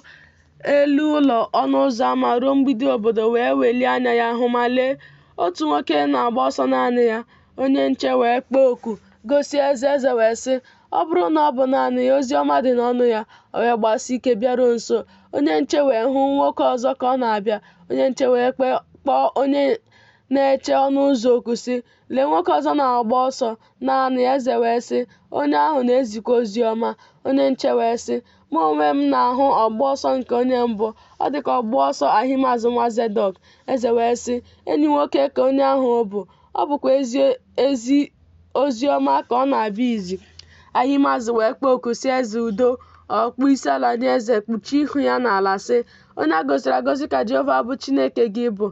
elu ụlọ ọnụ ụzọ ama ruo mgbidi obodo wee welie anya ya hụ, ma lee, otu nwoke na-agba ọsọ naanị ya. Onye nche wee kpọọ oku gosi eze. Eze wee sị, Ọ bụrụ na ọ bụ naanị ya, ozi ọma dị n'ọnụ ya. O wee gbasie ike bịaruo nso. Onye nche wee hụ nwoke ọzọ ka ọ na-abịa. Onye nche wee kpọọ onye na-eche ọnụ ụzọ oku, sị, Lee, nwoke ọzọ na-agba ọsọ naanị ya. Eze wee sị, Onye ahụ na-ezikwa ozi ọma. Onye nche wee sị, Mụ onwe m na-ahụ ọgbọ ọsọ nke onye mbụ, ọ dị ka ọgbọ ọsọ Ahimaz nwa Zedọk. Eze wee sị, Enyi nwoke ka onye ahụ bụ, ọ bụkwa ezi ozi ọma ka ọ na-abịa izi. Ahimaz wee kpọọ oku sị eze, Udo! Ọ kpọọ isiala nye eze, kpuchie ihu ya n'ala, sị, Onye a gọziri agọzi ka Jehova bụ Chineke gị bụ,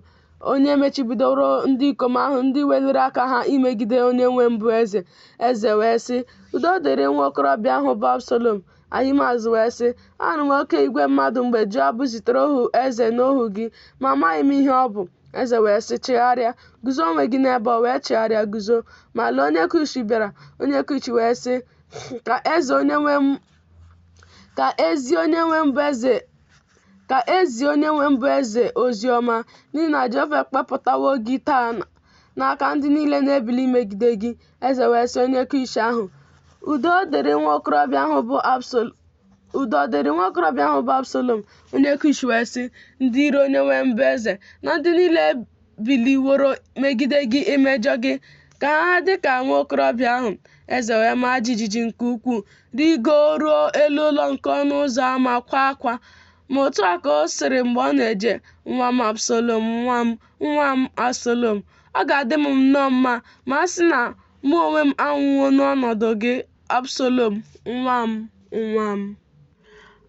onye mechibidoro ndị ikom ahụ ndị weliri aka ha imegide onye nwe m bụ eze. Eze wee sị, Udo dịrị nwa okorobịa ahụ bụ Absalọm. Ahimaz wee sị, Ahụrụ m oke igwe mmadụ mgbe Joab zitere ohu eze na ohu gị, ma amaghị m ihe ọ bụ. Eze wee sị, Chigharịa, guzo onwe gị n'ebe a. O wee chigharịa guzo. Ma lee, onye Kush bịara. Onye Kush wee sị, Ka eze onye nwe m ka ezi onye nwe m bụ eze ka ezi onye nwe m bụ eze ozi ọma, n'ihi na Jehova ekpepụtawo gị taa n'aka ndị niile na-ebili imegide gị. Eze wee sị onye Kush ahụ, Udo dịrị nwa okorobịa ahụ bụ Absalọm. Udo dịrị nwa okorobịa ahụ bụ Absalọm. Onye Kush wee sị, Ndị iro onye nwe m bụ eze na ndị niile biliworo megide gị imejọ gị, ka ha dị ka nwa okorobịa ahụ. Eze wee maa jijiji nke ukwuu, rịgoruo elu ụlọ nke ọnụ ụzọ ama kwaa akwa. Ma otu a ka ọ sịrị mgbe ọ na-eje, Nwa m Absalọm, nwa m, nwa m Absalọm, ọ ga-adị m nnọọ mma ma a sị na mụ onwe m anwụwo n'ọnọdụ gị, Absalọm, nwa m, nwa m.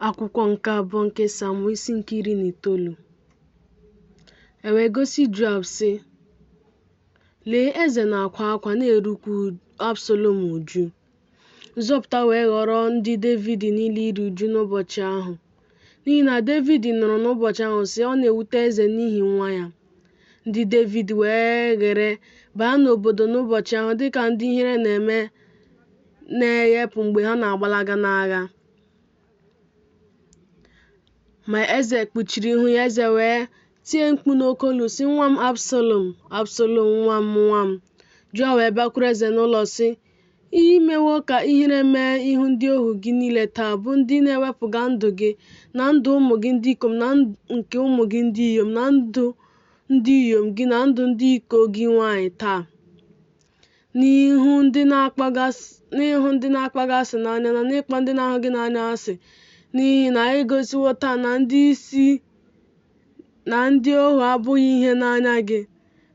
Akwụkwọ nke abụọ nke Samuel isi nke 19. E wee gosi Joab, sị, Lee, eze na-akwa akwa na-erukwa Absalọm uju. Nzọpụta wee ghọrọ ndị Devid niile iru uju n'ụbọchị ahụ. N'ihi na Devid nụrụ n'ụbọchị ahụ, sị, Ọ na-ewute eze n'ihi nwa ya. Ndị Devid wee ghere baa n'obodo n'ụbọchị ahụ dịka ndị ihere na-eme na-eghepụ mgbe ha na-agbalaga n'agha. Ma eze kpuchiri ihu ya, eze wee tie mkpu n'oke olu sị, Nwa m Absalọm, Absalọm, nwa m, nwa m. Joab wee bịakwuru eze n'ụlọ sị, I mewo ka ihere mee ihu ndị ohu gị niile taa, bụ ndị na-ewepụga ndụ gị, na ndụ ụmụ gị ndị ikom na nke ụmụ gị ndị inyom, na ndụ ndị inyom gị na ndụ ndị iko gị nwanyị taa. N'ịhụ ndị na-akpọ gị asị n'anya na n'ịkpọ ndị na-ahụ gị n'anya asị, n'ihi na i gosiwo taa na ndị isi na ndị ohu abụghị ihe n'anya gị.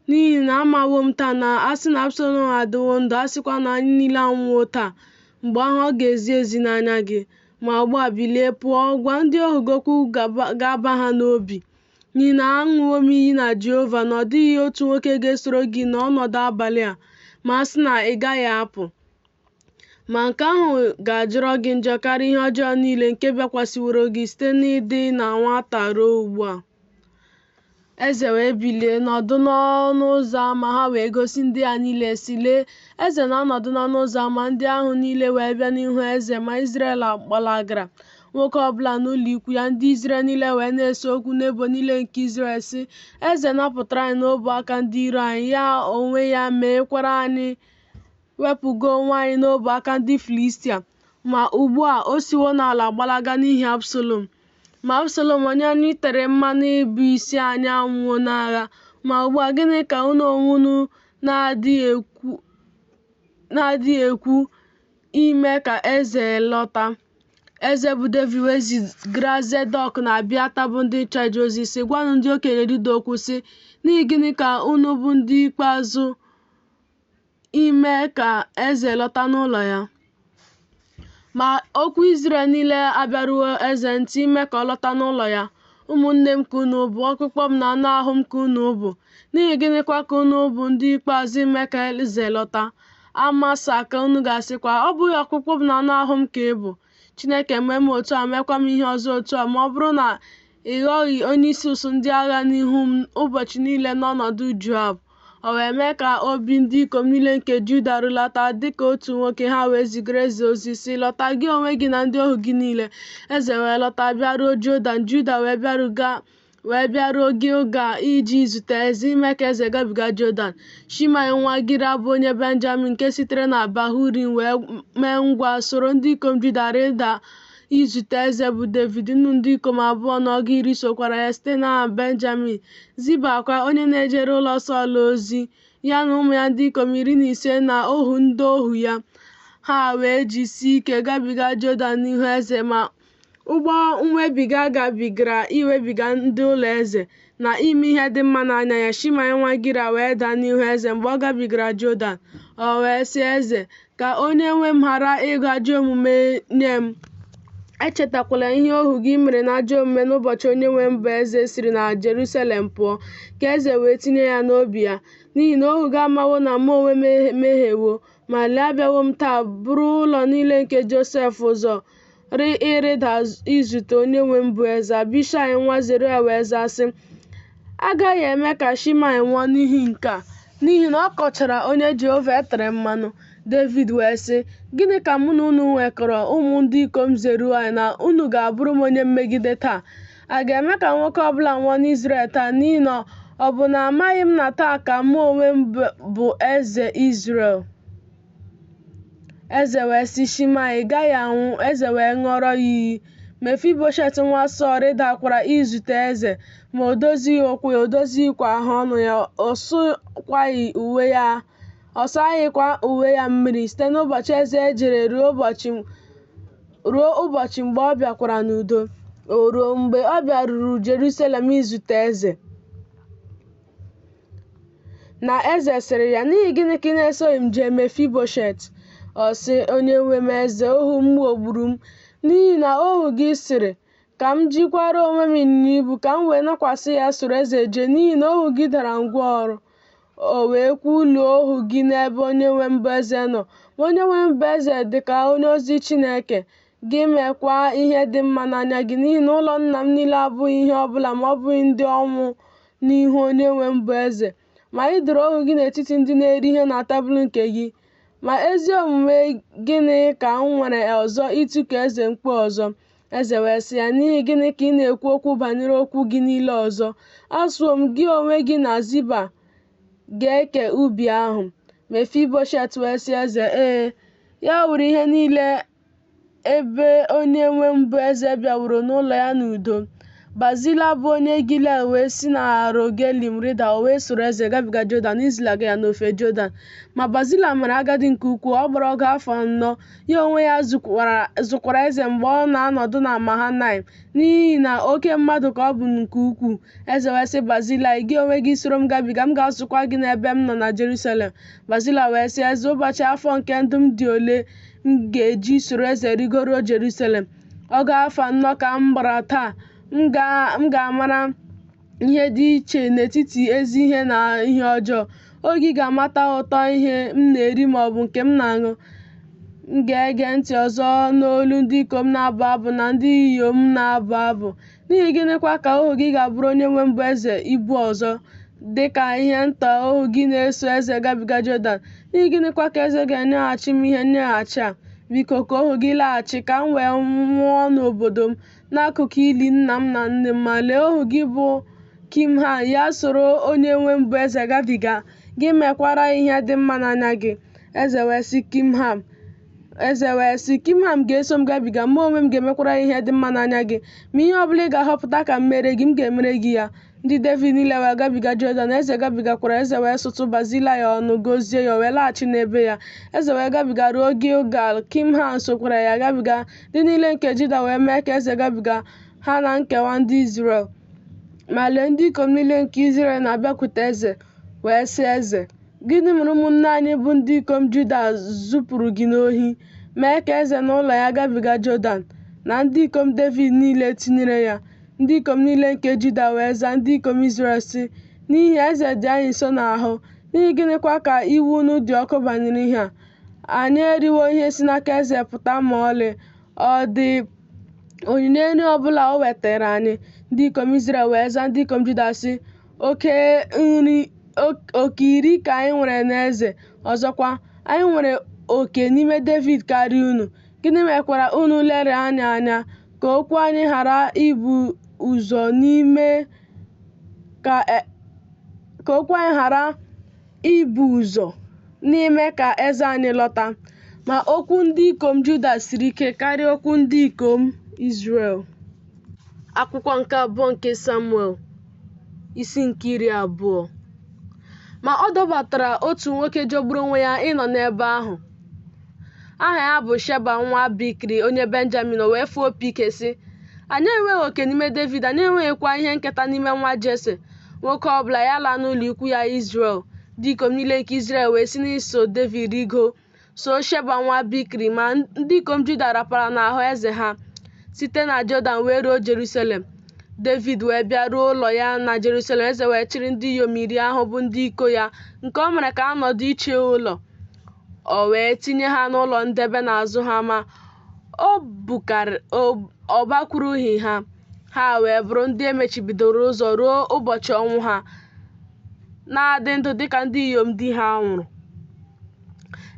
N'ihi na amawo m taa na a sị na Absalọm adịwo ndụ, a sịkwa na anyị niile anwụwo taa, mgbe ahụ ọ ga-ezi ezi n'anya gị. Ma ugbu a, bilie, pụọ, gwa ndị ohu gị okwu ga-aba ha n'obi. N'ihi na aṅụwo m iyi na Jehova na ọ dịghị otu nwoke ga-esoro gị n'ọnọdụ abalị a, ma a sị na ị gaghị apụ. Ma nke ahụ ga-ajọrọ gị njọ karịa ihe ọjọọ niile nke bịakwasịworo gị site n'ịdị na nwata ruo ugbu a. Eze wee bilie nọdụ n'ọnụ ụzọ ama, ha wee gosi ndị a niile, sị, Lee, eze na-anọdụ n'ọnụ ụzọ ama. Ndị ahụ niile wee bịa n'ihu eze, ma Izrel gbalagara, nwoke ọ bụla n'ụlọ ikwu ya. Ndị Izrel niile wee na-ese okwu n'ebo niile nke Izrel, sị, Eze napụtara anyị n'ọbụ aka ndị iro anyị, ya onwe ya meekwara anyị wepụga onwe anyị n'ọbụ aka ndị Filistia. Ma ugbu a o siwo n'ala gbalaga n'ihi Absalọm. Ma Absalọm onye anyị tere mmanụ ịbụ isi anyị anwụwo n'agha. Ma ugbu a gịnị ka unu onwe unu na-adịghị ekwu ime ka eze lọta? Eze bụ Devid wee zigara Zedọk na Abịata bụ ndị nchụaja ozi, sị, Gwanụ ndị okenye Juda okwu, sị, 'N'ihi gịnị ka unu bụ ndị ikpeazụ ime ka eze lọta n'ụlọ ya? Ma okwu Izrel niile abịaruwo eze ntị ime ka ọ lọta n'ụlọ ya. Ụmụnne m ka unu bụ, ọkpụkpụ m na anụ ahụ m ka unu bụ. N'ihi gịnịkwa ka unu bụ ndị ikpeazụ ime ka eze lọta? Amasa ka unu ga-asịkwa, Ọ bụghị ọkpụkpụ m na anụ ahụ m ka ị bụ? Chineke mee m otu a, meekwa m ihe ọzọ otu a, ma ọ bụrụ na ị ghọghị onyeisi usuu ndị agha n'ihu m ụbọchị niile n'ọnọdụ Joab. O wee mee ka obi ndị ikom niile nke Juda rulata dị ka otu nwoke, ha wee zigara eze ozi, sị, Lọta, gị onwe gị na ndị ohu gị niile. Eze wee lọta bịaruo Jọdan, Juda wee bịaruo Gilgal iji zute eze, ime ka eze gabiga Jọdan. Shimei nwa Gira bụ onye Benjamin nke sitere na Bahurim wee mee ngwa soro ndị ikom Juda rịda izute eze bụ Devid, nnu ndị ikom abụọ na ọgụ iri sokwara ya site na Benjamin. Ziba kwa, onye na-ejere ụlọ Sọl ozi, ya na ụmụ ya ndị ikom 15 na ohu ndị ohu ya. Ha wee jisie ike gabiga Jọdan n'ihu eze, ma ụgbọ mwebiga gabigara iwebiga ndị ụlọ eze, na ime ihe dị mma n'anya ya. Shimaị nwa Gira wee daa n'ihu eze mgbe ọ gabigara Jọdan. O wee sị eze, Ka onye nwe m ghara ịgụ ajọ omume nye m. Echetakwala ihe ohu gị mere n'ajọ omume n'ụbọchị onye nwe m bụ eze siri na Jerusalem pụọ, ka eze wee tinye ya n'obi ya. N'ihi na ohu gị amawo na mụ onwe m emehiewo, ma lee, abịawo m taa buru ụlọ niile nke Josef ụzọ ịrịda izute onye nwe m bụ eze. Abishaị nwa Zeruaya wee zaa sị, A gaghị eme ka Shimaị nwụọ n'ihi nke a, n'ihi na ọ kọchara onye Jehova e tere mmanụ. Devid wee sị, Gịnị ka mụ na unu nwekọrọ, ụmụ ndị ikom Zeruaya, na unu ga-abụrụ m onye mmegide taa? A ga-eme ka nwoke ọ bụla nwụọ n'Izrel taa, n'ihi na ọ bụ na amaghị m na taa ka mụ onwe m bụ eze Izrel? Eze wee sị Shimaị, Ị gaghị anwụ. Eze wee ṅụọrọ ya iyi. Mefiboshet nwa Sọl rịdakwara izute eze, ma o dozighị ụkwụ ya, o dozighịkwa ahụ ọnụ ya, ọ saghịkwa uwe ya mmiri, site n'ụbọchị eze jere ruo ụbọchị mgbe ọ bịakwara n'udo. O ruo, mgbe ọ bịaruru Jerusalem izute eze, na eze sịrị ya, N'ihi gịnị ka ị na-esoghị m jee, Mefiboshet? Ọ sị, Onyenwe m eze, ohu m ghọgburu m, n'ihi na ohu gị sịrị, Ka m jikwara onwe m ịnyịnya ibu, ka m wee nọkwasị ya soro eze jee, n'ihi na ohu gị dara ngwọrọ. O wee kwuluo ohu gị n'ebe onyenwe m bụ eze nọ. Ma onyenwe m bụ eze dị ka onye ozi Chineke, gị meekwa ihe dị mma n'anya gị, n'ihi na ụlọ nna m niile abụghị ihe ọ bụla ma ọ bụghị ndị ọnwụ n'ihu onyenwe m bụ eze. Ma ị doro ohu gị n'etiti ndị na-eri ihe na tebụl nke gị. Ma ezi omume gịnị ka m nwere ọzọ itiku eze mkpu ọzọ? Eze wee sị ya, N'ihi gịnị ka ị na-ekwu okwu banyere okwu gị niile ọzọ? Asịwo m, Gị onwe gị na Ziba ga-eke ubi ahụ. Mefiboshet wee sị eze, Ee, ya wụrụ ihe niile ebe onye nwe m bụ eze bịaworo n'ụlọ ya n'udo. Bazilai bụ onye Gilead wee si na Rogelim rịda, o wee soro eze gabiga Jọdan izilaga ya n'ofe Jọdan. Ma Bazilai mere agadi nke ukwuu, ọ gbara ọgụ afọ anọ, ya onwe ya zụkwara eze mgbe ọ na-anọdụ na Mahanaim, n'ihi na oke mmadụ ka ọ bụ nke ukwuu. Eze wee sị Bazilai, Gị onwe gị soro m gabiga, m ga-azụkwa gị n'ebe m nọ na Jerusalem. Bazilai wee sị eze, Ụbọchị afọ nke ndụ m dị ole m ga-eji soro eze rigoruo Jerusalem? Ọgụ afọ anọ ka m gbara taa, m ga-amara ihe dị iche n'etiti ezi ihe na ihe ọjọọ. Ohu gị ga-amata ụtọ ihe m na-eri ma ọ bụ nke m na-aṅụ. M ga-ege ntị ọzọ n'olu ndị ikom na-abụ abụ na ndị inyom na-abụ abụ. N'ihi gịnịkwa ka ohu gị ga-abụrụ onyenwe m bụ eze ibu ọzọ, dị ka ihe nta ohu gị na-eso eze gabiga Jọdan? N'ihi gịnịkwa ka eze ga-enyeghachi m ihe nnyeghachi a? Biko, ka ohu gị laghachi, ka m wee nwụọ n'obodo m, n'akụkụ ili nna m na nne m. Ma lee, ohu gị bụ Kimham, ya soro onyenwe m bụ eze gabiga, gị mekwara ya ihe dị mma n'anya gị. Eze wee sị Kimham, Eze wee sị, Kimham ga-eso m gabiga, mụ onwe m ga-emekwara ya ihe dị mma n'anya gị. Ma ihe ọ bụla ị ga-ahọpụta ka m mere gị, m ga-emere gị ya. Ndị Devid niile wee gabiga Jọdan, eze gabigakwara. Eze wee sutụ Bazilai ọnụ, gọzie ya, o wee laghachi n'ebe ya. Eze wee gabiga ruo Gilgal, Kimham sokwara ya gabiga. Ndị niile nke Juda wee mee ka eze gabiga, ha na nkewa ndị Izrel. Ma lee, ndị ikom niile nke Izrel na-abịakwute eze, wee sị eze, Gịnị mere ụmụnne anyị bụ ndị ikom Juda zupụrụ gị n'ohi, mee ka eze na ụlọ ya gabiga Jọdan, na ndị ikom Devid niile tinyere ya? Ndị ikom niile nke Juda wee zaa ndị ikom Izrel sị, N'ihi eze dị anyị nso n'ahụ, n'ihi gịnịkwa ka iwe unu dị ọkụ banyere ihe a? Anyị eriwo ihe si n'aka eze pụta ma ọlị, ọ dị onyinye nri ọ bụla o wetara anyị. Ndị ikom Izrel wee zaa ndị ikom Juda sị, Oke iri ka anyị nwere n'eze, ọzọkwa, anyị nwere oke n'ime Devid karịa unu. Gịnị mekwara unu lere anyị anya, ka okwu anyị ghara ibu ụzọ n'ime ka eze anyị lọta? Ma okwu ndị ikom Juda siri ike karịa okwu ndị ikom Izrel. Akwụkwọ nke abụọ nke Samuel, isi nke 20. Ma ọ dọbatara otu nwoke jọgburu onwe ya ịnọ n'ebe ahụ. Aha ya bụ Sheba nwa Bikri onye Benjamin. O wee fụọ opi ike, sị, Anyị enweghị oke n'ime Devid, anyị enweghịkwa ihe nketa n'ime nwa Jese. Nwoke ọ bụla ya laa n'ụlọ ikwu ya Izrel. Ndị ikom niile nke Izrel wee si n'iso Devid rigo, soo Sheba nwa Bikri. Ma ndị ikom Juda rapara n'ahụ eze ha site na Jọdan wee ruo Jeruselem. Devid wee bịaruo ụlọ ya na Jeruselem, eze wee chịrị ndị inyom 10 ahụ bụ ndị iko ya, nke o mere ka ha nọdụ iche ụlọ. O wee tinye ha n'ụlọ ndebe n'azụ ha, ma ọ bakwurughị ha. Ha wee bụrụ ndị e mechibidoro ụzọ ruo ụbọchị ọnwụ ha, na-adị ndụ dịka ndị inyom di ha nwụrụ.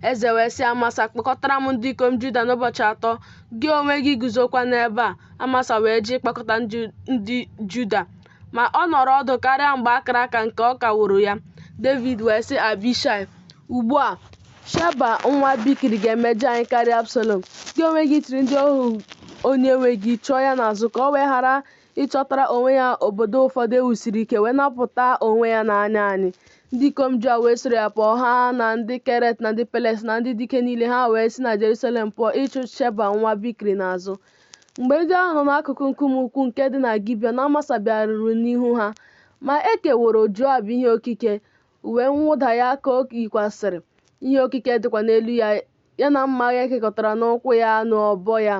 Eze wee sị Amasa, Kpọkọtara m ndị ikom Juda n'ụbọchị atọ, gị onwe gị guzokwa n'ebe a. Amasa wee jee ịkpọkọta ndị Juda, ma ọ nọrọ ọdụ karịa mgbe a kara aka nke ọ kaworo ya. Devid wee sị Abishai, Ugbu a, Sheba nwa Bikri ga-emejọ anyị karịa Absalọm. Gị onwe gị chịrị ndị ohu onye nwe gị chụọ ya n'azụ, ka o wee ghara ịchọtara onwe ya obodo ụfọdụ e wusiri ike, wee napụta onwe ya n'anya anyị. Ndị ikom Joab wee soro ya pụọ, ha na ndị Keret na ndị Pelet na ndị dike niile, ha wee si na Jerusalem pụọ ịchụ Sheba nwa Bikri n'azụ. Mgbe ndị ahụ nọ n'akụkụ nkume ukwu nke dị na Gibiọn, Amasa bịaruru n'ihu ha. Ma e keworo Joab ihe okike, uwe mwụda ya ka o yikwasịrị, ihe okike dịkwa n'elu ya, ya na mma agha e kekọtara n'ụkwụ ya n'ọbọ ya.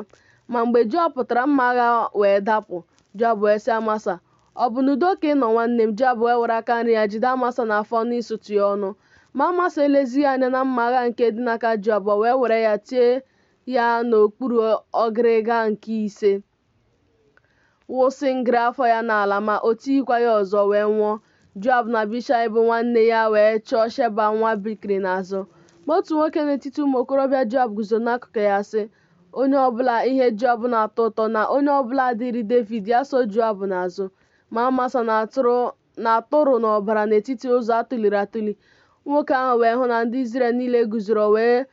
Ma mgbe Joab pụtara, mma agha wee dapụ. Joab wee sị Amasa, Ọ bụ n'udo ka ị nọ nwanne m? Joab wee were aka nri ya jide Amasa n'afụ ọnụ isutụ ya ọnụ. Ma Amasa elezighị anya na mma agha nke dị n'aka Joab, o wee were ya tie ya n'okpuru ọgịrịga nke ise, wụsị ngịrị afọ ya n'ala, ma o tighịkwa ya ọzọ, wee nwụọ. Joab na Abishai bụ nwanne ya wee chụọ Sheba nwa Bikri n'azụ. Ma otu nwoke n'etiti ụmụ okorobịa Joab guzo n'akụkụ ya, sị, Onye ọbụla ihe Joab na-atọ ụtọ na onye ọbụla dịịrị Devid, ya so Joab n'azụ. Ma Amasa na-atụrụ n'ọbara n'etiti ụzọ a tụliri atụli. Nwoke ahụ wee hụ na ndị Izrel niile guzoro, o wee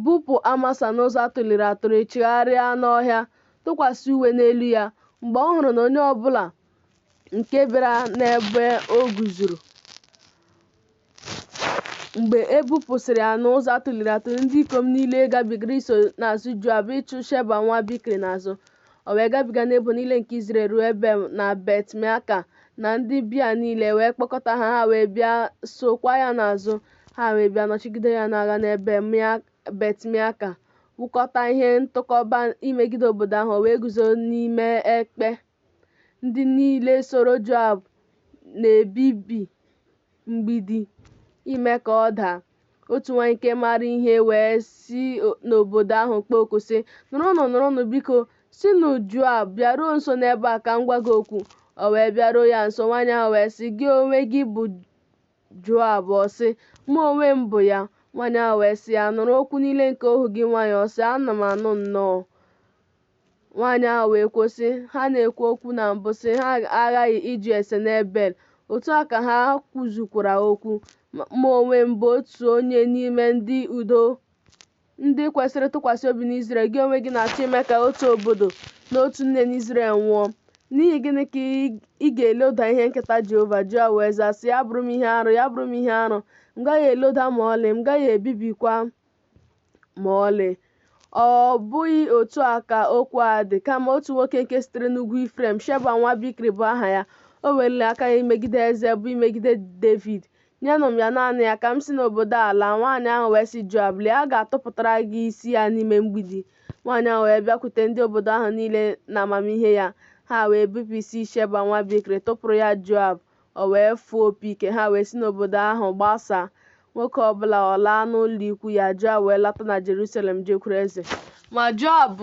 bupụ Amasa n'ụzọ a tụliri atụli, chigharịa n'ọhịa, tụkwasị uwe n'elu ya. Mgbe ọ hụrụ na onye ọbụla nke bịara n'ebe o guzoro, Mgbe e bupụsịrị ya n'ụzọ a tụliri atụli, ndị ikom niile gabigara iso n'azụ Joab ịchụ Sheba nwa Bikri n'azụ. O wee gabiga n'ebo niile nke Izrel ruo Ebel na Bet-meaka na ndị Bia niile, wee kpọkọta ha, ha wee bịa sokwa ya n'azụ. Ha wee bịa nọchigide ya n'agha n'Ebel Bet-meaka, wukọta ihe ntụkọba imegide obodo ahụ, o wee guzo n'ime ekpe. Ndị niile soro Joab na-ebibi mgbidi ime ka ọ daa. Otu nwanyị nke maara ihe wee si n'obodo ahụ kpọọ oku, sị, Nụrụnụ, nụrụnụ, biko, sịnụ Joab, Bịaruo nso n'ebe a ka m gwa gị okwu. O wee bịaruo ya nso. Nwaanyị ahụ wee sị, Gị onwe gị bụ Joab? Ọ sị, Mụ onwe m bụ ya. Nwaanyị ahụ wee sị ya, Nụrụ okwu niile nke ohu gị nwaanyị. Ọ sị, Ana m anụ nnọọ. Nwaanyị ahụ wee kwuo sị, Ha na-ekwu okwu na mbụ sị, Ha aghaghị ịjụ ese n'Ebel. Otu a ka ha kwuzukwara okwu. Mụ onwe m bụ otu onye n'ime ndị udo ndị kwesịrị ntụkwasị obi n'Izrel. Gị onwe gị na-achọ ime ka otu obodo na otu nne n'Izrel nwụọ. N'ihi gịnị ka ị ga-eloda ihe nketa Jehova? Joab wee zaa sị, Ya bụrụ m ihe arụ, ya bụrụ m ihe arụ, m gaghị eloda ma ọlị, m gaghị ebibikwa ma ọlị. Ọ bụghị otu a ka okwu a dị, kama otu nwoke nke sitere n'ugwu Ifrem, Sheba nwa Bikri bụ aha ya, o weliri aka ya imegide eze, bụ imegide Devid. Nyenụ m ya naanị ya, ka m si n'obodo a laa. Nwaanyị ahụ wee sị Joab, Lee, a ga-atụpụtara gị isi ya n'ime mgbidi. Nwaanyị ahụ wee bịakwute ndị obodo ahụ niile n'amamihe ya. Ha wee bipụ isi Sheba nwa Bikri, tụpụrụ ya Joab. O wee fụọ opi ike, ha wee si n'obodo ahụ gbasaa, nwoke ọ bụla ọ laa n'ụlọikwu ya. Joab wee lata na Jeruselem jekwuru eze. Ma Joab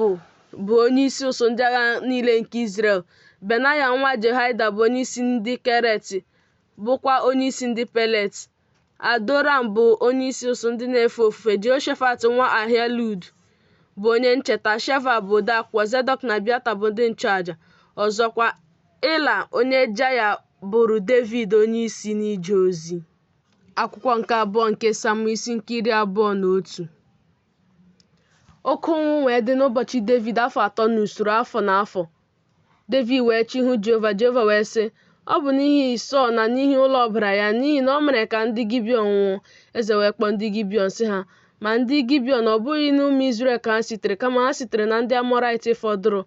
bụ onyeisi ụsụụ ndị agha niile nke Izrel, Benaya nwa Jehoiada bụ onyeisi ndị Keret, bụkwa onyeisi ndị Pelet. Adoram bụ onyeisi ụsụụ ndị na-efe ofufe, Jehoshafat nwa Ahilud bụ onye ncheta, Sheva bụ odeakwụkwọ, Zedọk na Abiata bụ ndị nchụaja. Ọzọkwa, Ịla onye Jaya bụrụ Devid onyeisi n'ije ozi. Akwụkwọ nke abụọ nke Samuel isi nke 21. Oke ụnwụ wee dị n'ụbọchị Devid afọ 3 n'usoro, afọ na afọ. Devid wee chọọ ihu Jehova. Jehova wee sị, Ọ bụ n'ihi Sọl na n'ihi ụlọ ọbara ya, n'ihi na o mere ka ndị Gibiọn nwụọ. Eze wee kpọọ ndị Gibiọn, sị ha, Ma ndị Gibiọn, ọ bụghị n'ụmụ Izrel ka ha sitere, kama ha sitere na ndị Amọraịt fọdụrụ.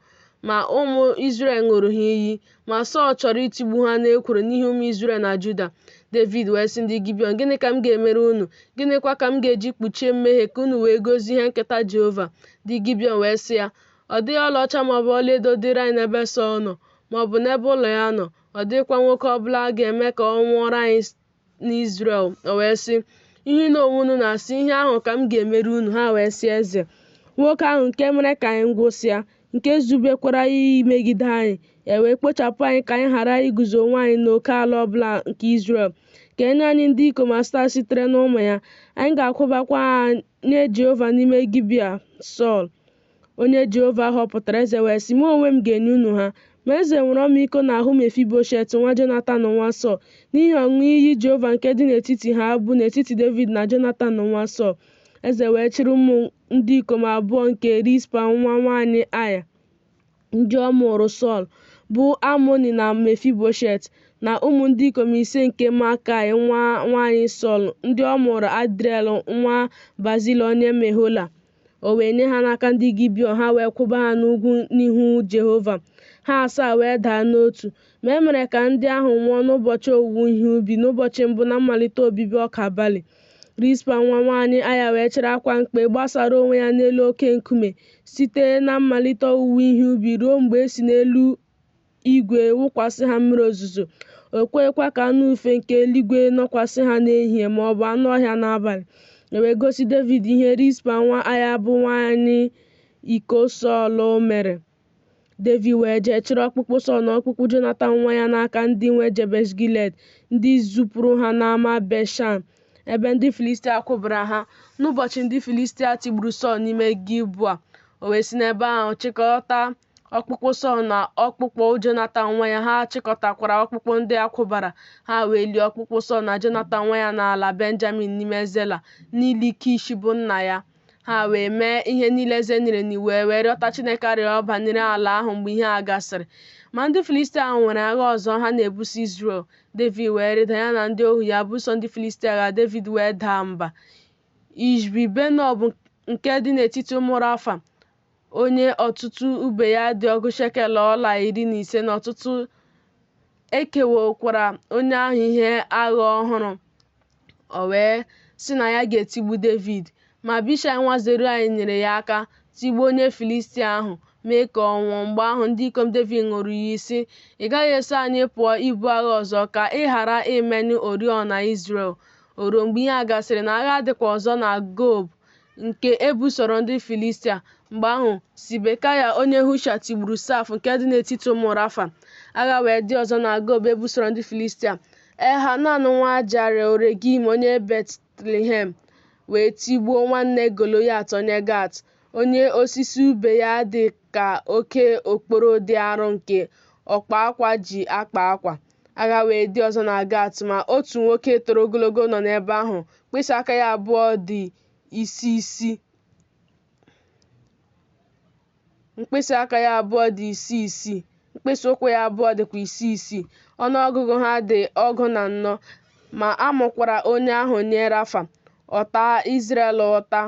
Ma ụmụ Izrel ṅụụrụ ha iyi. Ma Sọl chọrọ itigbu ha n'ekworo n'ihi ụmụ Izrel na Juda. Devid wee sị ndị Gibiọn, Gịnị ka m ga-emere unu, gịnịkwa ka m ga-eji kpuchie mmehie ka unu wee gọzie ihe nketa Jehova? Ndị Gibiọn wee sị ya, Ọ dịghị ọlaọcha ma ọ bụ ọlaedo dịịrị anyị n'ebe Sọl nọ, ma ọ bụ n'ebe ụlọ ya nọ, ọ dịghịkwa nwoke ọ bụla a ga-eme ka ọ nwụọrọ anyị n'Izrel. O wee sị, Ihe unu onwe unu na-asị, ihe ahụ ka m ga-emere unu. Ha wee sị eze, Nwoke ahụ nke mere ka anyị gwụsịa, nke zubekwara imegide anyị, e wee kpochapụ anyị ka anyị ghara iguzo onwe anyị n'oke ala ọ bụla nke Izrel, ka e nye anyị ndị ikom asaa sitere n'ụmụ ya, anyị ga-akwụbakwa ha nye Jehova n'ime Gibea Sọl, onye Jehova họpụtara. Eze wee sị, Mụ onwe m ga-enye unu ha. Ma eze nwere ọmịiko n'ahụ Mefiboshet nwa Jonatan nwa Sọl, n'ihi ọṅụṅụ iyi Jehova nke dị n'etiti ha, bụ n'etiti Devid na Jonatan nwa Sọl. Eze wee chịrị ụmụ ndị ikom abụọ nke Rizpa nwa nwaanyị Aịa, ndị ọ mụụrụ Sọl, bụ Amoni na Mefiboshet, na ụmụ ndị ikom ise nke Makai nwa nwaanyị Sọl, ndị ọ mụụrụ Adriel nwa Bazilai onye Mehola. O wee nye ha n'aka ndị Gibiọn, ha wee kwụba ha n'ugwu n'ihu Jehova. Ha asaa wee daa n'otu. Ma e mere ka ndị ahụ nwụọ n'ụbọchị owuwe ihe ubi, n'ụbọchị mbụ na mmalite obibi ọka bali. Rizpa nwa nwaanyị Aịa wee chịrị akwa mkpe gbasara onwe ya n'elu oke nkume, site na mmalite owuwe ihe ubi ruo mgbe e si n'elu igwe wụkwasị ha mmiri ozuzo. O kweghịkwa ka anụ ufe nke eluigwe nọkwasị ha n'ehihie ma ọ bụ anụ ọhịa n'abalị. E wee gosi Devid ihe Rizpa nwa Aịa bụ nwaanyị iko Sọl mere. Devid wee jee chịrị ọkpụkpụ Sọl na ọkpụkpụ Jonatan nwa ya n'aka ndị nwe Jebesh Gilead, ndị zupụrụ ha n'ama Betshan, ebe ndị Filistia kwụbara ha, n'ụbọchị ndị Filistia tigburu Sọl n'ime Gilboa. O wee si n'ebe ahụ chịkọta ọkpụkpụ Sọl na ọkpụkpụ Jonatan nwa ya, ha chịkọtakwara ọkpụkpụ ndị a kwụbara. Ha wee lie ọkpụkpụ Sọl na Jonatan nwa ya n'ala Benjamin n'ime Zela, n'ili Kish bụ nna ya. Ha wee mee ihe niile eze nyere n'iwu, e wee rịọta Chineke arịrịọ banyere ala ahụ mgbe ihe a gasịrị. Ma ndị Filistia nwere agha ọzọ ha na-ebuso Izrel. Devid wee rịda, ya na ndị ohu ya, buso ndị Filistia agha, Devid wee daa mba. Ishbi-Benob nke dị n'etiti ụmụ Rafa, onye ọtụtụ ube ya dị ọgụ shekel ọla 15 n'ọtụtụ, e kewokwara onye ahụ ihe agha ọhụrụ. O wee sị na ya ga-etigbu Devid. Ma Abishai nwa Zeruaya nyeere ya aka, tigbuo onye Filistia ahụ, mee ka ọ nwụọ. Mgbe ahụ, ndị ikom Devid ṅụrụ iyi, sị, Ị gaghị eso anyị pụọ ibu agha ọzọ, ka ị ghara imenyụ oriọna Izrel. O ruo mgbe ihe a gasịrị na agha dịkwa ọzọ na Gob nke e busoro ndị Filistia. Mgbe ahụ, Sibekaị onye Husha tigburu Saf nke dị n'etiti ụmụ Rafa. Agha wee dị ọzọ na Gob e busoro ndị Filistia. Elhanan nwa Jare-Oregim onye Betlehem wee tigbuo nwanne Goloyat onye Gat, onye osisi ube ya dị ka oke okporo dị arọ nke ọkpa akwa ji akpa akwa. Agha wee dị ọzọ na Gat, ma otu nwoke toro ogologo nọ n'ebe ahụ, mkpịsị aka ya abụọ dị isii isii. Mkpịsị aka ya abụọ dị isii isii, mkpịsị ụkwụ ya abụọ dịkwa isii isii. Ọnụ ọgụgụ ha dị 14, ma a mụkwara onye ahụ nye Rafa. Ọ taa Izrel ụta.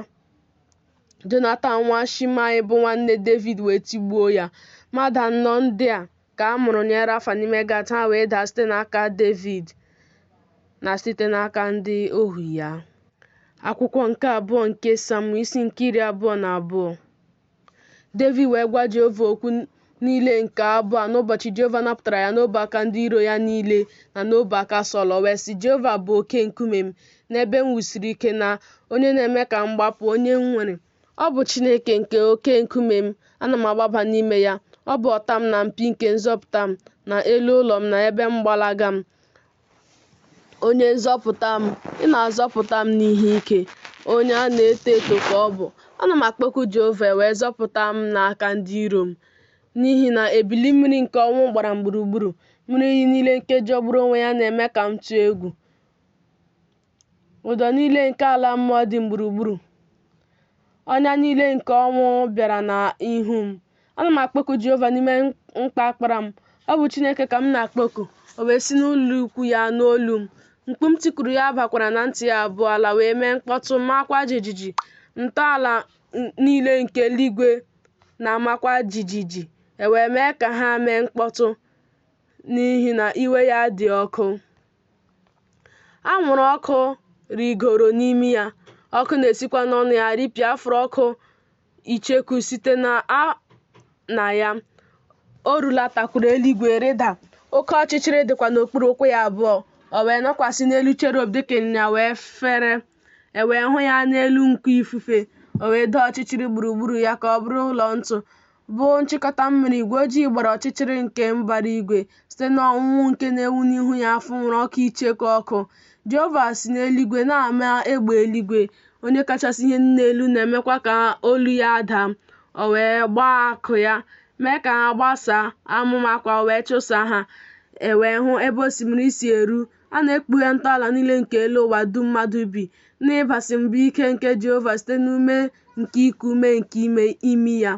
Jonatan nwa Shimei bụ nwanne Devid wee tigbuo ya. Mmadụ anọ ndị a ka a mụrụ nye Rafa n'ime Gat, ha wee daa site n'aka Devid na site n'aka ndị ohu ya. Akwụkwọ nke abụọ nke Samuel isi nke 22. Devid wee gwa Jehova okwu niile nke abụ a n'ụbọchị Jehova napụtara ya n'ọbụ aka ndị iro ya niile na n'ọbụ aka Sọl. O wee sị, Jehova bụ oke nkume m, na ebe m wusiri ike, na onye na-eme ka m gbapụ, onye m nwere. Ọ bụ Chineke nke oke nkume m, ana m agbaba n'ime ya. Ọ bụ ọta m na mpi nke nzọpụta m, na elu ụlọ m na ebe mgbalaga m. Onye nzọpụta m, ị na-azọpụta m n'ihe ike. Onye a na-eto eto ka ọ bụ. Ana m akpọku Jehova, e wee zọpụta m n'aka ndị iro m. N'ihi na ebili mmiri nke ọnwụ gbara m gburugburu, mmiri iyi niile nke jọgburu onwe ya na-eme ka m tụọ egwu. Ụdọ niile nke ala mmụọ dị m gburugburu. Ọnya niile nke ọnwụ bịara n'ihu m. Ana m akpọku Jehova n'ime mkpa kpara m. Ọ bụ Chineke ka m na-akpọku, o wee si n'ụlọ ikwu ya nụ olu m. Mkpu m tikuru ya bakwara na ntị ya abụọ, ala wee mee mkpọtụ, maakwa jijiji. Ntọala niile nke eluigwe na-amakwa jijiji, e wee mee ka ha mee mkpọtụ, n'ihi na iwe ya dị ọkụ. Anwụrụ ọkụ rịgoro n'imi ya, ọkụ na-esikwa n'ọnụ ya ripịa afụrụ ọkụ icheku site na ya. O rulatakwuru eluigwe rịda, oke ọchịchịrị dịkwa n'okpuru ụkwụ ya abụọ. O wee nọkwasị n'elu cherub dịka ịnyịnya wee fere, e wee hụ ya n'elu nku ifufe. O wee doo ọchịchịrị gburugburu ya ka ọ bụrụ ụlọ ntu, bụ nchịkọta mmiri. Igwe ojii gbara ọchịchịrị nke mbara igwe, site n'onwunwu nke na-enwu n'ihu ya fụnwuru ọkụ icheku ọkụ. Jehova si n'eluigwe na-ama egbe eluigwe, Onye kachasị ihe niile elu na-emekwa ka olu ya daa. O wee gbaa akụ ya, mee ka ha gbasaa, amụma kwa, o wee chụsaa ha. E wee hụ ebe osimiri si eru. A na-ekpughe ntọala niile nke elu ụwa dum mmadụ bi, n'ịbasi mba ike nke Jehova site n'ume nke iku ume nke imi ya.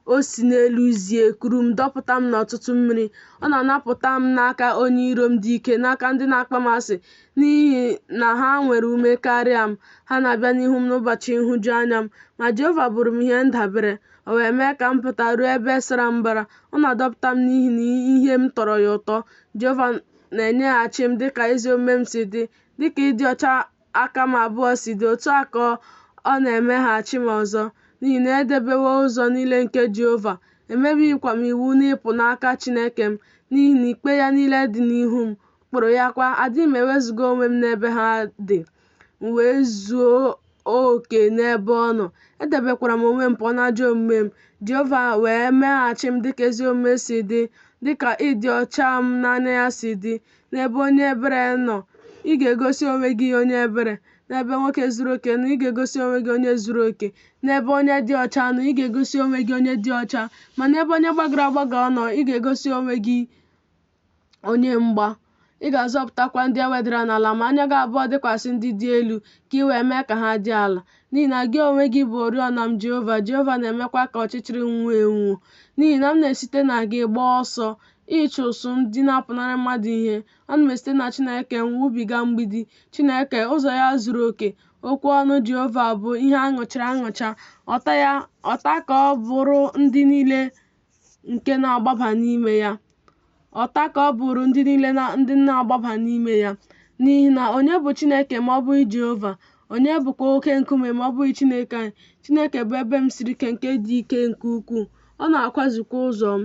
O si n'elu zie, kuru m, dọpụta m n'ọtụtụ mmiri. Ọ na-anapụta m n'aka onye iro m dị ike, n'aka ndị na-akpọ m asị, n'ihi na ha nwere ume karịa m. Ha na-abịa n'ihu m n'ụbọchị nhụjuanya m. Ma Jehova bụrụ m ihe ndabere, o wee mee ka m pụta ruo ebe sara mbara. Ọ na-adọpụta m n'ihi na ihe m tọrọ ya ụtọ. Jehova na-enyeghachi m dịka ezi omume m si dị, dịka ịdị ọcha aka m abụọ si dị, otu a ka ọ na-emeghachi m ọzọ. N'ihi na edebewo ụzọ niile nke Jehova, emebighịkwa m iwu n'ịpụ n'aka Chineke m, n'ihi na ikpe ya niile dị n'ihu m, ụkpụrụ ya kwa, adịghị m ewezuga onwe m n'ebe ha dị. M wee zuo oke n'ebe ọ nọ, edebekwara m onwe m pụọ n'ajọ omume m. Jehova wee meghachi m dịka ezi omume si dị, dịka ịdị ọcha m n'anya ya si dị. N'ebe onye ebere nọ, ị ga-egosi onwe gị onye ebere. N'ebe nwoke zuru oke nọ, ị ga-egosi onwe gị onye zuru oke. N'ebe onye dị ọcha nọ, ị ga-egosi onwe gị onye dị ọcha. Ma n'ebe onye gbagọrọ agbagọ nọ, ị ga-egosi onwe gị onye mgba. Ị ga-azọpụtakwa ndị e wedara n'ala, ma anya gị abụọ dịkwasị ndị dị elu, ka ị wee mee ka ha dị ala. N'ihi na gị onwe gị bụ oriọna m, Jehova, Jehova na-emekwa ka ọchịchịrị nwuo enwuo. N'ihi na m na-esite na gị gbaa ọsọ ịchụ ụsụ ndị na-apụnara mmadụ ihe. Ana m esite na Chineke m wubiga mgbidi. Chineke, ụzọ ya zuru oke. Okwu ọnụ Jehova bụ ihe a nụchara anụcha. Ọta ya, ọta ka ọ bụrụ ndị niile nke na-agbaba n'ime ya. Ọta ka ọ bụrụ ndị niile ndị na-agbaba n'ime ya. N'ihi na onye bụ Chineke ma ọ bụghị Jehova? Onye bụkwa oke nkume ma ọ bụghị Chineke anyị? Chineke bụ ebe m siri ike nke dị ike nke ukwuu. Ọ na-akwazikwa ụzọ m.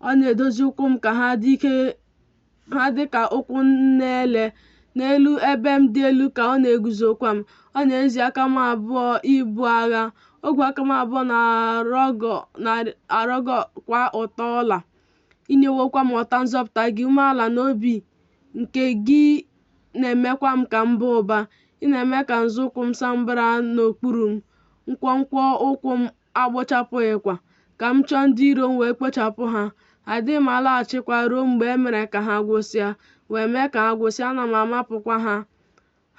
Ọ na-edozi ụkwụ m ka ha dị ike ha dị ka ụkwụ nne ele. N'elu ebe m dị elu ka ọ na-eguzokwa m. Ọ na-ezi aka m abụọ ibu agha. Ogwe aka m abụọ na-arọgọkwa ụtọ ọla. I nyewokwa m ọta nzọpụta gị, umeala n'obi nke gị na-emekwa m ka m baa ụba. Ị na-eme ka nzọụkwụ m saa mbara n'okpuru m, nkwonkwo ụkwụ m agbụchapụghịkwa. Ka m chọọ ndị iro m wee kpochapụ ha. Adịghị m alaghachikwa ruo mgbe e mere ka ha gwụsịa, wee mee ka ha gwụsịa, ana m amapụkwa ha.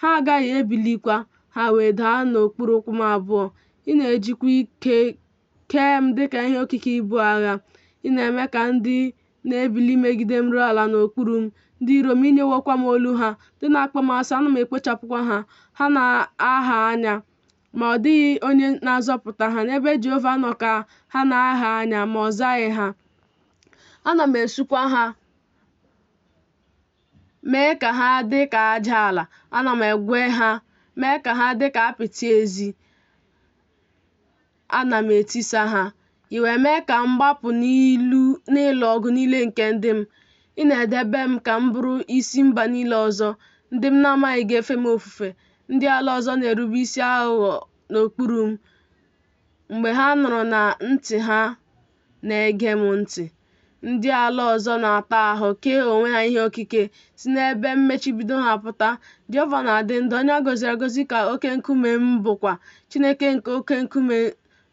Ha agaghị ebilikwa, ha wee daa n'okpuru ụkwụ m abụọ. Ị na-ejikwa ike kee m dịka ihe okike ibu agha. Ị na-eme ka ndị na-ebili megide m ruo ala n'okpuru m. Ndị iro m, i nyewokwa m olu ha. Ndị na-akpọ m asị, ana m ekpochapụkwa ha. Ha na-aha anya, ma ọ dịghị onye na-azọpụta ha. N'ebe Jehova nọ ka ha na-aha anya, ma ọ zaghị ha. Ana m esukwa ha, mee ka ha dị ka aja ala. Ana m egwe ha, mee ka ha dị ka apịtị ezi. Ana m etisa ha. I wee mee ka m gbapụ n'ịlụ ọgụ niile nke ndị m. Ị na-edebe m ka m bụrụ isi mba niile ọzọ. Ndị m na-amaghị ga-efe m ofufe. Ndị ala ọzọ na-erube isi aghụghọ n'okpuru m. Mgbe ha nụrụ na ntị ha na-ege m ntị. Ndị ala ọzọ na-ata ahụ, kee onwe ha ihe okike, si n'ebe mmechibido ha pụta. Jehova na-adị ndụ, onye a gọziri agọzi ka oke nkume m bụkwa, Chineke nke oke nkume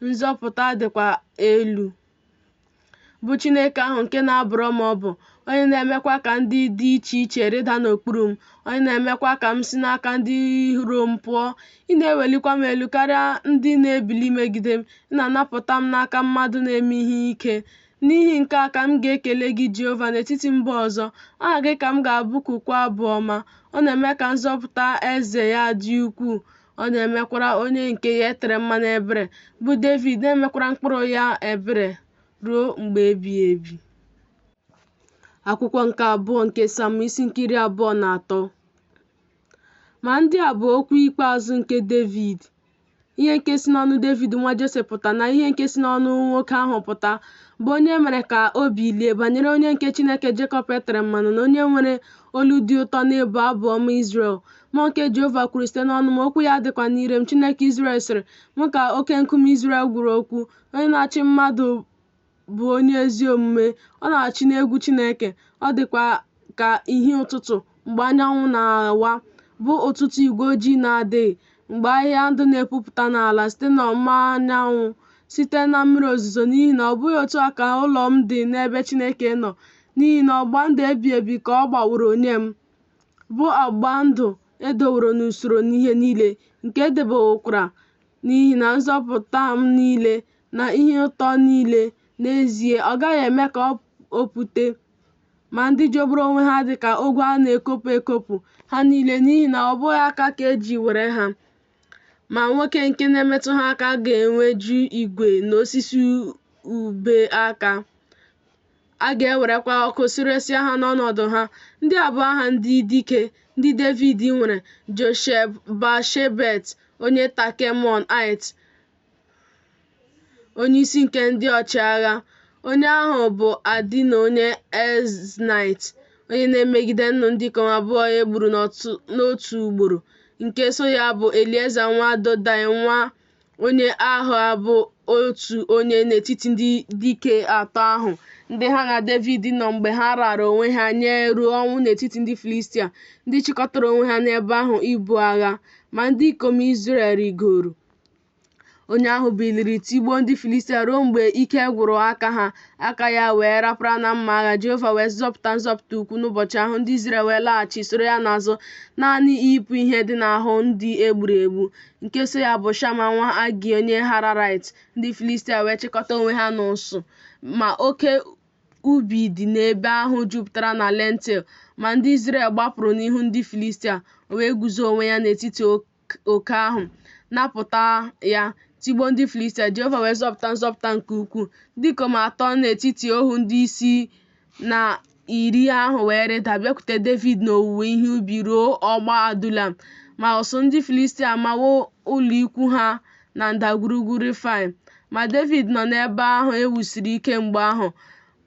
nzọpụta dịkwa elu. bụ Chineke ahụ nke na-abọrọ m ọbọ, onye na-emekwa ka ndị dị iche iche rịda n'okpuru m, onye na-emekwa ka m si n'aka ndị iro m pụọ. Ị na-ewelikwa m elu karịa ndị na-ebili megide m, ị na-anapụta m n'aka mmadụ na-eme ihe ike. N'ihi nke a ka m ga-ekele gị, Jehova, n'etiti mba ọzọ, aha gị ka m ga-abụkukwa abụ ọma. Ọ na-eme ka nzọpụta eze ya dị ukwuu, ọ na-emekwara onye nke ya e tere mmanụ ebere, bụ Devid, na-emekwara mkpụrụ ya ebere ruo mgbe ebighị ebi. Akwụkwọ nke abụọ nke Samuel isi nke 23. Ma ndị a bụ okwu ikpeazụ nke Devid. Ihe nke si n'ọnụ Devid nwa Jese pụta na ihe nke si n'ọnụ nwoke ahụ pụta, bụ onye e mere ka o bilie, banyere onye nke Chineke Jekọb e tere mmanụ na onye nwere olu dị ụtọ n'ịbụ abụ ọma Izrel. Mmụọ nke Jehova kwuru site n'ọnụ m, okwu ya dịkwa n'ire m. Chineke Izrel sịrị, Mụ ka oke nkume Izrel gwara okwu, onye na-achị mmadụ bụ onye ezi omume, ọ na-achị n'egwu Chineke, ọ dịkwa ka ìhè ụtụtụ mgbe anyanwụ na-awa, bụ ụtụtụ igwe ojii na-adịghị, mgbe ahịhịa ndụ na-epupụta n'ala site n'ọmụma anyanwụ, site na mmiri ozuzo, n'ihi na ọ bụghị otu a ka ụlọ m dị n'ebe Chineke nọ, n'ihi na ọgbụgba ndụ ebighị ebi ka ọ gbaworo nye m, bụ ọgbụgba ndụ e doworo n'usoro n'ihe niile, nke e debewokwara n'ihi na nzọpụta m niile na ihe ụtọ niile, n'ezie, ọ gaghị eme ka o pute. Ma ndị jọgburu onwe ha dị ka ogwu a na-ekopụ ekopụ, ha niile, n'ihi na ọ bụghị aka ka e ji were ha. Ma nwoke nke na-emetụ ha aka ga-enweju igwe na osisi ube aka. A ga-ewerekwa ọkụ suresịa ha n'ọnọdụ ha. Ndị a bụ aha ndị dike, ndị Devid nwere: Josheb-Bashebet, onye Takemon-ait, onyeisi nke ndị ọchịagha. Onye ahụ bụ Adina onye Eznait, onye na-emegide nnu ndị ikom abụọ e gburu n'otu ugboro. Nke so ya bụ Elieza nwa Dodai nwa onye Ahoa bụ otu onye n'etiti ndị dike atọ ahụ, ndị ha na Devid nọ mgbe ha raara onwe ha nye ruo ọnwụ n'etiti ndị Filistia, ndị chịkọtara onwe ha n'ebe ahụ ibu agha. Ma ndị ikom Izrel rịgoro. Onye ahụ biliri tigbuo ndị Filistia ruo mgbe ike gwụrụ aka ha, aka ya wee rapara na mma agha. Jehova wee zọpụta nzọpụta ukwu n'ụbọchị ahụ. Ndị Izrel wee laghachi soro ya n'azụ, naanị iyipụ ihe dị n'ahụ ndị e gburu egbu. Nke so ya bụ Shama nwa Agi onye Hararaịt. Ndị Filistia wee chịkọta onwe ha n'ụsụ, ma oke ubi dị n'ebe ahụ jupụtara na lentil. Ma ndị Izrel gbapụrụ n'ihu ndị Filistia. O wee guzo onwe ya n'etiti oke ahụ, napụta ya, tigbuo ndị Filistia. Jehova wee zọpụta nzọpụta nke ukwuu. Ndị ikom atọ n'etiti ohu ndị isi na iri ahụ wee rịda bịakwute Devid n'owuwe ihe ubi ruo ọgba Adulam. Ma ụsụụ ndị Filistia amawo ụlọikwu ha na ndagwurugwu Refaim. Ma Devid nọ n'ebe ahụ e wusiri ike mgbe ahụ.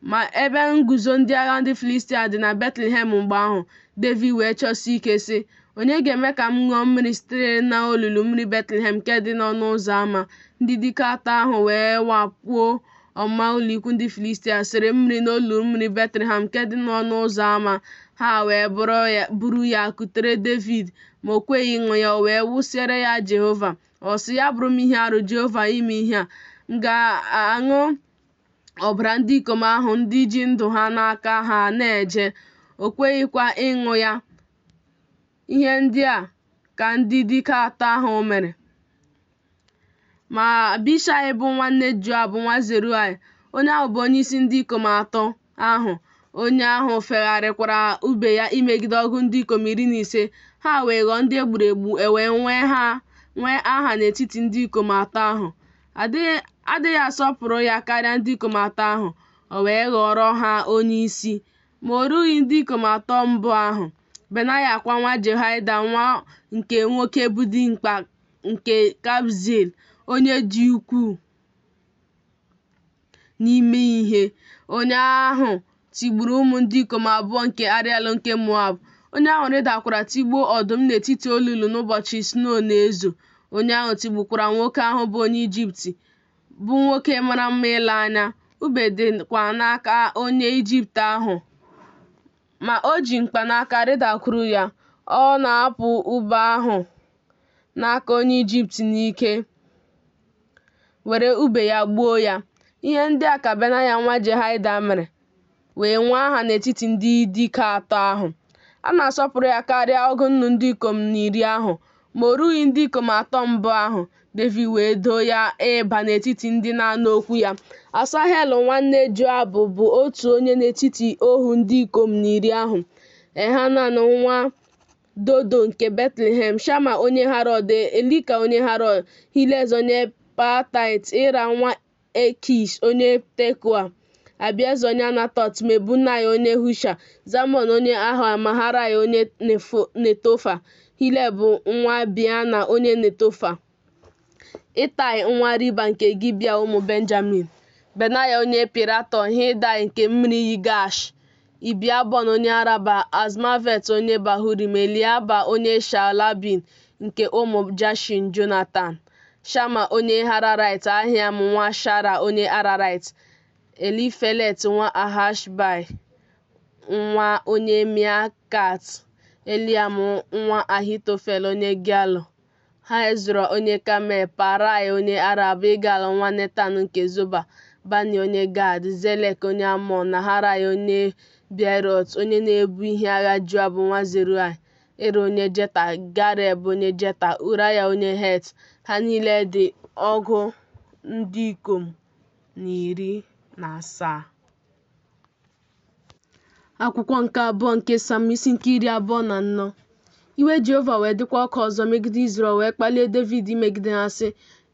Ma ebe nguzo ndị agha ndị Filistia dị na Betlehem mgbe ahụ. Devid wee chọsie ike, sị, Onye ga-eme ka m ṅụọ mmiri sitere n'olulu mmiri Betlehem nke dị n'ọnụ ụzọ ama? Ndị dike atọ ahụ wee wakpuo ọmụma ụlọikwu ndị Filistia, sere mmiri n'olulu mmiri Betlehem nke dị n'ọnụ ụzọ ama. Ha wee buru ya kutere Devid, ma o kweghị ịṅụ ya, o wee wụsara ya Jehova. Ọ sị, Ya bụrụ m ihe arụ, Jehova, ime ihe a. M ga-aṅụ ọbara ndị ikom ahụ ndị ji ndụ ha n'aka ha na-eje? O kweghịkwa ịṅụ ya. Ihe ndị a ka ndị dike atọ ahụ mere. Ma Abishai bụ nwanne Joab nwa Zeruaya, onye ahụ bụ onyeisi ndị ikom atọ ahụ, onye ahụ fegharịkwara ube ya imegide ọgụ ndị ikom 15, ha wee ghọọ ndị e gburu egbu, e wee nwee aha n'etiti ndị ikom atọ ahụ. Adịghị asọpụrụ ya karịa ndị ikom atọ ahụ, o wee ghọọrọ ha onyeisi. Ma o rughị ndị ikom atọ mbụ ahụ. Benaya kwa nwa Jehoiada nwa nke nwoke bụ dimkpa nke Kabzeel, onye dị ukwuu n'ime ihe, onye ahụ tigburu ụmụ ndị ikom abụọ nke Ariel nke Moab, onye ahụ rịdakwara tigbuo ọdụm n'etiti olulu n'ụbọchị snow na-ezo, onye ahụ tigbukwara nwoke ahụ bụ onye Ijipt, bụ nwoke mara mma ile anya, ube dịkwa n'aka onye Ijipt ahụ, ma o ji mkpanaka rịdakwuru ya, ọ napụ ube ahụ n'aka onye Ijipt n'ike, were ube ya gbuo ya. Ihe ndị a ka Benaya nwa Jehoiada mere, wee nwee aha n'etiti ndị dike atọ ahụ. A na-asọpụrụ ya karịa ọgụ nnu ndị ikom na iri ahụ, ma o rughị ndị ikom atọ mbụ ahụ. Devid wee doo ya ịba n'etiti ndị na-anụ okwu ya. Asahel nwanne Joab bụ otu onye n'etiti ohu ndị ikom na iri ahụ. Elhanan nwa Dodo nke Betlehem, Shama onye Harod, Elika onye Harod, Hilez onye Paltait, Ira nwa Ikish onye Tekoa, Abieza onye Anatot, Mebunai onye Husha, Zalmon onye Ahoa, Maharai onye Netofa, Hileb nwa Beana onye Netofa, Itai nwa Ribai nke Gibea ụmụ Benjamin, Benaya onye Piraton, Hidai nke mmiri iyi Gaash, Abiabon onye Araba, Azmavet onye Bahurim, Eliaba onye Shaalbim nke ụmụ Jashin, Jonatan, Shama onye Hararait, Ahiam nwa Shara onye Ararait, Elifelet nwa Ahasbai nwa onye Meakat, Eliam nwa Ahitofel onye Gailo, Hezro onye Kamel, Paarai onye Arab, Igal nwa Netan nke Zoba, Bani onye Gad, Zelek onye Amọn, Naharai onye Beerọt, onye na-ebu ihe agha Joab nwa Zeruaya, Ira onye Jeta, Gareb onye Jeta, Uraya onye Het. Ha niile dị ọgụ ndị ikom na iri na asaa. Akwụkwọ nke abụọ nke Samuel isi nke 24. Iwe Jehova wee dịkwa ọkụ ọzọ megide Izrel, wee kpalie Devid imegide ha, sị,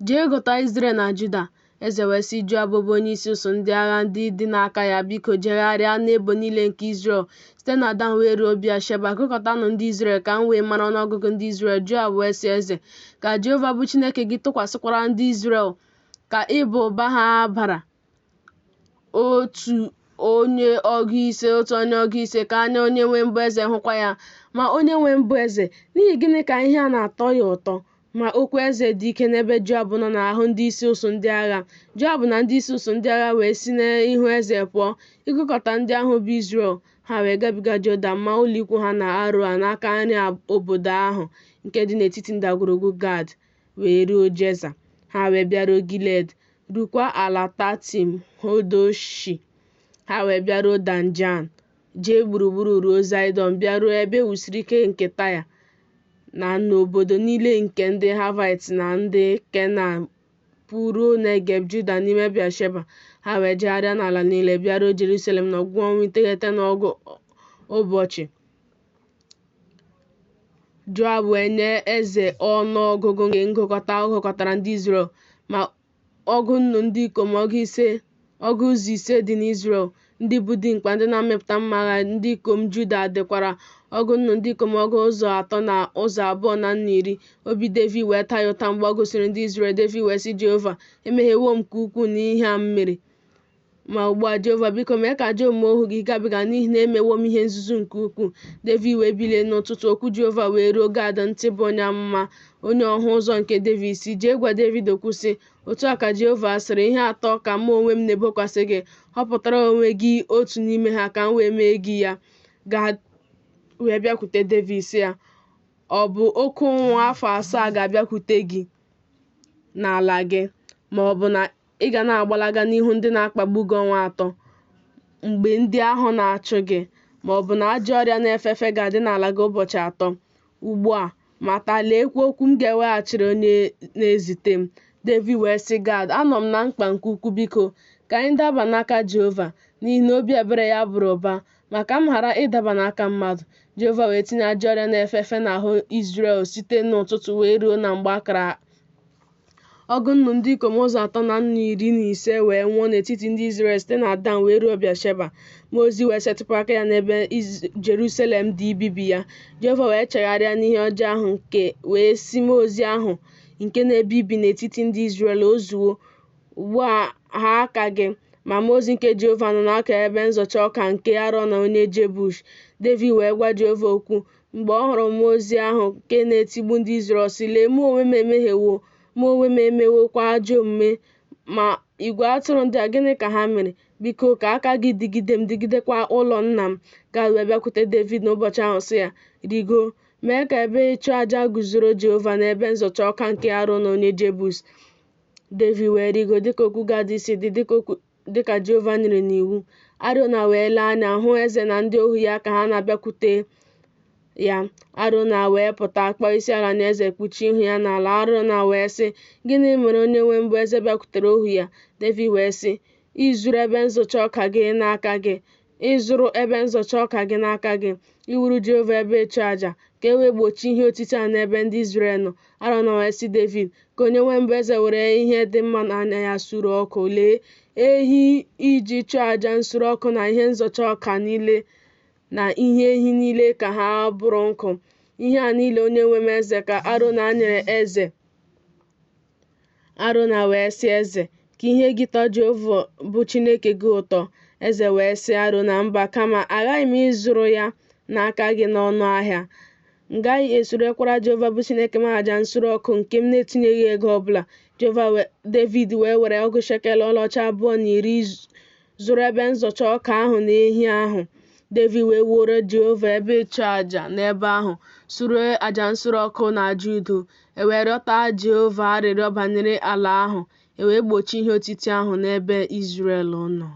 Jee gụta Izrel na Juda. Eze wee sị Joab bụ onyeisi usuu ndị agha ndị dị n'aka ya, Biko, jegharịa n'ebo niile nke Izrel, site na Dan wee ruo Bịasheba, gụkọtanụ ndị Izrel, ka m wee mara ọnụọgụgụ ndị Izrel. Joab wee sị eze, Ka Jehova bụ Chineke gị tụkwasịkwara ndị Izrel ka ịba ụba ha bara otu onye ọgụ ise otu onye ọgụ ise, ka anya onye nwe m bụ eze hụkwa ya. Ma onye nwe m bụ eze, n'ihi gịnị ka ihe a na-atọ ya ụtọ? Ma okwu eze dị ike n'ebe Joab nọ n'ahụ ndị isi usuu ndị agha. Joab na ndị isi usuu ndị agha wee si n'ihu eze pụọ ịgụkọta ndị ahụ bụ Izrel. Ha wee gabiga Jọdan, maa ụlọikwu ha na Aroa n'aka nri obodo ahụ nke dị n'etiti ndagwurugwu Gad, wee ruo Jeza. Ha wee bịaruo Gilead, rukwa ala Tatim Hodọshi. Ha wee bịaruo Dan-Jaan, jee gburugburu ruo Zaịdọn, bịaruo ebe e wusiri ike nke Taya, na n'obodo niile nke ndị Haịvaịt na ndị Kenan, pụruo Negeb Juda n'ime Bịasheba. Ha wee jegharịa n'ala niile, bịaruo Jerusalem n'ọgwụgwụ ọnwa iteghete na ọgụ ụbọchị. Joab wee nye eze ọnụ ọgụgụ nke ngụkọta ọ gụkọtara ndị Izrel, ma ọgụ nnu ndị ikom ọgụ ise ọgụ ụzọ ise dị n'Izrel, ndị bụ dimkpa, ndị na-amịpụta mma agha. Ndị ikom Juda dịkwara ọgụ nnu ndị ikom ọgụ ụzọ atọ na ụzọ abụọ na nnu iri. Obi Devid wee taa ya ụta mgbe ọ gụsịrị ndị Izrel. Devid wee sị Jehova, Emehiewo m nke ukwuu n'ihe a m mere. Ma ugbu a, Jehova, biko mee ka ajọ omume ohu gị gabiga, n'ihi na emewo m ihe nzuzu nke ukwuu. Devid wee bilie n'ụtụtụ, okwu Jehova wee ruo Gad ntị, bụ onye amụma, onye ọhụ ụzọ nke Devid, sị, Jee gwa Devid okwu, sị, Otu a ka Jehova sịrị, Ihe atọ ka mụ onwe m na-ebokwasị gị, họpụtara onwe gị otu n'ime ha, ka m wee mee gị ya. Gad wee bịakwute Devid, sị ya, Ọ bụ oke ụnwụ afọ asaa ga-abịakwute gị n'ala gị, ma ọ bụ na ị ga na-agbalaga n'ihu ndị na-akpagbu gị ọnwa atọ mgbe ndị ahụ na-achụ gị, ma ọ bụ na ajọ ọrịa na-efe efe ga-adị n'ala gị ụbọchị atọ. Ugbu a, mata, leekwa okwu m ga-eweghachiri onye na-ezite m. Devid wee sị Gad, Anọ m na mkpa nke ukwuu, biko, ka anyị daba n'aka Jehova, n'ihi na obi ebere ya bara ụba, ma ka m ghara ịdaba n'aka mmadụ. Jehova wee tinye ajọ ọrịa na-efe efe n'ahụ Izrel site n'ụtụtụ wee ruo na mgbe akara. Ọgụ nnu ndị ikom ụzọ atọ na nnu iri na ise wee nwụọ n'etiti ndị Izrel site na Dan wee ruo Bịasheba. Mmụọ ozi wee setịpụ aka ya n'ebe Jerusalem dị ibibi ya. Jehova wee chegharịa n'ihe ọjọọ ahụ nke wee sị mmụọ ozi ahụ nke na-ebibi n'etiti ndị Izrel, O zuwo, ugbu a ha aka gị. Ma mmụọ ozi nke Jehova nọ n'aka ebe nzọcha ọka nke Arọna onye Jebus. Devid wee gwa Jehova okwu mgbe ọ hụrụ mmụọ ozi ahụ nke na-etigbu ndị Izrel, sị, Lee, mụ onwe m emehiewo, mụ onwe m emewokwa ajọ omume, ma igwe atụrụ ndị a, gịnị ka ha mere? Biko, ka aka gị dịgide m, dịgidekwa ụlọ nna m. Gad wee bịakwute Devid n'ụbọchị ahụ, sị ya, Rigo, mee ka ebe ịchụ aja guzoro Jehova n'ebe nzọcha ọka nke Arọna onye Jebus. Devid wee rịgo dịka okwu Gad si dị, dịka Jehova nyere n'iwu. Arauna wee lee anya hụ eze na ndị ohu ya ka ha na-abịakwute ya. Arauna wee pụta kpọọ isiala nye eze, kpuchie ihu ya n'ala. Arauna wee sị, Gịnị mere onyenwe m bụ eze bịakwutere ohu ya? Devid wee sị, Ịzụrụ ebe nzọcha ọka gị n'aka gị, ịzụrụ ebe nzọcha ọka gị n'aka gị, iwuru Jehova ebe ịchụaja, ka e wee gbochie ihe otiti a n'ebe ndị Izrel nọ. Arauna wee sị Devid, Ka onyenwe m bụ eze were ihe dị mma n'anya ya sure ọkụ. Lee, ehi iji chụọ aja nsure ọkụ na ihe nzọcha ọka niile na ihe ehi niile ka ha bụrụ nkụ. Ihe a niile onyenwe m eze ka Arauna nyere eze. Arauna wee sị eze, Ka ihe gị tọọ Jehova bụ Chineke gị ụtọ. Eze wee sị Arauna, Mba, kama aghaghị m ịzụrụ ya n'aka gị n'ọnụ ahịa. M gaghị esurekwara Jehova bụ Chineke m aja nsure ọkụ nke m na-etinyeghị ego ọ bụla. Devid wee were ọgụ shekel ọlaọcha 2 na iri zụrụ ebe nzọcha ọka ahụ na ehi ahụ. Devid wee wuoro Jehova ebe ịchụaja n'ebe ahụ, suree aja nsure ọkụ na aja udo. E wee rịọta Jehova arịrịọ banyere ala ahụ, e wee gbochie ihe otiti ahụ n'ebe Izrel nọ.